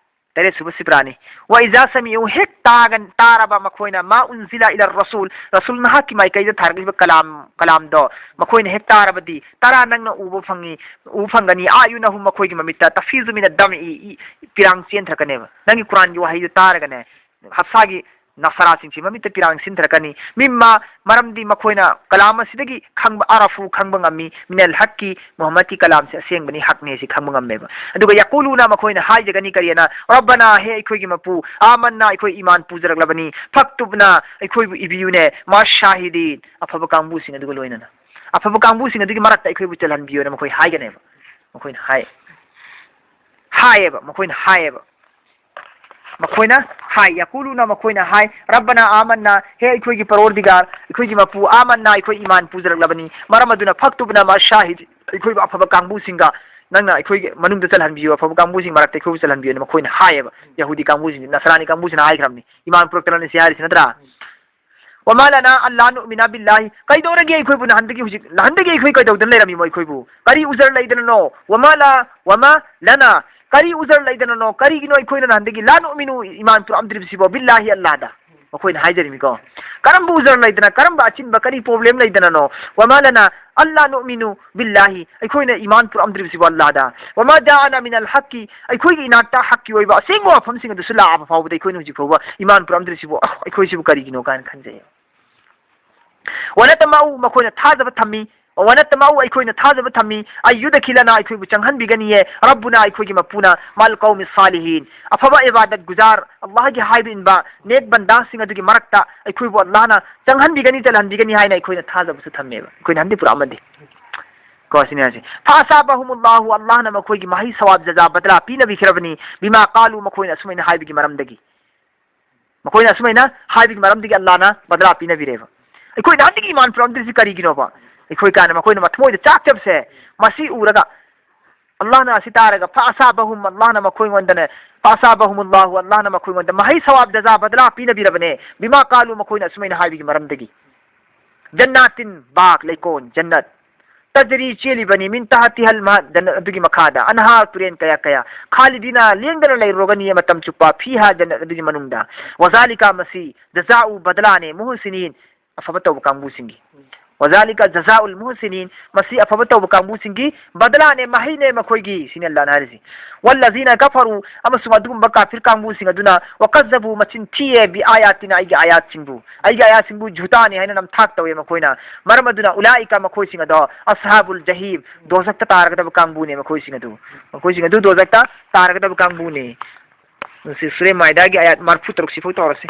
ꯇꯔꯦꯠ ꯁꯨꯕ ꯁꯤꯄ꯭ꯔꯥꯅꯤ꯫ "ꯋ ꯏꯖꯥ ꯁꯃꯤꯎ", ꯍꯦꯛ ꯇꯥꯒ-, ꯇꯥꯔꯕ ꯃꯈꯣꯏꯅ, "ꯃꯥ ꯎꯟꯖꯤꯂ ꯏꯂ ꯔꯁꯨꯜ", ꯔꯁꯨꯜ ꯅꯍꯥꯛꯀꯤ ꯃꯥꯏꯀꯩꯗ ꯊꯥꯔꯛꯂꯤꯕ ꯀꯂꯥꯝ, ꯀꯂꯥꯝꯗꯣ ꯃꯈꯣꯏꯅ ꯍꯦꯛ ꯇꯥꯔꯕꯗꯤ, "ꯇꯔꯥ", ꯅꯪꯅ ꯎꯕ ꯐꯪꯉꯤ, ꯎꯕ ꯐꯪꯒꯅꯤ, "ꯑ ꯌꯨꯅꯍꯨꯝ", ꯃꯈꯣꯏꯒꯤ ꯃꯃꯤꯠꯇ, "ꯇꯐꯤꯖꯨ ꯃꯤꯅ ꯗꯝ", ꯏ, ꯏ, ꯄꯤꯔꯥꯡ ꯆꯦꯟꯊꯔꯛꯀꯅꯦꯕ꯫ ꯅꯪꯒꯤ ꯀꯨꯔꯥꯟꯒꯤ ꯋꯥꯍꯩꯗꯨ ꯇꯥꯔꯒꯅꯦ, ꯍꯞꯁꯥꯒꯤ ꯅꯁꯥꯔꯥꯁꯤꯡꯁꯤ ꯃꯃꯤꯠꯇ ꯄꯤꯔꯥꯡ ꯁꯤꯟꯊꯔꯛꯀꯅꯤ꯫ "ꯃꯤꯝꯃ", ꯃꯔꯝꯗꯤ ꯃꯈꯣꯏꯅ ꯀꯂꯥꯝ ꯑꯁꯤꯗꯒꯤ ꯈꯪꯕ, "ꯑꯔꯐꯨ", ꯈꯪꯕ ꯉꯝꯃꯤ, "ꯃꯤꯅꯜ ꯍꯛꯀꯤ", ꯃꯨꯍꯝꯃꯗꯀꯤ ꯀꯂꯥꯝꯁꯦ ꯑꯁꯦꯡꯕꯅꯤ, ꯍꯛꯅꯤ ꯁꯤ ꯈꯪꯕ ꯉꯝꯃꯦꯕ꯫ ꯑꯗꯨꯒ "ꯌꯥꯀꯨꯂꯨꯅ", ꯃꯈꯣꯏꯅ ꯍꯥꯏꯖꯒꯅꯤ ꯀꯔꯤꯅ, "ꯔꯕꯅꯥ", ꯍꯦ ꯑꯩꯈꯣꯏꯒꯤ ꯃꯄꯨ, "ꯑꯥꯃꯟꯅꯥ", ꯑꯩꯈꯣꯏ ꯏꯃꯥꯟ ꯄꯨꯖꯔꯛꯂꯕꯅꯤ, "ꯐꯛꯇꯨꯕꯅ", ꯑꯩꯈꯣꯏꯕꯨ ꯏꯕꯤꯌꯨꯅꯦ, "ꯃꯥ ꯁꯥꯍꯤꯗꯤꯟ", ꯑꯐꯕ ꯀꯥꯡꯕꯨꯁꯤꯡ ꯑꯗꯨꯒ ꯂꯣꯏꯅꯅ, ꯑꯐꯕ ꯀꯥꯡꯕꯨꯁꯤꯡ ꯑꯗꯨꯒꯤ ꯃꯔꯛꯇ ꯑꯩꯈꯣꯏꯕꯨ ꯆꯜꯍꯟꯕꯤꯌꯨꯅ ꯃꯈꯣꯏ ꯍꯥꯏꯒꯅꯦꯕ꯫ ꯃꯈꯣꯏꯅ ꯍꯥꯏ, ꯍꯥꯏꯌꯦꯕ, ꯃꯈꯣꯏꯅ ꯍꯥꯏꯌꯦꯕ꯫ ꯃꯈꯣꯏꯅ ꯍꯥꯏ, "ꯌꯥꯀꯨꯂꯨꯅ", ꯃꯈꯣꯏꯅ ꯍꯥꯏ, "ꯔꯕꯅꯥ ꯑꯥꯃꯟꯅꯥ", ꯍꯦ ꯑꯩꯈꯣꯏꯒꯤ ꯄꯔꯣꯔꯗꯤꯒꯥꯔ, ꯑꯩꯈꯣꯏꯒꯤ ꯃꯄꯨ, "ꯑꯥꯃꯟꯅꯥ", ꯑꯩꯈꯣꯏ ꯏꯃꯥꯟ ꯄꯨꯖꯔꯛꯂꯕꯅꯤ, ꯃꯔꯝ ꯑꯗꯨꯅ "ꯐꯛꯇꯨꯕꯅ ꯃꯥ ꯁꯥꯍꯤꯗ", ꯑꯩꯈꯣꯏꯕꯨ ꯑꯐꯕ ꯀꯥꯡꯕꯨꯁꯤꯡꯒ ꯅꯪꯅ ꯑꯩꯈꯣꯏꯒꯤ ꯃꯅꯨꯡꯗ ꯆꯜꯍꯟꯕꯤꯌꯨ, ꯑꯐꯕ ꯀꯥꯡꯕꯨꯁꯤꯡ ꯃꯔꯛꯇ ꯑꯩꯈꯣꯏꯕꯨ ꯆꯜꯍꯟꯕꯤꯌꯨꯅ ꯃꯈꯣꯏꯅ ꯍꯥꯏꯌꯦꯕ꯫ ꯌꯍꯨꯗꯤ ꯀꯥꯡꯕꯨꯁꯤꯡꯁꯤ, ꯅꯁꯔꯥꯅꯤ ꯀꯥꯡꯕꯨꯁꯤꯅ ꯍꯥꯏꯈ꯭ꯔꯕꯅꯤ, ꯏꯃꯥꯟ ꯄꯨꯔꯛꯇꯅꯅꯤ ꯁꯤ ꯍꯥꯏꯔꯤꯁꯤ ꯅꯠꯇ꯭ꯔꯥ? "وما لنا ألا نؤمن بالله"꯫ ꯀꯩꯗꯧꯔꯒꯦ ꯑꯩꯈꯣꯏꯕꯨ ꯅꯍꯥꯟꯗꯒꯤ ꯍꯧꯖꯤꯛ, ꯅꯍꯥꯟꯗꯒꯤ ꯑꯩꯈꯣꯏ ꯀꯩꯗꯧꯗꯅ ꯂꯩꯔꯝꯃꯤꯃꯣ ꯑꯩꯈꯣꯏꯕꯨ? ꯀꯔꯤ ꯎꯖꯔ ꯂꯩꯗꯅꯅꯣ? "وما لا, وما لنا"꯫ ꯀꯔꯤ ꯎꯖꯔ ꯂꯩꯗꯅꯅꯣ? ꯀꯔꯤꯒꯤꯅꯣ ꯑꯩꯈꯣꯏꯅ ꯅꯍꯥꯟꯗꯒꯤ "لا نؤمن", ꯏꯃꯥꯟ ꯄꯨꯔꯛꯑꯝꯗ꯭ꯔꯤꯕꯁꯤꯕꯣ, "بالله", ꯑꯜꯂꯥꯗ? ꯃꯈꯣꯏꯅ ꯍꯥꯏꯖꯔꯤꯃꯤꯀꯣ꯫ ꯀꯔꯝꯕ ꯎꯖꯔ ꯂꯩꯗꯅ, ꯀꯔꯝꯕ ꯑꯆꯤꯟꯕ, ꯀꯔꯤ problem ꯂꯩꯗꯅꯅꯣ? "وما لنا ألا نؤمن بالله"꯫ ꯑꯩꯈꯣꯏꯅ ꯏꯃꯥꯟ ꯄꯨꯔꯛꯑꯝꯗ꯭ꯔꯤꯕꯁꯤꯕꯨ ꯑꯜꯂꯥꯗ꯫ "وما جاءنا من الحق"꯫ ꯑꯩꯈꯣꯏꯒꯤ ꯏꯅꯥꯛꯇ ꯍꯛꯀꯤ ꯑꯣꯏꯕ ꯑꯁꯦꯡꯕ ꯋꯥꯐꯝꯁꯤꯡ ꯑꯗꯨꯁꯨ ꯂꯥꯛꯑꯕ ꯐꯥꯎꯕꯗ ꯑꯩꯈꯣꯏꯅ ꯍꯧꯖꯤꯛ ꯐꯥꯎꯕ ꯏꯃꯥꯟ ꯄꯨꯔꯛꯑꯝꯗ꯭ꯔꯤꯁꯤꯕꯨ, ꯑꯍ, ꯑꯩꯈꯣꯏꯁꯤꯕꯨ ꯀꯔꯤꯒꯤꯅꯣ ꯀꯥꯏꯅ ꯈꯟꯖꯩ꯫ "ونطمع"، ꯃꯈꯣꯏꯅ ꯊꯥꯖꯕ ꯊꯝꯃꯤ꯫ "ونطمع"، ꯑꯩꯈꯣꯏꯅ ꯊꯥꯖꯕ ꯊꯝꯃꯤ꯫ "أن يدخلنا"، ꯑꯩꯈꯣꯏꯕꯨ ꯆꯪꯍꯟꯕꯤꯒꯅꯤꯌꯦ꯫ "ربنا"، ꯑꯩꯈꯣꯏꯒꯤ ꯃꯄꯨꯅ꯫ "مع القوم الصالحين"꯫ ꯑꯐꯕ ꯏꯕꯥꯗꯠ ꯒꯨꯖꯥꯔ, ꯑꯜꯂꯥꯍꯒꯤ ꯍꯥꯏꯕ ꯏꯟꯕ, ꯅꯦꯛ ꯕꯟꯗꯥꯁꯤꯡ ꯑꯗꯨꯒꯤ ꯃꯔꯛꯇ ꯑꯩꯈꯣꯏꯕꯨ ꯑꯜꯂꯥꯍꯅ ꯆꯪꯍꯟꯕꯤꯒꯅꯤ, ꯆꯜꯍꯟꯕꯤꯒꯅꯤ ꯍꯥꯏꯅ ꯑꯩꯈꯣꯏꯅ ꯊꯥꯖꯕꯁꯨ ꯊꯝꯃꯦꯕ꯫ ꯑꯩꯈꯣꯏꯅ ꯍꯟꯗꯤ ꯄꯨꯔꯛꯑꯃꯗꯤ꯫ ꯀꯣ, ꯁꯤꯅꯤ ꯍꯥꯏꯁꯦ꯫ "فأثابهم الله"، ꯑꯜꯂꯥꯍꯅ ꯃꯈꯣꯏꯒꯤ ꯃꯍꯩ ꯁꯋꯥꯕ ꯖꯖꯥ ꯕꯗꯂꯥ ꯄꯤꯅꯕꯤꯈ꯭ꯔꯕꯅꯤ꯫ "بما قالوا"، ꯃꯈꯣꯏꯅ ꯑꯁꯨꯃꯥꯏꯅ ꯍꯥꯏꯕꯒꯤ ꯃꯔꯝꯗꯒꯤ꯫ ꯃꯈꯣꯏꯅ ꯑꯁꯨꯃꯥꯏꯅ ꯍꯥꯏꯕꯒꯤ ꯃꯔꯝꯗꯒꯤ ꯑꯜꯂꯥꯍꯅ ꯕꯗꯂꯥ ꯄꯤꯅꯕꯤꯔꯦꯕ꯫ ꯑꯩꯈꯣꯏ ꯅꯍꯥꯟꯗꯒꯤ ꯏꯃꯥꯟ ꯄꯨꯔꯛꯑꯝꯗ꯭ꯔꯤꯁꯤ ꯀꯔꯤꯒꯤꯅꯣꯕ? ꯑꯩꯈꯣꯏ ꯀꯥꯏꯅ ꯃꯈꯣꯏꯅ ꯃꯊꯃꯣꯏꯗ ꯆꯥꯛꯆꯕꯁꯦ, ꯃꯁꯤ ꯎꯔꯒ ꯑꯜꯂꯥꯍꯅ ꯑꯁꯤ ꯇꯥꯔꯒ "فأثابهم"، ꯑꯜꯂꯥꯍꯅ ꯃꯈꯣꯏꯉꯣꯟꯗꯅꯦ, "فأثابهم الله"، ꯑꯜꯂꯥꯍꯅ ꯃꯈꯣꯏꯉꯣꯟꯗ ꯃꯍꯩ ꯁꯋꯥꯕ ꯖꯖꯥ ꯕꯗꯂꯥ ꯄꯤꯅꯕꯤꯔꯕꯅꯦ꯫ "بما قالوا"، ꯃꯈꯣꯏꯅ ꯑꯁꯨꯃꯥꯏꯅ ꯍꯥꯏꯕꯒꯤ ꯃꯔꯝꯗꯒꯤ꯫ "جنات"، ꯕꯥꯒ, ꯂꯩꯀꯣꯜ, ꯖꯟꯅꯠ꯫ "تجري"، ꯆꯦꯜꯂꯤꯕꯅꯤ, "من تحتها الأنهار"، ꯖꯟꯅꯠ ꯑꯗꯨꯒꯤ ꯃꯈꯥꯗ, "أنهار"، ꯇꯨꯔꯦꯟ ꯀꯌꯥ ꯀꯌꯥ, "خالدين"، ꯂꯦꯡꯗꯅ ꯂꯩꯔꯨꯔꯒꯅꯤ ꯃꯇꯝ ꯆꯨꯞꯄ, "فيها"، ꯖꯟꯅꯠ ꯑꯗꯨꯒꯤ ꯃꯅꯨꯡꯗ, "وذلك"꯫ ꯃꯁꯤ "جزاء"، ꯕꯗꯂꯥꯅꯦ, "المحسنين"꯫ ꯑꯐꯕ ꯇꯧꯕ ꯀꯥꯡꯕꯨꯁꯤꯡꯒꯤ꯫ "وذلك جزاء المحسنين"꯫ ꯃꯁꯤ ꯑꯐꯕ ꯇꯧꯕ ꯀꯥꯡꯕꯨꯁꯤꯡꯒꯤ ꯕꯗꯂꯥꯅꯦ, ꯃꯍꯩꯅꯦ ꯃꯈꯣꯏꯒꯤ, ꯁꯤꯅꯤ ꯑꯜꯂꯥꯍꯅ ꯍꯥꯏꯔꯤꯁꯤ꯫ "والذين كفروا"꯫ ꯑꯃꯁꯨꯡ ꯑꯗꯨꯒꯨꯝꯕ ꯀꯥꯐꯤꯔ ꯀꯥꯡꯕꯨꯁꯤꯡ ꯑꯗꯨꯅ, "وكذبوا"꯫ ꯃꯆꯤꯟ ꯊꯤꯌꯦ, "بآياتنا"꯫ ꯑꯩꯒꯤ ꯑꯥꯌꯥꯠꯁꯤꯡꯕꯨ, ꯑꯩꯒꯤ ꯑꯥꯌꯥꯠꯁꯤꯡꯕꯨ ꯖꯨꯍꯇꯥꯅꯤ ꯍꯥꯏꯅ ꯅꯝꯊꯥꯛ ꯇꯧꯋꯦ ꯃꯈꯣꯏꯅ꯫ ꯃꯔꯝ ꯑꯗꯨꯅ, "أولئك"꯫ ꯃꯈꯣꯏꯁꯤꯡ ꯑꯗꯣ, "أصحاب الجحيم"꯫ ꯗꯣꯖꯛꯇ ꯇꯥꯔꯒꯗꯕ ꯀꯥꯡꯕꯨꯅꯦ ꯃꯈꯣꯏꯁꯤꯡ ꯑꯗꯨ꯫ ꯃꯈꯣꯏꯁꯤꯡ ꯑꯗꯨ ꯗꯣꯖꯛꯇ ꯇꯥꯔꯒꯗꯕ ꯀꯥꯡꯕꯨꯅꯦ꯫ ꯁꯤ ꯁꯨꯔꯦ ꯃꯥꯏꯗꯥꯒꯤ ꯑꯥꯌꯥꯠ ꯃꯔꯤꯐꯨ ꯇꯔꯨꯛ ꯁꯤꯐꯥꯎ ꯇꯧꯔꯁꯤ꯫